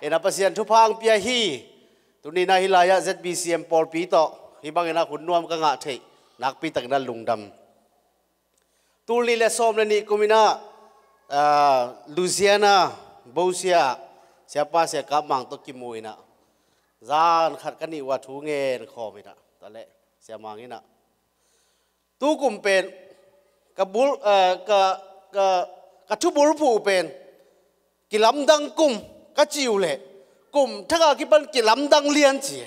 In a Pasian thupha hong pia hi. Tuni-in a hih lai-ah Z B C M pawlpi tawh hih bangin a hun nuam ka ngah theih, nakpi takin a lungdam. Tul nih le sawm le nih kum in a, ah, Louisiana Bosia Siapa Sia Kap Mang tawh kimu in a, zan khat ka nih uh a thu ngen khawm in a, tua leh Sia Mang in a, tu kum pen ka bul, eh, ka, ka, ka thubulphuh pen kilamdang kum ka ci uh leh, kum thak a kipan kilamdang lian ci.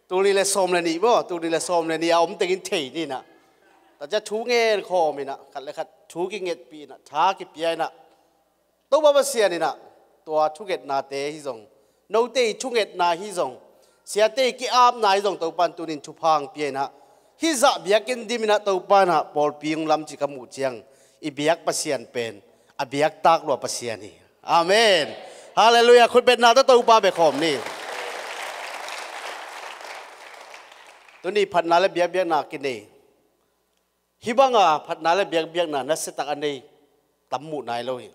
Tul nih le sawm le nih maw, tul nih le sawm le nih a om tengin thei ni in a. Tua ciang thu ngen khawm in a, khat le khat thu kingetpih in a, tha kipia in a, Topa Pasian in a, tua thungetnate hi zong, note i thungetna hi zong, siate i ki-apna hi zong, Topa in tuni-in thupha hong pia in a, hih zah biakinn dim in a, Topa in a pawlpi hong lam cih ka muh ciang, i biak Pasian pen a biak tak lua Pasian hi. Amen. Halleluiah. Khutbetna tawh Topa bia khawm ni. Tuni phatna le biakbiakna kinei. Hih banga phatna le biakbiakna nasia tak a nei tam muh nai lo hi.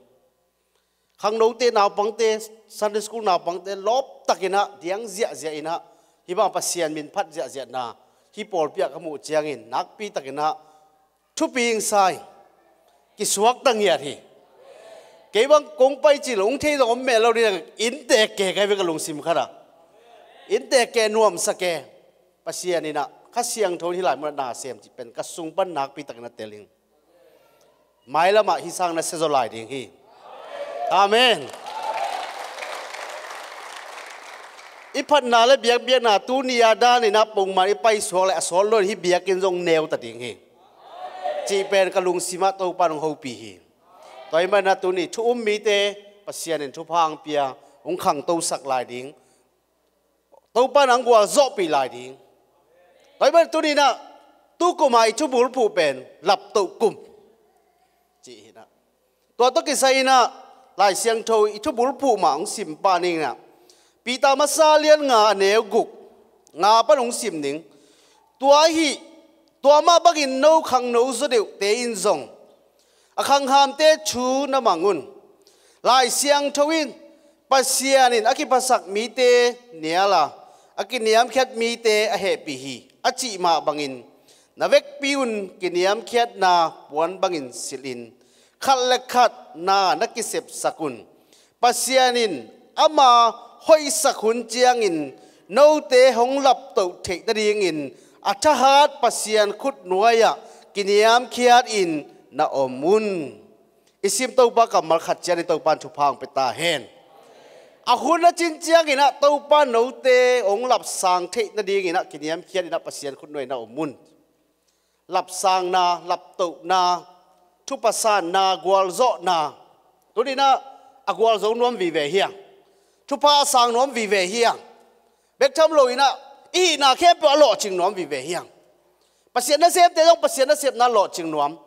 Khangnote, naupangte, Sunday school naupangte lawp takin a diang ziahziah in a, hih bang Pasian min phat ziahziahna hih pawlpi ah ka muh ciangin nakpi takin a thupi hong sa hi. Kisuakta ngiat hi. Kei bang kong pai cil hong thei zong om meh lo ding a, inntek ke ka hi ve ka lungsim khat a. Inntek ke, nuamsa ke. Pasian in a Kha Siangtho in hih lai munah na sem cih pen ka sung pan nakpi takin a tel ing. Mailamah hih sang na sia zaw lai ding hi. Amen. I phatna le biakbiakna tuni a dan in a pongman i paisuak le a sawt lo in hih biakinn zong neu ta ding hi. Cih pen ka lungsim ah Topa in hong hopih hi. Tua ahih manin a tuni thu um mite Pasian in thupha hong pia, hong khangtosak lai ding. Topa in hong gualzawhpih lai ding. Tua ahih manin tuni in a, tu kum a i thubulphuh pen laptoh kum cih hi in a. Tua tawh kisai in a, Lai Siangtho i thubulphuh mah hong sim pah ning in a. Peter masa lian nga a neu guk, nga pan hong sim ning. Tua ahi, tua mah bangin no khangno zaw deuhte in zong a khanghamte thu na mang un. Lai Siangtho in, Pasian in a kiphasak mite nial a, a kiniamkhiat mite a hehpih hi, a cih mah bangin, na vekpi un kiniamkhiatna puan bangin silhin, khat le khat na na kisepsak un. Pasian in ama hoihsak hun ciangin note hong laptoh theih nadingin a thahat Pasian khutnuai-ah kiniamkhiatin na om un. I sim Topa kammal khat ciangin Topa in thupha hong pia ta hen. A hun a cin ciangin ah Topa in note hong lapsang theih nadingin ah kiniamkhiatin ah Pasian khutnuai-ah na om un. Lapsangna, laptohna, thupha sanna, gualzawhna. Tuni in ah a gualzo nuam vive hi hang. Thupha a sang nuam vive hi hang. Bek tham lo in ah i hihna khempeuh a lawhcing nuam vive hiam? Pasian nasemte zong Pasian nasepna lawhcing nuam.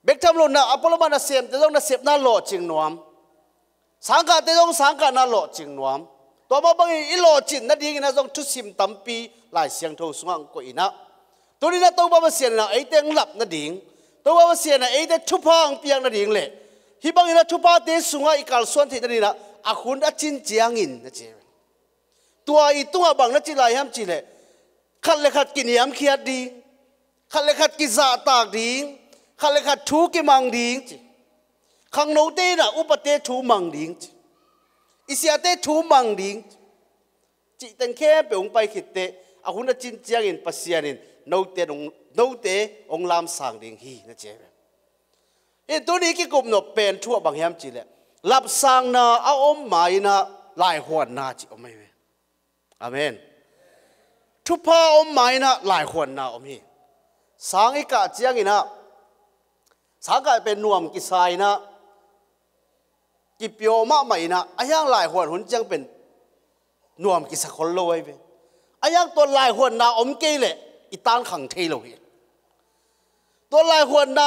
Bek tham lo in ah a pualamah nasemte zong nasepna lawhcing nuam. Sangkahte zong sangkahna lawhcing nuam. Tua mah bangin i lawhcin nadingin ah zong thusim tampi Lai Siangtho sungah hong koih in ah, tuni in ah Topa Pasian in ah eite hong lap nading, Topa Pasian in ah eite thupha hong piak nading le hih bangin ah thuphate sungah i kalsuan theih nadingin ah a hun a cin ciangin na ci. Tua i tungah bang na ci lai hiam cih leh, khat le khat kiniamkhiat ding, khat le khat kizahtak ding, khat le khat thu kimang ding ci. Khangnote in ah upate thu mang ding ci. I siate thu mang ding ci. Cih teng khempeuh hong pai khit teh a hun a cin ciangin Pasian in note hong, note hong lamsang ding hi na ci hi ve. Hih tuni kikupnop pen thu ah bang hiam cih leh, lapsangna a om ma-in ah laihuanna cih om ahi ve. Amen. Thupha a om ma-in ah laihuanna om hi. Sang i kah ciangin ah, sang kah pen nuam kisa in ah, kipia mahmah in ah, a hiang laihuan hun ciang pen nuam kisa khol lo ahi ve. A hiang tua laihuanna om kei leh i tan khang thei lo hi. Tua laihuanna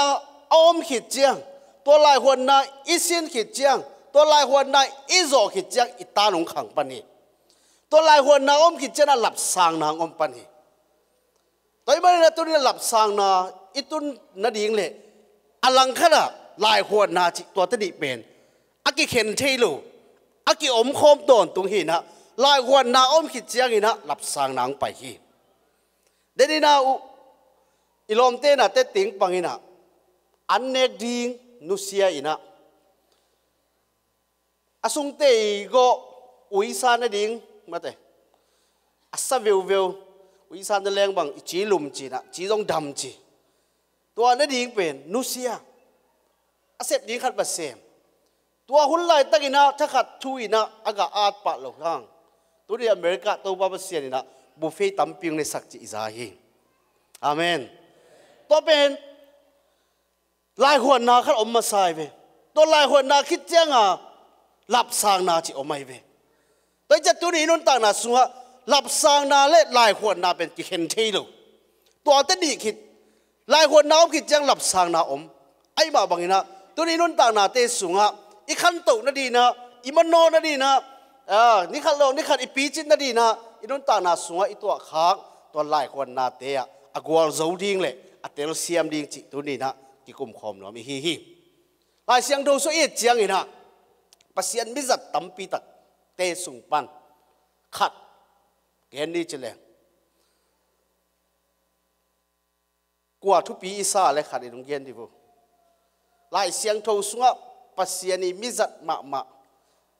a om khit ciang, tua laihuanna i sin khit ciang, tua laihuanna i zawh khit ciang i tan hong khang pan hi. Tua laihuanna a om khit ciang ah lapsangna hong om pan hi. Tua ahih manin ah tuni in ah lapsangna i tun nading le a langkhat ah laihuanna cih tuate nih pen a kikhen thei lo, a kiomkhawm tawntung hi in ah, laihuanna a om khit ciangin ah lapsangna hong pai hi. Denin ah uh, i lawmte in ah teh ting pang in ah an nek ding nusia in ah, a sungte i gawh uisa nading mate, a sa veuveu, uisa na leng bang i ci lum ci in ah, ci zong dam ci. Tua nading pen nusia, a sep ding khat va sem. Tua hun laitakin ah thakhat thu in ah a gah at pah loh hang, tuni America Topa Pasian in ah buffet tampi hong nesak cih i za hi. Amen. Tua pen laihuanna khat om masa ahi ve. Tua laihuanna khit ciang a lapsangna cih om ahi ve. Tua hi ciang tuni i nuntakna sungah lapsangna le laihuanna pen kikhen thei lo. Tuate nih khit, laihuanna om khit ciang lapsangna om. Ahih mah bangin ah tuni i nuntaknate sungah i khantoh nading in ah, i manawh nading in ah, ah, ni khat lo ni khat i picin nading in ah i nuntakna sungah i tuahkhak tua laihuannate ah a gualzo ding le a telsiam ding cih tuni in ah kikumkhawm nuam i hi hi. Lai Siangtho sung i et ciangin ah Pasian mizat tampi takte sung pan khat gen ni ci leng, kua thupi i sa le khat in hong gen dih uh. Lai Siangtho sungah Pasian i mizat mahmah,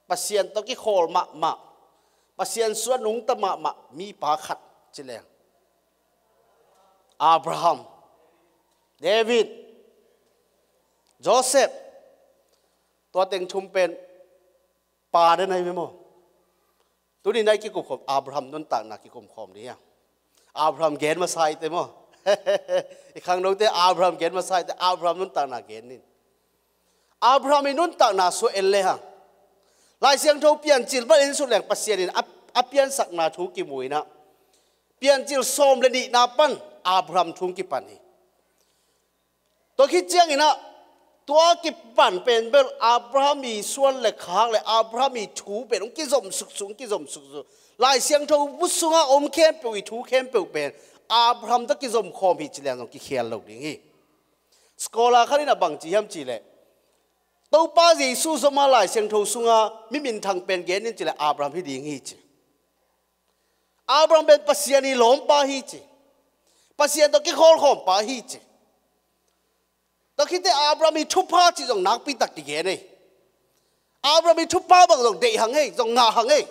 Pasian tawh kikhawl mahmah, Pasian suah nungta mahmah mipa khat ci leng, Abraham, David, Joseph, tua teng thum pen pa den ahi ve maw? Tuni in ah i kikumkhawm, Abraham nuntakna kikumkhawm ni a. Abraham gen masa i te maw? I khangnote Abraham gen masa i te, Abraham nuntakna gen ning. Abraham i nuntakna sung en le hang, Lai Siangtho Piancil pan en suk leng Pasian in a, a piansakna thu kimu in ah, Piancil sawm le nihna pan Abraham thu hong kipan hi. Tua khit ciangin ah tua kipan pen bel Abraham i suan le khak le Abraham i thu pen hong kizom suksuk, hong kizom suksuk. Lai Siangtho bu sungah om khempeuh i thu khempeuh pen Abraham tawh kizom khawm hi ci leng zong kikhial lo ding hi. Scholar khat in ah bang ci hiam cih leh, Topa Jesu zom a Lai Siangtho sungah mi minthang pen gen in cih leh Abraham hi ding hi ci. Abraham pen Pasian i lawmpa hi ci. Pasian tawh kikhawlkhawm pa hi ci. Tua khit teh Abraham i thupha cih zong nakpi tak kigen ei. Abraham i thupha bang zong deih hang ei, zong ngah hang ei.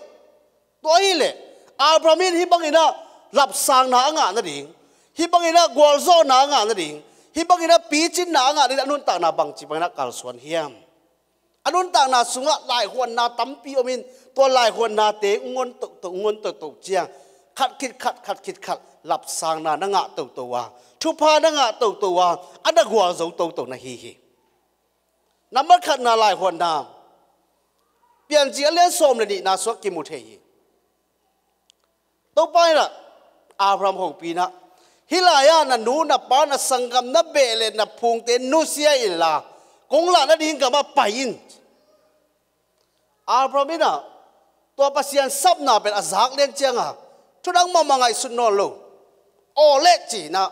Tua hi leh Abraham in hih bangin ah lapsangna a ngah nading, hih bangin ah gualzawhna a ngah nading, hih bangin ah picinna a ngah nading a nuntakna bangci bangin ah kalsuan hiam? A nuntakna sungah laihuanna tampi om in, tua laihuannate ngon toto, ngon toto ciang khat khit khat, khat khit khat lapsangna na ngah toto a, thupha na ngah toto a, a na gualzo toto na hi hi. Nambat khatna laihuanna Piancil a lian sawm le nihna sungah kimu thei hi. Topa in ah Abraham hopih in ah, hih lai-ah na nu na pa na sanggam na beh le na phungte nusia inla, kong lah nading gamah pai in. Abraham in ah tua Pasian sapna pen a zak lian ciangin thu dang mahmah ngaihsun nawn lo. Aw leh ci-in ah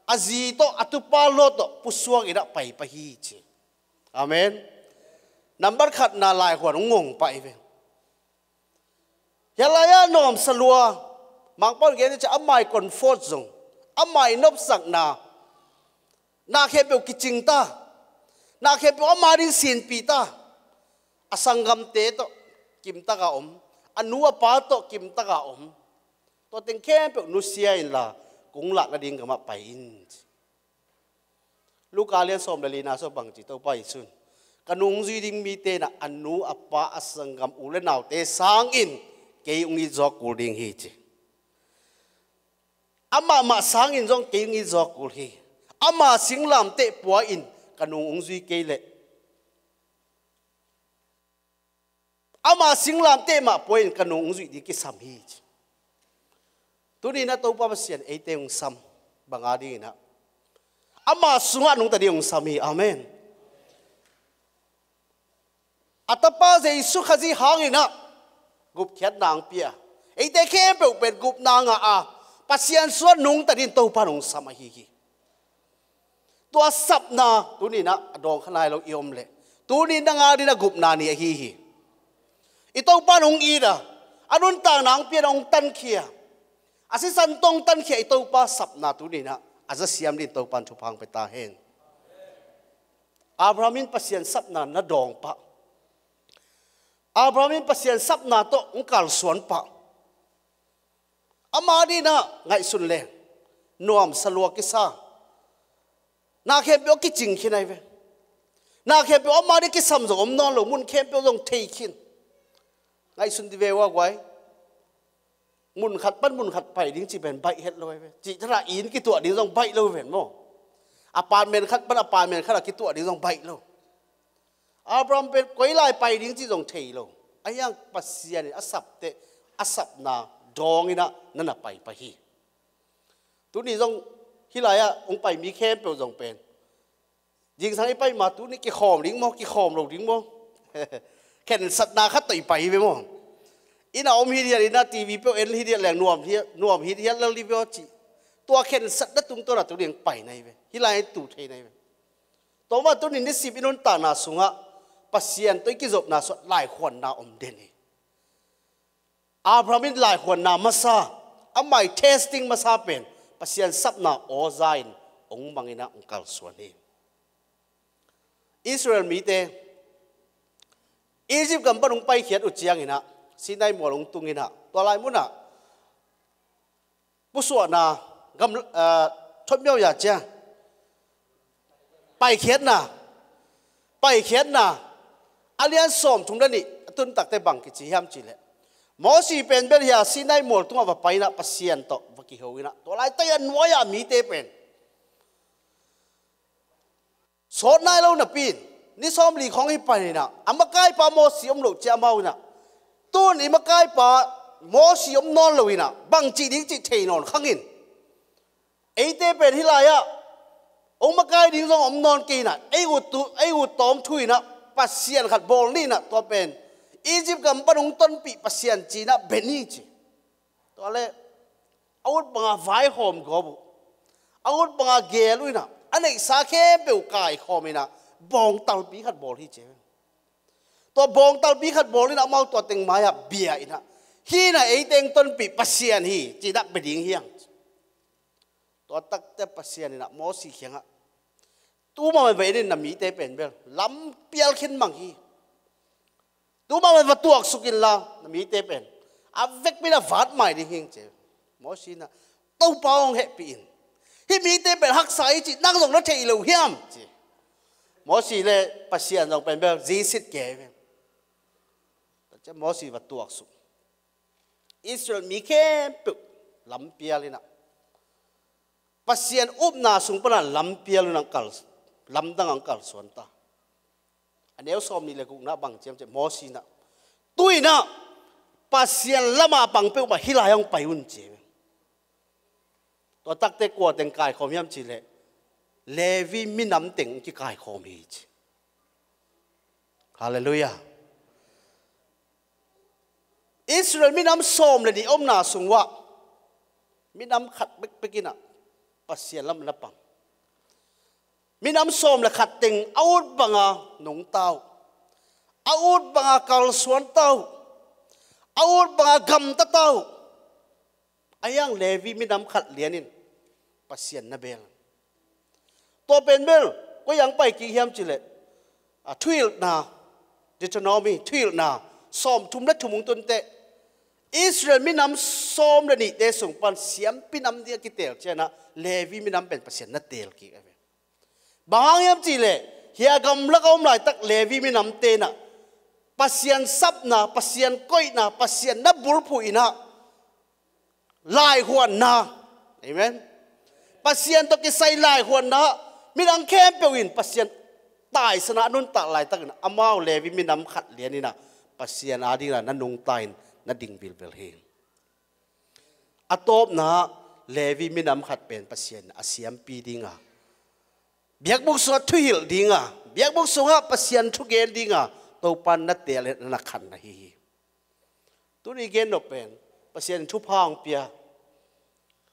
a zi tawh a tupa Lot tawh pusuak in ah pai pah hi ci. Amen. Nambat khatna laihuan hong ngong pah hi ve. Hih lai-ah nuamsa lua, Mangpau in gen hi ci, ama ii comfort zone, ama ii nopsakna, na khempeuh kicing ta, na khempeuh ama ding sinpih ta, a sanggamte tawh kimtak a om, a nu a pa tawh kimtak a om, tua teng khempeuh nusia inla, kong lah nading gamah pai in. Luka lian sawm le lina sung bang ci Topa Jesu in, ka nung zui ding mite in ah a nu a pa a sanggam u le naute sangin kei hong it zaw kul ding hi ci. Amah mah sangin zong kei hong it zaw kul hi. Ama singlamteh pua in ka nung hong zui kei leh, ama singlamteh mah pua in ka nung hong zuih ding kisam hi ci. Tuni in ah Topa Pasian eite hong sam bang a ding in ah, ama sungah nungta ding hong sam hi. Amen. A tapa Jesu Khazih hangin ah gupkhiatna hong pia. Eite khempeuh pen gupna ngah a, Pasian sungah nungta dingin Topa in hong sam ahi hi. Tua sapna tuni in ah a dawng kha nai lo i om leh, tuni in ah nang a dingin a gupna ni ahi hi. I Topa in hong it a, a nuntakna hong pia in ah hong tankhia, a sisan tawh hong tankhia i Topa sapna tuni in ah a za siam dingin Topa in thupha hong pia ta hen. Abraham in Pasian sapna na dawng pah. Abraham in Pasian sapna tawh hong kalsuan pah. Ama dingin ah ngaihsun le nuamsa lua kisa. Na khempeuh a kicing khin ahi ve. Na khempeuh ama ding kisam zong om nawn lo, mun khempeuh zong thei khin. Ngaihsun dih ve ua guai. Mun khat pan mun khat pai ding cih pen baih het lo ahi ve. Cih thadah inn kituah ding zong baih lo ven maw. Apartment khat pan apartment khat a kituah ding zong baih lo. Abraham pen koi lai pai ding cih zong thei lo. Ahi hang Pasian in a sapteh, a sapna dawng in ah na na pai pah hi. Tuni zong hih lai-ah hong pai mi khempeuh zong pen, zingsang i pai ma tuni kikhawm ding maw, kikhawm lo ding maw? Khensatna khat tawh i pai hi ve maw? Inn ah om hithiat in ah T V peuh en hithiat leng nuam hithiat, nuam hithiat lel dih ve aw cih. Tua khensatna tungtawn ah tuni hong pai na hi ve. Hih lai-ah tu thei na hi ve. Tua mah tuni nisim i nuntakna sungah Pasian tawh i kizopna sungah laikhuanna om den hi. Abraham in laikhuanna masa, amah ii testing masa pen Pasian sapna aw za in hong mang in ah hong kalsuan hi. Israel mite Egypt gam pan hong paikhiat uh ciangin ah, Sinai mual hong tung in ah, tua lai munah pusuahna gam, ah, thotmiau ya cia. Paikhiatna, paikhiatna a lian sawmthum le nih a tun takte bang kici hiam cih leh, Mosi pen bel hia Sinai mual tungah va pai in ah Pasian tawh va kiho in ah, tua laitakin a nuai-a mite pen sawt nai lo napi in, ni sawmli khawng hi pan in ah, a makaipa Mosi om loh ciang amau in ah, tun i makaipa Mosi om nawn lo in ah, bangci ding cih thei nawn khang in. Eite pen hih lai-ah hong makai ding zong om nawn kei in ah, ei ut tu, ei ut tawm thu in ah, Pasian khat bawl ni in ah, tua pen Egypt gam pan hong tonpih Pasian ci in ah bia ni ci. Tua leh a ut banga vaihawm gawp uh, a ut banga geel uh in ah, a neihsa khempeuh kaikhawm in ah, bawngtalpi khat bawl hi ci. Tua bawngtalpi khat bawl in ah, amau tua teng mai-ah bia in ah, hih in ah eite hong tonpih Pasian hi ci in ah bia ding hi hang. Tua takte Pasian in ah Mosi kiangah, tu mah va en in, na mite pen bel lampial khin mang hi. Tu mah va tuaksuk inla na mite pen a vekpi in ah vat mai ding hi ing ci. Mosi in ah, Topa hong hehpih in, hih mite pen haksa hi cih nang zong na thei lo hiam ci. Mosi le Pasian zong pen bel zisit kei ve. Tua ciang Mosi va tuaksuk. Israel mi khempeuh lampial in ah, Pasian upna sung pan ah lampial in ah kal, lamdang ah kalsuan ta. A neu sawmnih le gukna bang ci hiam cih leh, Mosi in ah, tu in ah Pasian lamah pang peuhmah hih lai-ah hong pai un ci. Tua takte kua teng kaikhawm hiam cih leh Levi minam teng kikaikhawm hi ci. Halleluiah. Israel minam sawm le nih omna sung uah minam khat bekbek in ah Pasian lamah na pang. Minam sawm le khat teng a ut banga nungta uh, a ut banga kalsuanta uh, a ut banga gamtata uh. Ahi hang Levi minam khat lianin Pasian na bel. Tua pen bel koi-ah hong pai kik hiam cih leh, a, Thuhilhna, Deuteronomy, Thuhilhna sawmthum le thum hong tun teh Israel minam sawm le nihte sung pan siampi nam dingah kiteel ciangin ah Levi minam pen Pasian na teel kik a ve. Bang hang hiam cih leh hih a gamlak a om laitak Levi minamte in ah Pasian sapna, Pasian koihna, Pasian na bulphuh in ah laihuanna. Amen. Pasian tawh kisai laihuanna, midang khempeuh in Pasian taisan a nuntak laitakin amau Levi minam khat lianin ah Pasian adingin ah na nungta in na ding vilvel hi. A tawpna Levi minam khat pen Pasian a siampi dinga, biakbuk sungah thuhilh dinga, biakbuk sungah Pasian thugen dinga Topa na teel in ah na khan ahi hi. Tuni gen nop pen Pasian in thupha hong pia.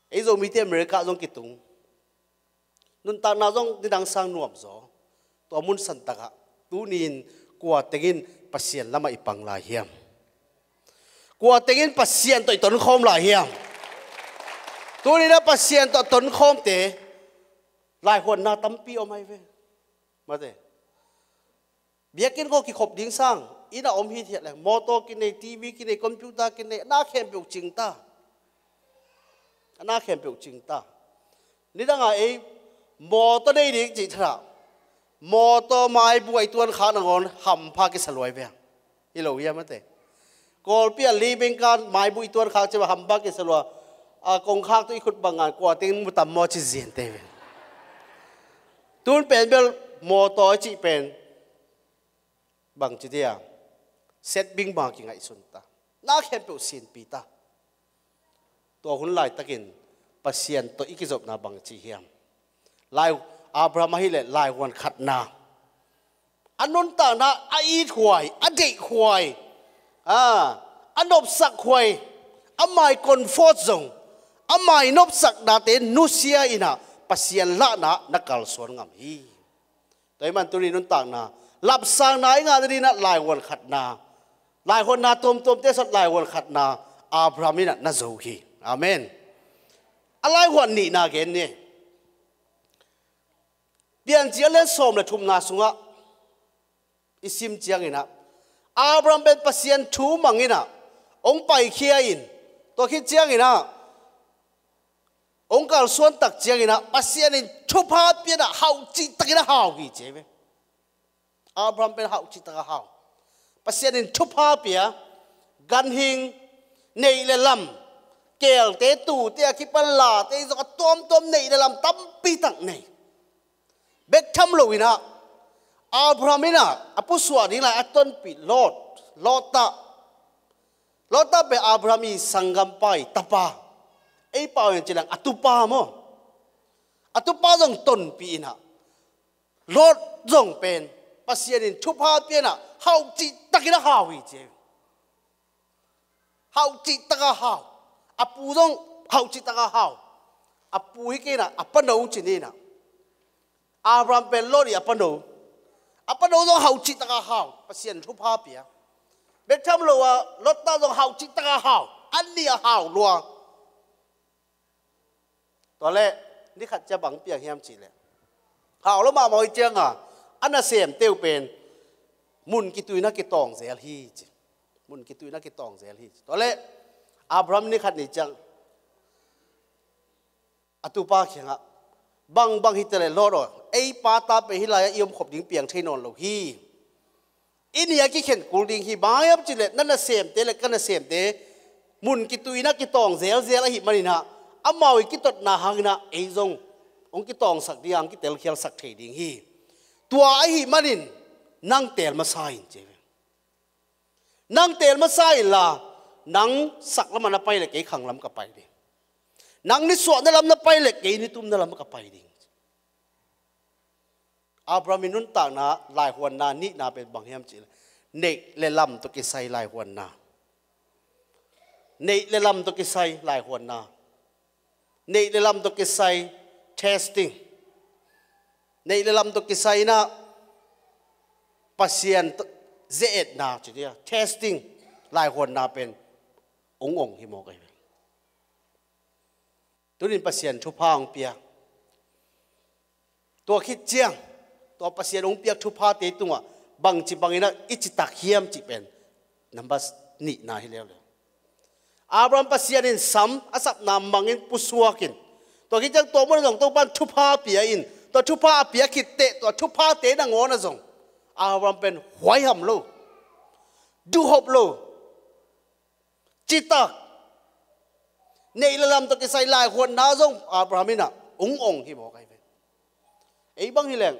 Ei Zomite America zong kitung, nuntakna zong nidang sang nuamzaw, tua mun santakah tuni-in kua tengin Pasian lamah i pang lai hiam? Kua tengin Pasian tawh i tonkhawm lai hiam? Tuni-in ah Pasian tawh tonkhawmte laihuanna tampi om ahi ve. Mate. Biakinn khawng kikhop ding sang inn a om hithiat leng, mawtaw kinei, T V kinei, computer kinei, a na khempeuh cingta. A na khempeuh cingta. Nidanga ei mawtaw nei ding cih thadah, mawtaw maibu a i tuankhak nangawn hampha kisa luai ve. Hi lo hiam mate. Kawlpi a li bengkan maibu i tuankhak ciang hampha kisa lua. A kongkhak tawh i khut bang ngan kua tengin mu tam maw ci ziante ve. Tun pen bel mawtaw a cih pen bangci dia, setbing bang kingaihsun ta. Na khempeuh sinpi ta. Tua hun laitakin Pasian tawh i kizopna bangci hiam? Lai, Abraham ahileh laihuan khatna, a nuntakna a ithuai, a deihhuai, a, a nopsakhuai, a mai comfort zone, a mai nopsaknate nusia in ah Pasian lahna na kalsuan ngam hi. Tua ahih man tuni nuntakna lapsangna i ngah nadingin ah laihuan khatna, laihuanna tuamtuamte sawt laihuan khatna Abraham in ah na zo hi. Amen. A laihuan nihna gen ni. Piancil a lian sawm le thumna sungah i sim ciangin ah Abraham pen Pasian thu mang in ah hong paikhia in, tua khit ciangin ah hong kalsuan tak ciangin ah Pasian in thupha pia in ah hauh cihtakin a hau hi ci ve. Abraham pen hauh cihtak a hau. Pasian in thupha pia, ganhing, neih le lam, keelte, tuute a kipan late zong a tuamtuam neih le lam tampi tak nei. Bek tham loin ah Abraham in ah a pusuah ding lai a tonpih Lot, Lot ah, Lot ah pen Abraham i sanggampa i tapa, ei pau in ci leng a tupa maw? A tupa zong tonpih in ah Lot zong pen Pasian in thupha pia in ah hauh cihtakin a hau hi ci. Hauh cihtak a hau. A pu zong hauh cihtak a hau. A pu hi kei in ah a pano ci ni in ah, Abraham pen Lot i a pano. A pano zong hauh cihtak a hau. Pasian thupha pia. Bek tham lo a Lot ah zong hauh cihtak a hau. Annih a hau lua. Tua leh ni khat ciang bang piang hiam cih leh, hau lo mahmah uh hi cianga a nasemte uh pen mun kituina kitawng zel hi ci. Mun kituina kitawng zel hi ci. Tua leh Abraham ni khat ni ciang a tupa kiangah, bangbang hi ta leh Lot aw, ei pa ta pen hih lai-ah i omkhop ding piang thei nawn lo hi. I nih a kikhen kul ding hi. Bang hang hiam cih leh na nasemte le ka nasemte mun kituina kitawng zelzel ahih manin ah, amau i kitotna hangin ah ei zong hong kitawngsak ding a, hong kitelkhialsak thei ding hi. Tua ahih manin nang teel masa in ci ve. Nang teel masa inla, Nang saklam ah na pai leh kei khanglam ka pai ding. Nang nisuahna lam na pai leh kei nitumna lam ka pai ding. Abraham in nuntakna laihuanna nihna pen bang hiam cih leh, neih le lam tawh kisai laihuanna. Neih le lam tawh kisai laihuanna. Neih le lam tawh kisai testing. Neih le lam tawh kisai in ah Pasian tawh ze-etna ci dia, testing, laihuanna pen ong ong hi mawk ahi ve. Tunin Pasian thupha ong pia. Tua khit ciang, tua Pasian ong piak thuphate tungah bangci bangin ah i citak hiam cih pen number nihna hi leuleu. Abraham Pasian in sam a sapna mangin pusuak in, tua khit ciang tua mun ah zong Topa'n thupha pia in, tua thupha a piak khit teh tua thuphate nangawn ah zong Abraham pen huaiham lo, duhhop lo, citak, neih le lam tawh kisai laihuanna zong Abraham in ah ong ong hi mawk ahi ve. Ei bang hi leng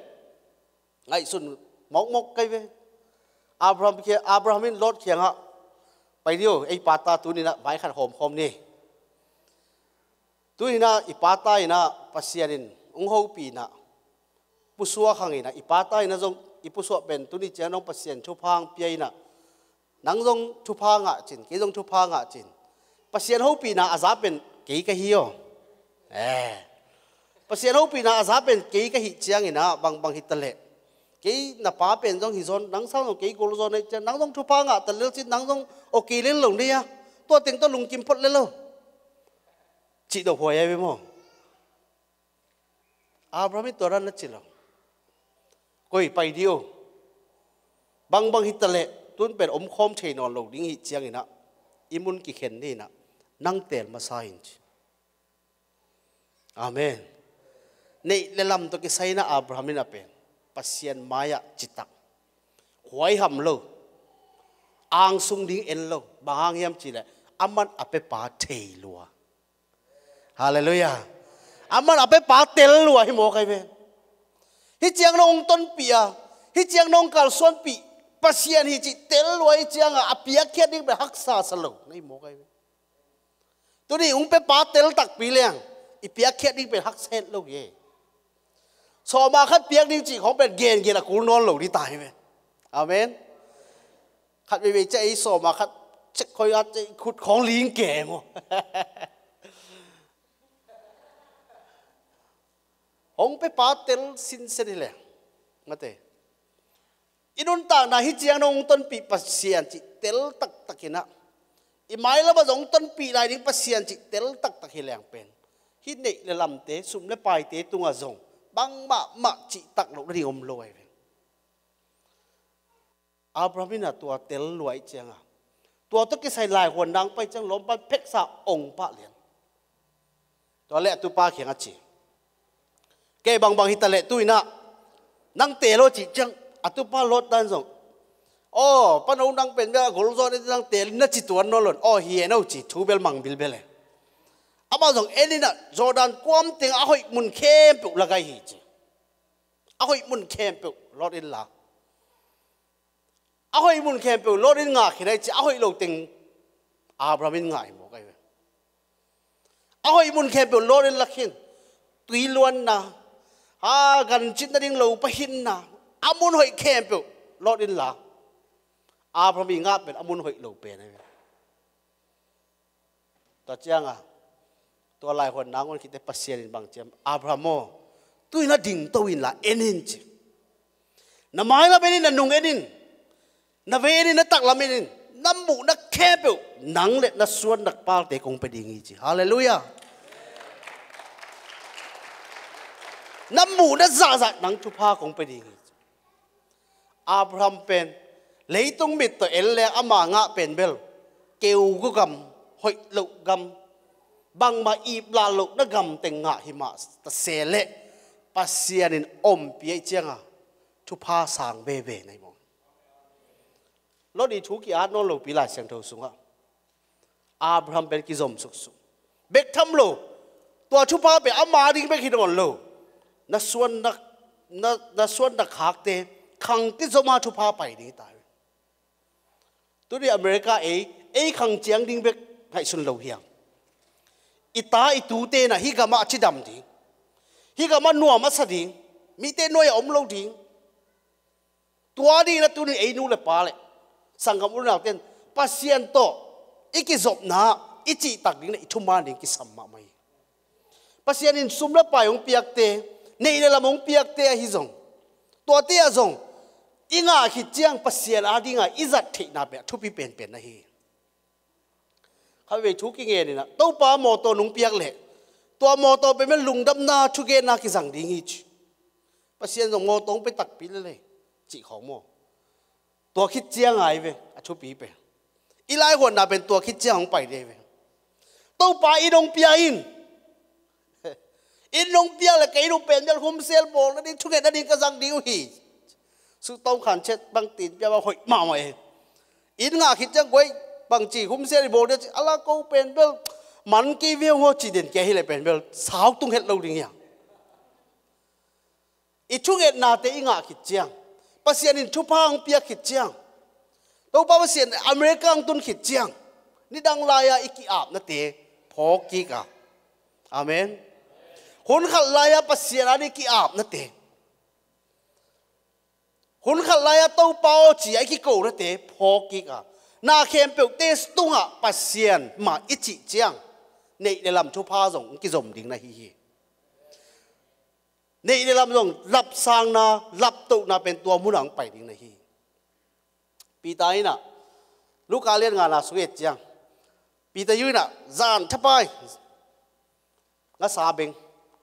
ngaihsun mawkmawk ka hi ve. Abraham kia, Abraham in Lot kiangah, "Pai dih o, ei pata, tuni-in ah mai khat hawmkhawm ni. Tuni-in ah i pata in ah Pasian in ong hopih in ah, pusuak hang in ah, i pata in ah zong i pusuak pen tuni ciang nong Pasian thupha ong pia in ah, nang zong thupha ngah cin, kei zong thupha ngah cin. Pasian hopihna a za pen kei ka hi aw. Eh, Pasian hopihna a za pen kei ka hih ciangin ah, bangbang hi ta leh, kei na pa pen zong hi zaw, nang sang zong kei gol zaw na hih ciang, nang zong thupha ngah ta lel cin, nang zong okay lel lo na hia, tua teng tawh lungkim phot lel o," cih dawh huai ahi ve maw. Abraham in tua dan na ci lo. "Koi, pai dih o. Bangbang hi ta leh, tun pen omkhawm thei nawn lo ding hih ciangin ah, i mun kikhen ni in ah, nang teel masa in," ci. Amen. Neih le lam tawh kisai in ah Abraham in ah pen Pasian mai-ah citak, huaiham lo, angsung ding en lo. Bang hang hiam cih leh, aman a pepa thei lua. Halleluiah. Aman a pepa tel lua hi mawk ahi ve. Hih ciang nong tonpih a, hih ciang nong kalsuanpih Pasian hi cih tel lua hih ciangah a piakkhiat ding pen haksa sa lo na hi mawk ahi ve. Tuni ong pepa tel takpi leng i piakkhiat ding pen haksa het lo hi. Sawma khat piak ding cih khawng pen gengen a kul nawn lo ding ta hi ve. Amen. Khat veivei ciah ei sawma khat cek khoi a cek khut khawng ling keng aw. Hong pepa tel sinsen hi leh, mate, i nuntakna hih ciang nong tonpih Pasian cih tel taktak in ah, i mailam ah zong tonpih lai ding Pasian cih tel taktak hi leng pen, hih neih le lamte, sum le paite tungah zong bang mahmah cihtak loh nading om lo ahi ve. Abraham in ah tua tel lua hih ciangah, tua tawh kisai laihuan nang pai ciang lawmpa'n pheksa ong pah lian. Tua leh a tupa kiangah ci, "Kei bangbang hi ta leh tu-in ah nang teel aw," cih ciang a tupa Lot dan zong, "Aw, pano, nang pen bia gol zaw na, nang teel in," na ci tuan nawn lo in, "Aw, hi en aw," ci, thu bel mang bilbel e. Amah zong en in ah Jordan kuam teng a hoih mun khempeuh la gai hi ci. A hoih mun khempeuh lawt inla, a hoih mun khempeuh Lot in ngah khin ahi ci, a hoih lo teng Abraham in ngah hi mawk ahi ve. A hoih mun khempeuh Lot in la khin, tui luanna, a, gancin nading lopa hinna, a mun hoih khempeuh Lot in la, Abraham i ngah pen a mun hoih lo pen ahi ve. Tua ciangah tua laihuan nangawn khit teh Pasian in bang ci hiam, "Abraham aw, tu-in ah dingto inla en in," ci. "Na mailam en in, na nung en in, na vei en in, na taklam en in, na muhna khempeuh nang le na suanna palte kong pia ding hi," ci. Halleluiah. "Na muhna zahzah nang thupha kong pia ding hi," ci. Abraham pen leitung mit tawh en leng ama ngah pen bel keu gam, hoih loh gam, bangmah iplah lohna gam teng ngah hi mah ta se leh, Pasian in ompih ahih ciangah thupha sang veve na hi mawk. Lot i thu ki-at nawn lopi Lai Siangtho sungah Abraham pen kizom suksuk. Bek tham lo, tua thupha pen ama ding bek hi nawn lo, na suanna, na, na suanna khakte khang kizom a thupha pai ding hi ta hi. Tuni America ei Ei khang ciang ding bek ngaihsun lo hiam? I ta i tute na hih gamah a cidam ding, hih gamah nuam a sa ding, mite nuai a om lo ding. Tua ding na tunin ei nu le pa le sanggam u le nauten Pasian tawh i kizopna i cihtak ding na i thuman ding kisam mahmah hi. Pasian in sum le pai hong piakte, neih le lam hong piakte ahi zong, tuate ah zong i ngah khit ciang Pasian adinga i zat theihna pen a thupi penpen na hi. Khatvei thu kingen inah Topa mawtaw nung piak leh tua mawtaw pen mel lungdamna thugenna kizang ding hi ci. Pasian zong mawtaw hong pe takpi lele cih khawng maw? Tua khit ciang ai ve a thupi pen. I laihuatna pen tua khit ciang hong pai dei ve. Topa in hong pia in. In hong piak le kei nu pen bel humsel bawl nading thunget nading ka zang ding uh hi. Sutawng khan chet bang tin pia bang hoih mahmah e. In ngah khit ciang guai bangci humsel i bawl ding ci ala ko pen bel man kei ve uh aw ci den kia hi le pen bel sau tung het lo ding hiang. I thungetnate i ngah khit ciang, Pasian in thupha hong piak khit ciang, Topa Pasian America hong tun khit ciang, nidang lai-a i ki-apnate phawk kik a. Amen. Hun khat lai-a Pasian a ding ki-apnate, hun khat lai-a Topa aw ci-a i kikonate phawk kik a. Na khempeuhte tungah Pasian mah i cih ciang neih le lam thupha zong kizom ding na hi hi. Neih le lam zong lapsangna, laptohna pen tua munah hong pai ding na hi. Peter inah Luka lian ngana sung et ciang, Peter yu inah zan thapai ngasa beng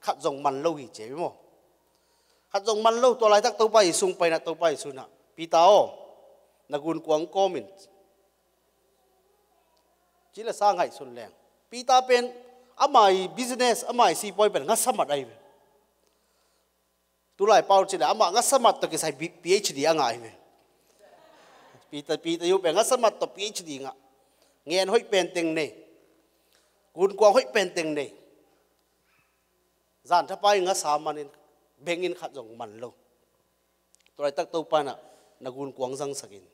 khat zong man lo hi ci hi maw? Khat zong man lo. Tua laitak Topa Jesu hong pai inah Topa Jesu inah Peter aw, na gunkuang kawmin ci le sa ngaihsun leng. Peter pen ama i business, ama i sipawi pen ngasa mat ahi ve. Tulai pau ci le amah ngasa mat tawh kisai B-, PhD a ngah ahi ve. Peter, Peter yu pen ngasa mat tawh PhD ngah. Ngen hoih penteng nei. Gunkuang hoih penteng nei. Zan thapai ngasa manin bengin khat zong man lo. Tulaitak Topa inah na gunkuang zangsakin.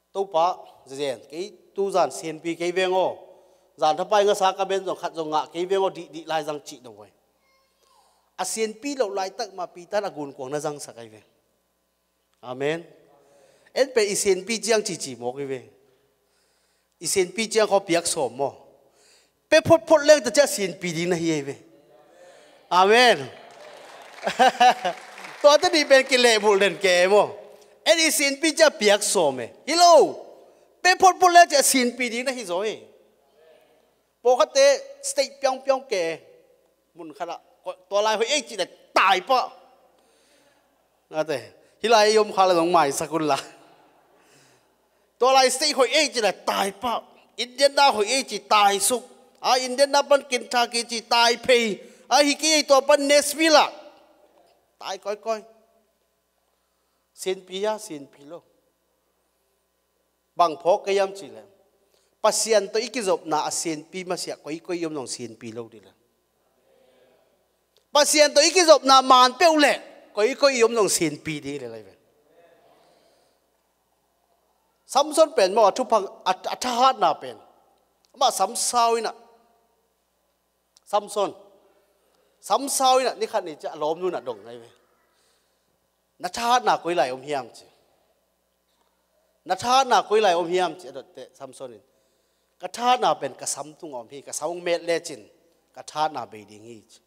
Topa, zen kei tu zan sianpi kei veng aw. Zan thapai ngasa ka ben zong khat zong ngah kei veng aw, dihdih lai zang cih dong vai. A sianpi loh laitak mah Peter in a gunkuang na zangsak ahi veng. Amen. En pen i sianpi ciang cici mawk hi veng. I sianpi ciang khaw piak sawm maw? Pe photphot leng ta ciah sinpi ding na hi ei ve. Amen. Tua tadi pen kilehbulh den ke maw? En i sinpi ciah piak sawm e. Hi lo. Pe photphot leng ciah sinpi ding na hi zaw e. Pawlkhatte state piangpiang ke. Mun khatah tua lai hoih ei cih le tai pah. Nate, hih lai ei om kha le zong maisak un la. Tua lai state hoih ei cih le tai pah. Indiana hoih ei cih tai suk. A Indiana pan Kentucky cih tai phei. A hi kei ei tua pan Nashville ah tai kawikawi. Sinpi a sinpi lo. Bang phawk ka hiam cih leh Pasian tawh i kizopna a sinpi masiah koikoi i om zong sinpi lo dih leh. Pasian tawh i kizopna man peuh leh koikoi i om zong sinpi dih leh lai ve. Samson pen maw a thupha a, a thahatna pen amah samsau inah. Samson samsau inah ni khat ni ciah a lawmnu inah dong ngai ve. Na thahatna koi lai om hiam ci. Na thahatna koi lai om hiam ci a dotte Samson in. Ka thahatna pen ka sam tungah om hi, ka sam hong met lecin ka thahatna bei ding hi ci.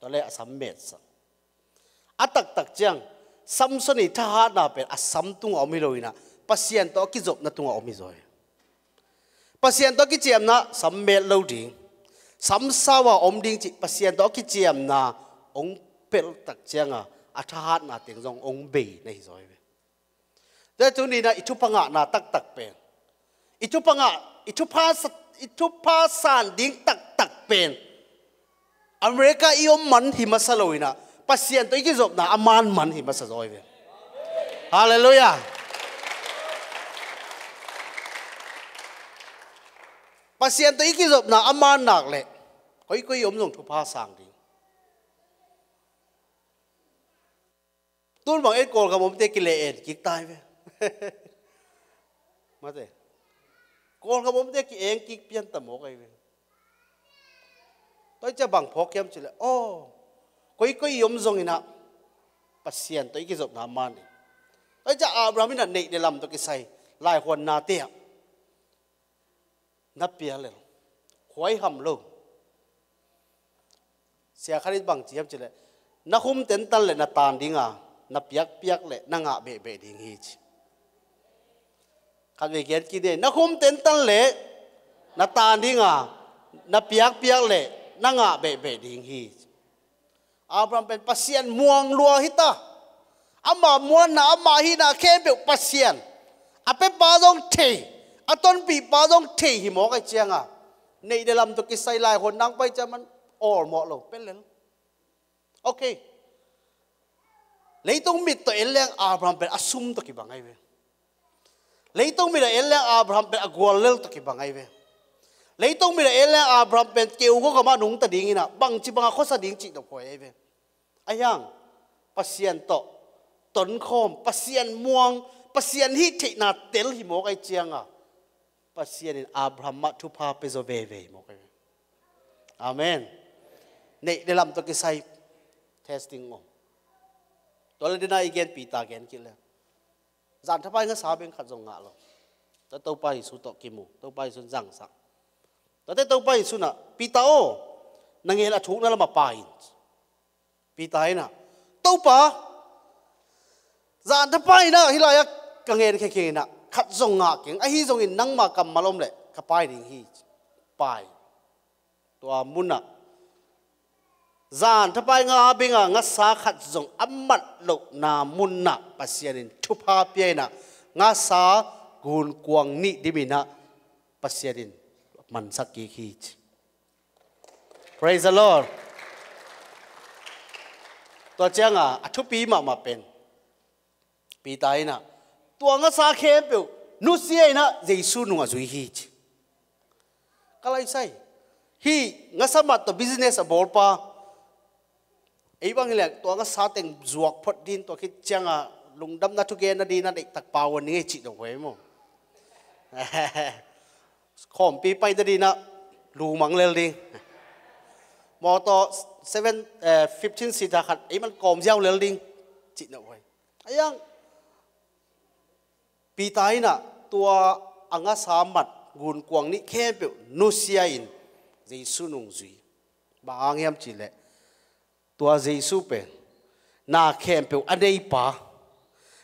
Tua le a sam metsak. A taktak ciang Samson i thahatna pen a sam tungah om hi lo inah Pasian tawh a kizopna tungah om hi zaw hi. Pasian tawh a kiciamna sam met lo ding. Samsau a om ding cih Pasian tawh a kiciamna hong pelh tak cianga a thahatna teng zong hong bei na hi zaw hi ve. Tua tuninah i thupha ngahna taktak pen i thupha ngah, i thupha sa-, i thupha san ding taktak pen America i om man hi masa lo inah Pasian tawh i kizopna a man man hi masa zaw hi ve. Halleluiah. Pasian tawh i kizopna a man nak leh koikoi i om zong thupha sang ding. Tun bang ei Kawlgam omte kile en kik tai ve. Mate. Kawlgam omte ki-eng kik pian ta mawk ahi ve. Tua hi ciah bang phawk hiam cih leh, aw, koikoi i om zongin ah Pasian tawh i kizopna man hi. Tua hi ciah Abraham in ah neih le lam tawh kisai laihuannate ah na pia lel, khuaiham lo. Sia khat in bang ci hiam cih leh, na khum tentan leh na tan ding a, na piakpiak leh na ngah behbeh ding hi ci. Khat vei gen kik ni, na khum tentan leh na tan ding a, na piakpiak leh na ngah behbeh ding hi ci. Abraham pen Pasian muang lua hi ta. Ama muanna, ama hihna khempeuh Pasian a pepa zong thei, a tonpihpa zong thei hi mawk ahi cianga, neih le lam tawh kisai laihuan nang pai ciang man awlmawh lo, pen lel. Ok. Leitung mit tawh en leng Abraham pen a sum tawh kibang ahi ve. Leitung mit a en leng Abraham pen a guallel tawh kibang ahi ve. Leitung mit a en leng Abraham pen keu gawgamah nungta dingin ah bangci banga khuasa ding cih tawh phuai ahi ve. Ahi hang Pasian tawh tonkhawm, Pasian muang, Pasian hih theihna tel hi mawk ahi cianga, Pasian in Abraham mah thupha pia zaw veve hi mawk ahi ve. Amen. Neih le lam tawh kisai testing om. Tua le dina i gen Peter gen kik le, zan thapai ngasa beng khat zong ngah lo. Tua Topa Jesu tawh kimu, Topa Jesu in zangsak. Tuate Topa Jesu in ah, Peter aw, na ngen a thukna lamah pai in. Peter in ah, Topa, zan thapai in ah hih lai-ah ka ngen khekhe in ah khat zong ngah keng, ahi zongin nangma kammal om leh ka pai ding hi. Pai. Tua munah zan thapai nga benga ngasa khat zong a mat lohna munah Pasian in thupha pia in ah ngasa gunkuang nih dimin ah Pasian in mansak kik hi ci. Praise the Lord. Tua cianga a thupi mahmah pen Peter in ah tua ngasa khempeuh nusia in ah Jesu nung a zui hi ci. Ka laisai, hih ngasa mat tawh business a bawlpa, ei bang hileh tua ngasa teng zuak phot din, tua khit cianga lungdamna thugenna din a deihtak pau a ning ei cih dong huai maw? Khawmpi paina dinah lumang lel ding. Mawtaw seven, eh, fifteen seater khat ei man kawm ziau lel ding cih na uai. Ayang Peter in ah tua a ngasa mat gunkuang nih khempeuh nusia in Jesu nung zui. Bang hang hiam cihleh, tua Jesu pen na khempeuh a neipa,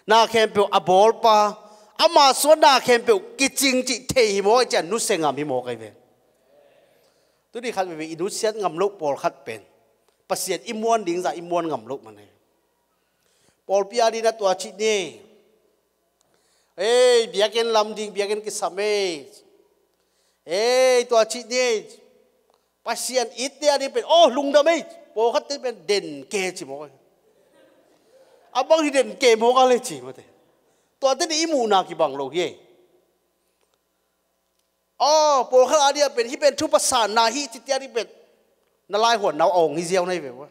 na khempeuh a bawlpa, ama suan na khempeuh kicing cih thei hi mawk, i cian nusia ngam hi mawk ahi ve. Tuni khat veve i nusiat ngam loh pawlkhat pen Pasian i muan ding zah i muan ngam loh man ahi. Pawlpi a dina tua cih ni. Ei, biakinn lam ding, biakinn kisam ei. Ei, tua cih ni. Pasian itte a ding pen, oh, lungdam ei. Pawlkhatte pen den ke ci mawk. A bang hi den ke mawk a le ci mate. Tuate ni i muhna kibang lo hi ei. Oh, pawlkhat a dia pen, hih pen thupa sanna hi ci tia ding pen na laihuan nau a ong hi ziau na hi ve ua.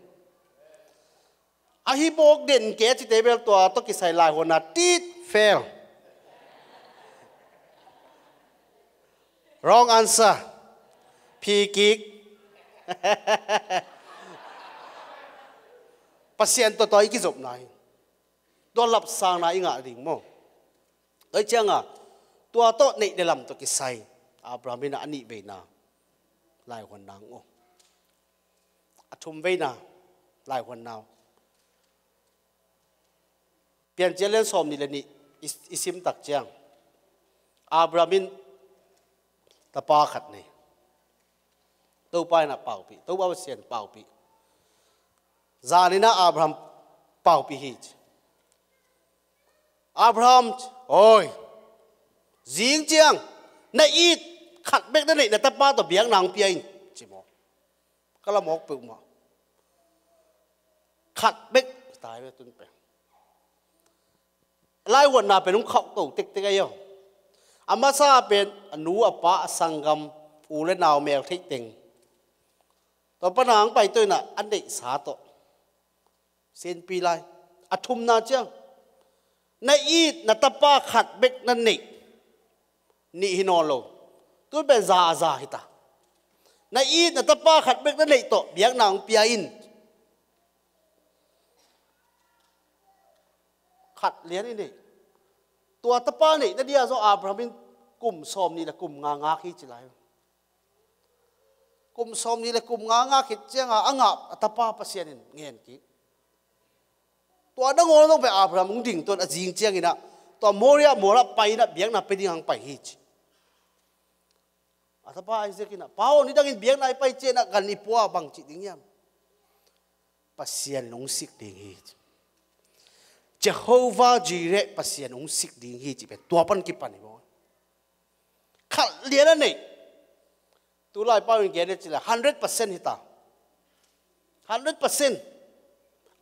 Ahi mawk den ke cite bel tua tawh kisai laihuanna tit fel. Wrong answer. Phi kik. Pasian tawh tua i kizopna hi. Tua lapsangna i ngah ding maw? Tua i cianga tua tawh neih le lam tawh kisai Abraham in a nih veina laihuan nang aw. A thum veina laihuan nau. Piancil lian sawm nih le nih i, i sim tak ciang Abraham in tapa khat nei. Topa in a paupih, Topa Pasian paupih. Zanin a Abraham paupih hi ci. Abraham, oi, zing ciang na it khat bek na neih na tapa tawh biakna hong pia in ci maw? Ka la mawk peuhmah. Khat bek tai ve tun pen. Laihuanna pen hong khauh to tektek ahi aw. A masa pen a nu a pa a sanggam u le nau mel theih teng. Tua pana hong pai to inah a neihsa tawh. Senpi lai. A thumna ciang na it na tapa khat bek na neih. Nih hi nawn lo. Tun pen za a za hi ta. Na it na tapa khat bek na neih tawh biakna hong pia in. Khat lian i neih. Tua tapa neih na dia zong Abraham in kum sawm nih le kum nga ngak hi ci lai. Kum sawm nih le kum nga ngak khit cianga a ngah a tapa Pasian in ngen kik. Tua nangawn zong pen Abraham hong ding tuan a zing cianginah tua Moria mualah pai inah biakna pia ding hong pai hi ci. A tapa Isaac inah, "Pa aw, nidangin biakna i pai cianah gan i pua bang cih ding hiam?" "Pasian in hong sik ding hi," ci. Jehovah Jireh, Pasian hong sik ding hi cih pen tua pan kipan hi maw. Khat lian a neih. Tulai pau in gen ci le hundred percent hi ta. Hundred percent.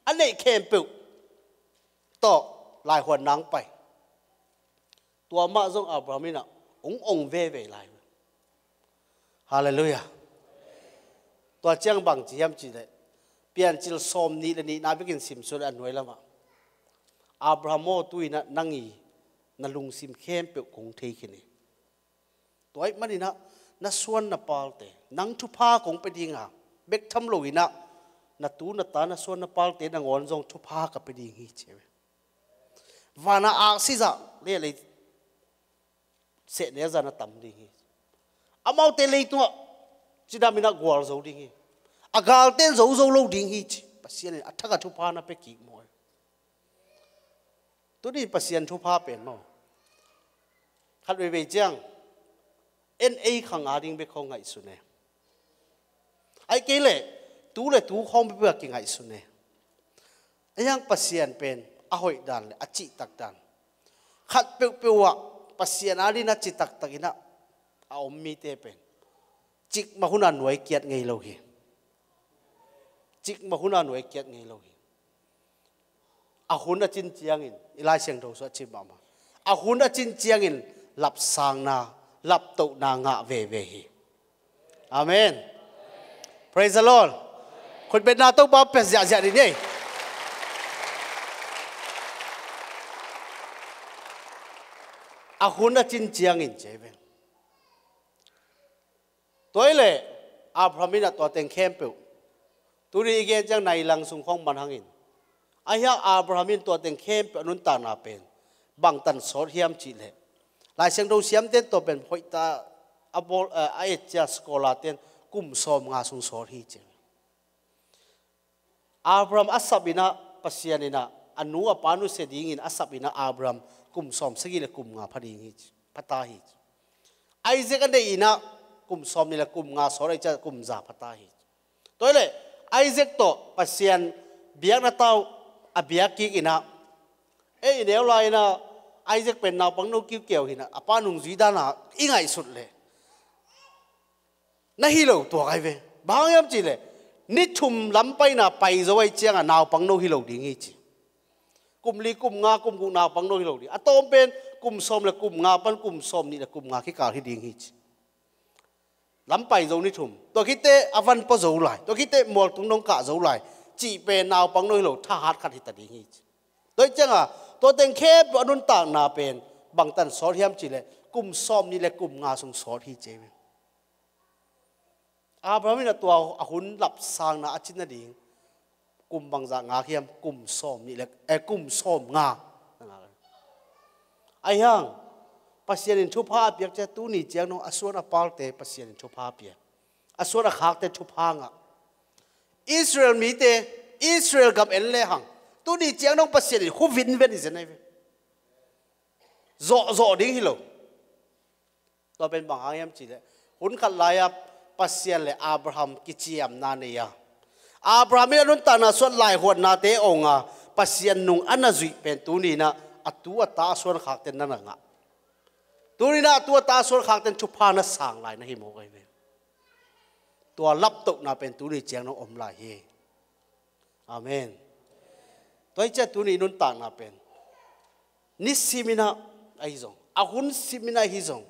A neih khempeuh tawh laihuan nang pai. Tua mah zong Abraham inah hong ong veve lai. Halleluiah. Tua ciang bang ci hiam ci le, Piancil sawm nih le nihna bekin simsuan a nuai lamah, "Abraham aw, tu inah nang i na lungsim khempeuh kong thei khin hi. Tua ih maninah na suan na palte nang thupha kong pia dinga, bek tham lo inah na tu na ta na suan na palte nangawn zong thupha ka pia ding hi," ci hi. Vana aksi zah le lei sehnel zah na tam ding hi. Amaute leitungah cidam inah gual zo ding hi. A galte in zo zo lo ding hi ci. Pasian in a thak a thupha na pia kik maw. Tuni Pasian thupha pen maw, khat veivei ciang en ei khang a ding bek khong ngaihsun e. Ahih kei leh tu le tu khawng peuhpeuh a kingaihsun e. Ahi hang Pasian pen a hoih dan le a cihtak dan, khat peuhpeuh ah Pasian adingin a citaktak inah a om mite pen cikmah hun a nuai kiat ngei lo hi. Cikmah hun a nuai kiat ngei lo hi. A hun a cin ciangin, i Lai Siangtho sung a cin mahmah, a hun a cin ciangin lapsangna, laptohna ngah veve hi. Amen. Praise the Lord. Khutbetna Topa pia ziahziah dih ni. A hun a cin ciangin ci ve. Tua hi leh Abraham in a tua teng khempeuh, tuni i gen ciang nai lang sung khawng man hangin, ahi hang Abraham in tua teng khempeuh a nuntakna pen bangtan sawt hiam cih leh, Lai Siangtho siamte in tua pen hoihtak a bawl, eh, a et ciang scholar-te in kum sawmnga sung sawt hi ci. Abraham a sap inah, Pasian inah a nu a pa nusia dingin a sap inah Abraham kum sawmsagih le kum nga pha ding hi ci, pha ta hi ci. Isaac a neih inah kum sawmnih le kum nga sawt ahih ciang kum za pha ta hi ci. Tua hi leh Isaac tawh Pasian biakna tau a biak kik inah, ei i neu lai inah Isaac pen naupangno kiukiau hi inah a pa nungzui dan a i ngaihsut leh na hi lo tuak ahi ve. Bang hang hiam cih leh ni thum lam paina pai zo ahih ciangah naupangno hi lo ding hi ci. Kum li kum nga kum guk naupangno hi lo ding. A tawm pen kum sawm le kum nga pan kum sawmnih le kum nga kikal hi ding hi ci. Lam pai zo ni thum. Tua khit teh a van pua zo lai, tua khit teh mualtung dong kah zo lai cih pen naupangno hi lo, thahat khat hi ta ding hi ci. Tua hi ciangah tua teng khempeuh a nuntakna pen bangtan sawt hiam cih leh kum sawmnih le kum nga sung sawt hi ci hi ve. Abraham in a tua a hun lapsangna a cin nading kum bangzah ngak hiam? Kum sawmnih le, eh, kum sawmnga. Ahi hang Pasian in thupha a piak ciang tuni ciang dong a suan a palte Pasian in thupha a pia, a suan a khakte thupha ngah. Israel mite, Israel gam en lehang tuni ciang dong Pasian in khu vinven hi zen ahi ve. Zawhzawh ding hi lo. Tua pen bang hang hiam cih leh, hun khat lai-ah Pasian le Abraham kiciamna nei a, Abraham in a nuntakna sung laihuatnate ong a, Pasian nung a na zuih pen tuni inah a tu a ta a suan khakte na na ngah. Tuni inah a tu a ta a suan khakte thupha na sang lai na hi mawk ahi ve. Tua laptohna pen tuni ciang na om lai hi. Amen. Tua hi ciang tuni nuntakna pen nisim inah ahi zong, a hun sim inah ahi zong,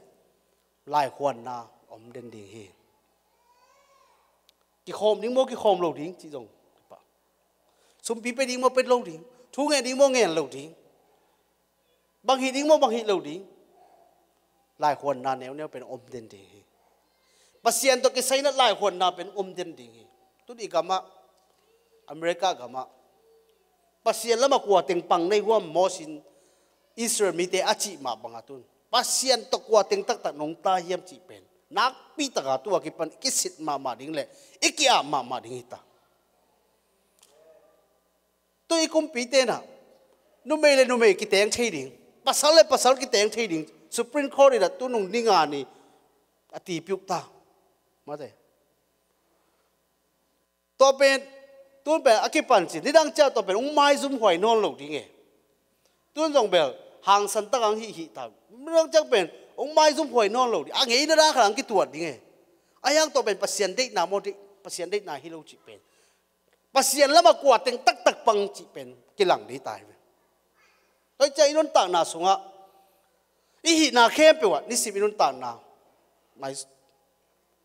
laihuatna om den ding hi. Kikhawm ding maw, kikhawm lo ding cih zong, sumpi pe ding maw, pe lo ding, thu ngen ding maw, ngen lo ding, bang hih ding maw, bang hih lo ding. laihuanna neuneu pen om den ding hi. Pasian tawh kisai-in ah laihuanna pen om den ding hi. Tun i gamah, America gamah, Pasian lamah kua teng pang nei huam, Moses in Israel mite a cih mah bangah tun Pasian tawh kua teng taktak nong ta hiam cih pen nakpi takah tu a kipan i kisit mahmah ding le i ki-ap mahmah ding hi ta. Tu i kumpite in ah numei le numei kiteng thei ding, pasal le pasal kiteng thei ding, Supreme Court in ah tu nung ni nga ni a tipih uh ta. Mate. Tua pen, tun pen a kipan cin, nidang ciang tua pen hong maizum huai nawn lo ding e. Tun zong bel hangsan tak ang hih hih ta. Nidang ciang pen hong maizum huai nawn lo ding. A ngeina dan khat ang kituat ding e. A hiang tua pen Pasian deihna maw, deih, Pasian deihna hi lo cih pen, Pasian lamah kua teng taktak pang cih pen kilang ding ta hi ve. Tua hi ciang i nuntakna sungah i hihna khempeuh ah, nisim i nuntakna mai,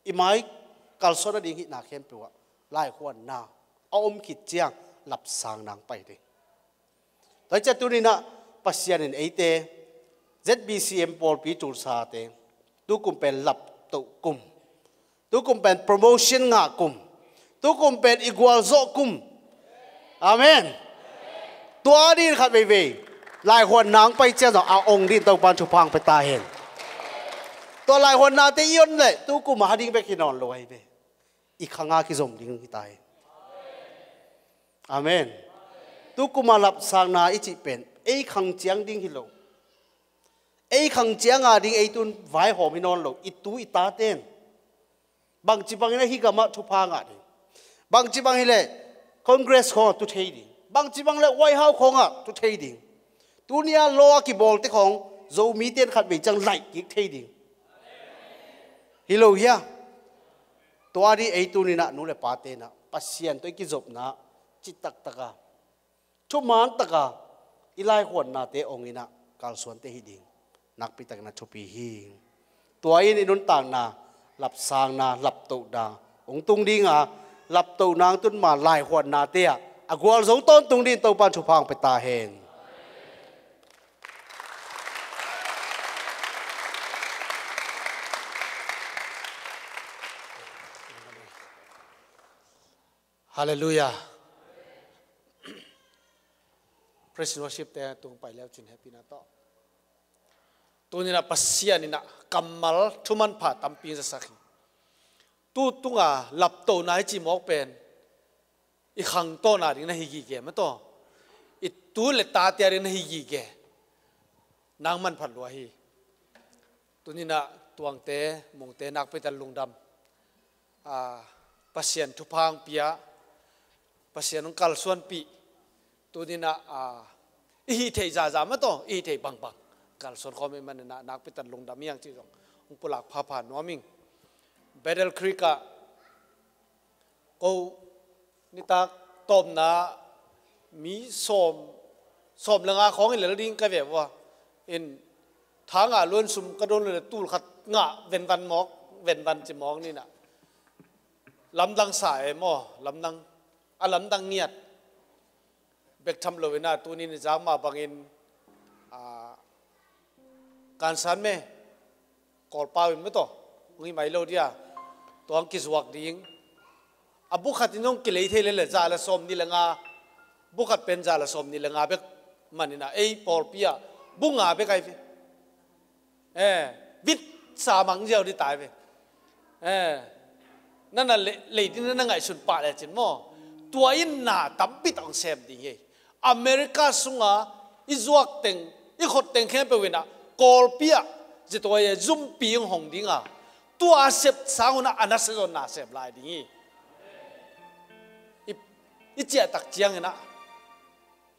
i mai kalsuan nading hihna khempeuh ah laihuanna a om khit ciang lapsang nang pai ding. Tua hi ciang tuni-in ah Pasian in eite Z B C M pawlpi Tulsa-te tukum pen laptoh kum, tukum pen promotion ngah kum, tukum pen i gualzawh kum. Amen. Tua ding khat veivei laihuanna hong pai ciang zong a ong ding Topa'n thupha hong pia ta hen. Tua laihuannate i on leh tukum a ding bek hi nawn lo ahi ve. I khang a kizom ding hi ta hen. Amen. Tukum a lapsangna i cih pen ei khang ciang ding hi lo. Ei khang ciang a ding ei tun vaihawm hi nawn lo, i tu i tate'n. Bangci bangin a hih gamah thupha ngah ding, bangci bang hileh Congress khawngah tu thei ding, bangci bang leh White House khawngah tu thei ding. Tuni-a law a kibawlte khawng Zomite'n khat vei ciang laih kik thei ding. Hi lo hia? Tua ding ei tuni-in ah nu le pate'n ah Pasian tawh i kizopna cih taktak a, thuman tak a i laihuannate ong in ah kalsuante hi ding nakpi takin a thupi hi. Tua in i nuntakna lapsangna, laptohna hong tung ding a, laptohna hong tun ma laihuannate ah a gualzo tawntung ding Topa'n thupha hong pia ta hen. Halleluiah. Praise and worship-te tung pai leu cin hehpihna tawh. Tuni-in ah Pasian in ah kammal thumanpha tampi zasak hi. Tu tunga laptohna i cih mawk pen i khangtawhna ding na hi gige maw taw. I tu le tate a ding na hi gige. Nang manphat lua hi. Tuni-in ah Tuangte, Mungte nakpi tak lungdam. Ah, Pasian thupha hong pia, Pasian hong kalsuanpih. Tuni-in ah, ah, i hih theih zahzah maw taw, i hih theih bangbang kalsuan khawm ahih manin ah nakpi tak lungdam hi hang cih zong hong pulak phapha nuam ing. Battle Creek ah ko nitak tawpna mi sawm, sawm le nga khawng hi lel ding ka ve ua. In tha ngah luan sum ka dawn le tul khat ngah venvan mawk, venvan ci mawk ni-in ah. Lamdang sa e maw, lamdang, a lamdang ngiat. Bek tham lo in ah tuni-in i zak mah bangin, ah, kansan me, Kawlpau in maw taw, hong hi mai lo dia, tua hong kizuak ding. A bu khat in hong kilei thei lel leh za le sawmnih le nga, bu khat pen za le sawmnih le nga bek manin ah ei pawlpi ah bu nga bek ahi ve. Eh, vit sa mang ziau ding ta hi ve. Eh, na na le, lei ding na na ngaihsun pah lecin maw. Tua in na tampi tak hong sem ding hi. America sunga i zuak teng, i khot teng khempeuh in ah Kawlpi ah zituai e zumpi hong hong ding a, tua a sep sang un ah a nasia zaw na sem lai ding hi. I, i ciahtak ciangin ah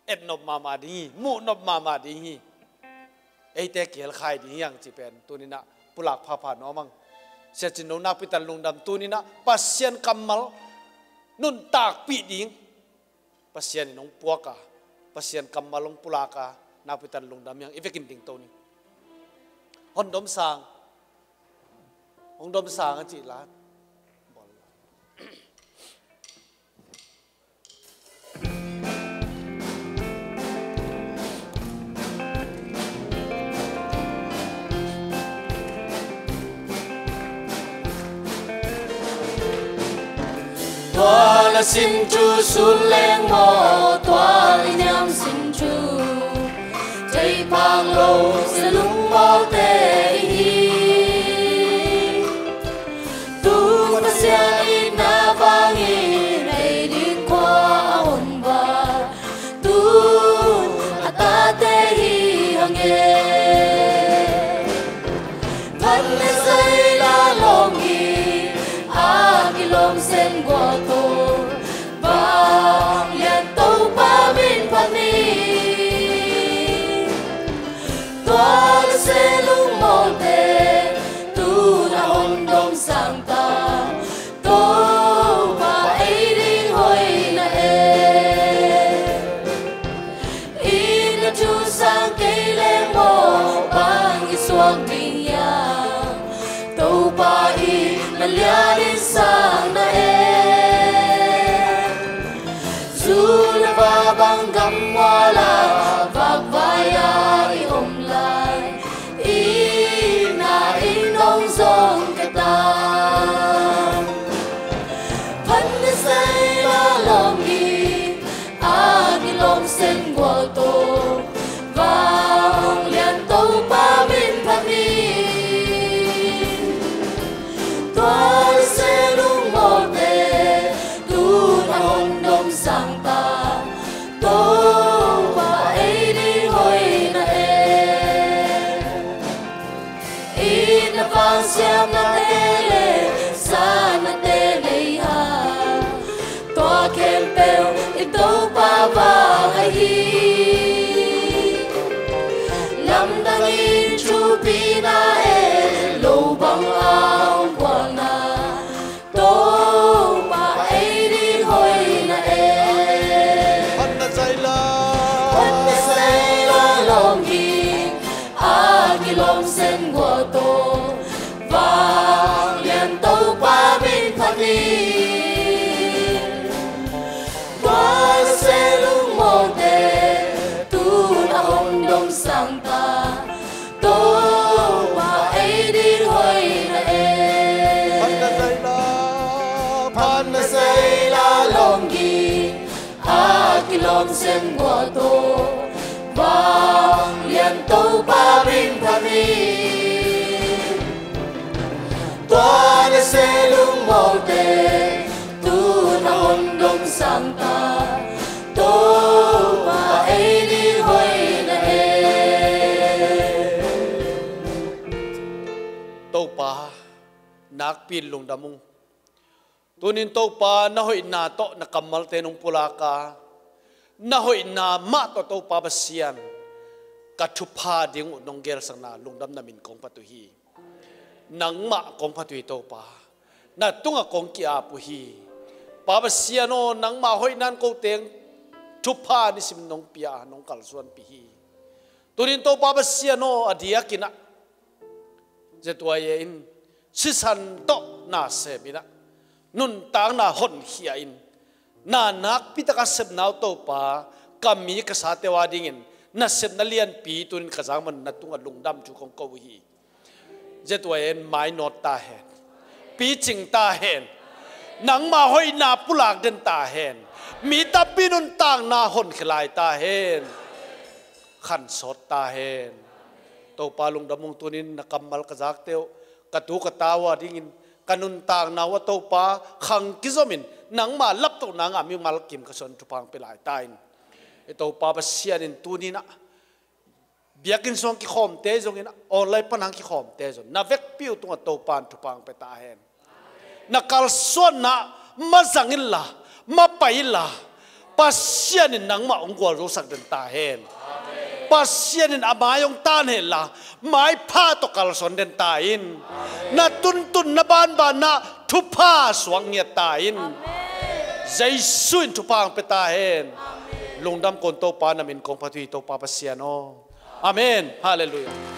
etnop mahmah ding hi, muhnop mahmah ding hi. Eite kihelkhai ding hi hang cih pen tuni-in ah pulak phapha nuam hang. Sia Cin No nakpi tak lungdam, tuni-in ah Pasian kammal nuntakpih ding Pasian in hong puak a, Pasian kammal hong pulak a, nakpi tak lungdam hi hang. I vekin dingto ni. Hong dom sang, hong dom sang a cih la. Tua na sin thu sut leng maw, tua i niam sin thu thei phak lo sia lungmawlte i hi. Tu Pasian itna vangin ei ding khua a hon va, tu a tate hi hang e. Phat na sai la lawm hi, a kilawm sen gual tawh, vanglian Topa min phat ni. Tua na se lungmawlte tu na hon dong sang ta, Topa ei ding hoih na e. Itna thu sang kei leng maw, bang i suak ding hiam? Topa itna lian in sang na e. Zu le va bang gam mual ah vakvai-a i om lai, itna in dong zong ka ta. Phat na sai la lawm hi, a kilawm sen gual tawh, vanglian Topa min phat ni. Tua na se lungmawlte tu na hon dong sang ta, Topa ei ding hoih na e. Itna vang siamnate le sanate nei a, tua khempeuh i Topa vang ahi. Lamdang in thupina e, lo bang a om gualna, Topa ei ding hoih na e. Phat na sai la, phat na sai la lawm hi, a kilawm sen gual tawh, vanglian Topa min phat ni. Tua na se lungmawlte tu na hon dong sang ta, Topa ei ding hoih na e. Phat na sai la, phat na sai la lawm hi, a kilawm sen gual tawh, vanglian Topa min phat ni. Tua na se lungmawlte tu na hon dong sang ta, Topa ei ding hoih na e. Topa nakpi in lungdam ung. Tunin Topa na hoihna tawh na kammalte nong pulak a, na hoihna mah tawh Topa Pasian ka thupha ding uh nong gelsakna lungdamna min kong phat uh hi. Nangmah kong phat uh hi Topa. Na tungah kong ki-ap uh hi. Pa Pasian aw, nangmah hoihna in ko teng thupha nisim nong pia a, nong kalsuanpih hi. Tunin Topa Pasian aw, a diakin ah Z Y A in sisan tawh na sem in ah, nuntakna honkhia in, na nakpi taka sepna uh Topa, ka mi ka sate uh a dingin na sepna lianpi tunin ka zangmah na tungah lungdam thu kong ko uh hi. Z Y A in mainawt ta hen. Picing ta hen. Nangmah hoihna pulak den ta hen. Mi tampi nuntakna honkhia lai ta hen. Khansawt ta hen. Topa lungdam ung, tunin na kammal ka zakte uh, ka tu ka ta uh a dingin, ka nuntakna uh ah Topa khang kizomin nangmah laptohna ngah mimal kim ka suan thupha hong pia lai ta in. I Topa Pasian in tunin ah biakinn sung kikhawmte zongin ah, online pan hong kikhawmte zong na vekpi uh tungah Topa in thupha hong pia ta hen. Na kalsuanna mazang inla, mapai inla, Pasian in nangmah hong gualzosak den ta hen. Pasian in a mai hong tan henla, maipha tawh kalsuan den ta in. Na tuntunna banbanna thupha suak ngiat ta in. Jesu in thupha hong pia ta hen. Lungdam kong Topa, na min kong phat uh hi Topa Pasian aw. Amen. Halleluiah.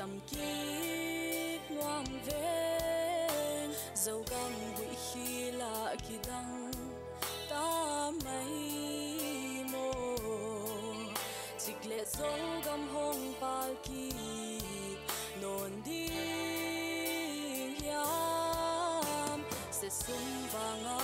Kik nuam veng, Zogam buih khilah kidang ta mai maw? Cik le Zogam hong pal kik nawn ding hiam? Siasum vanga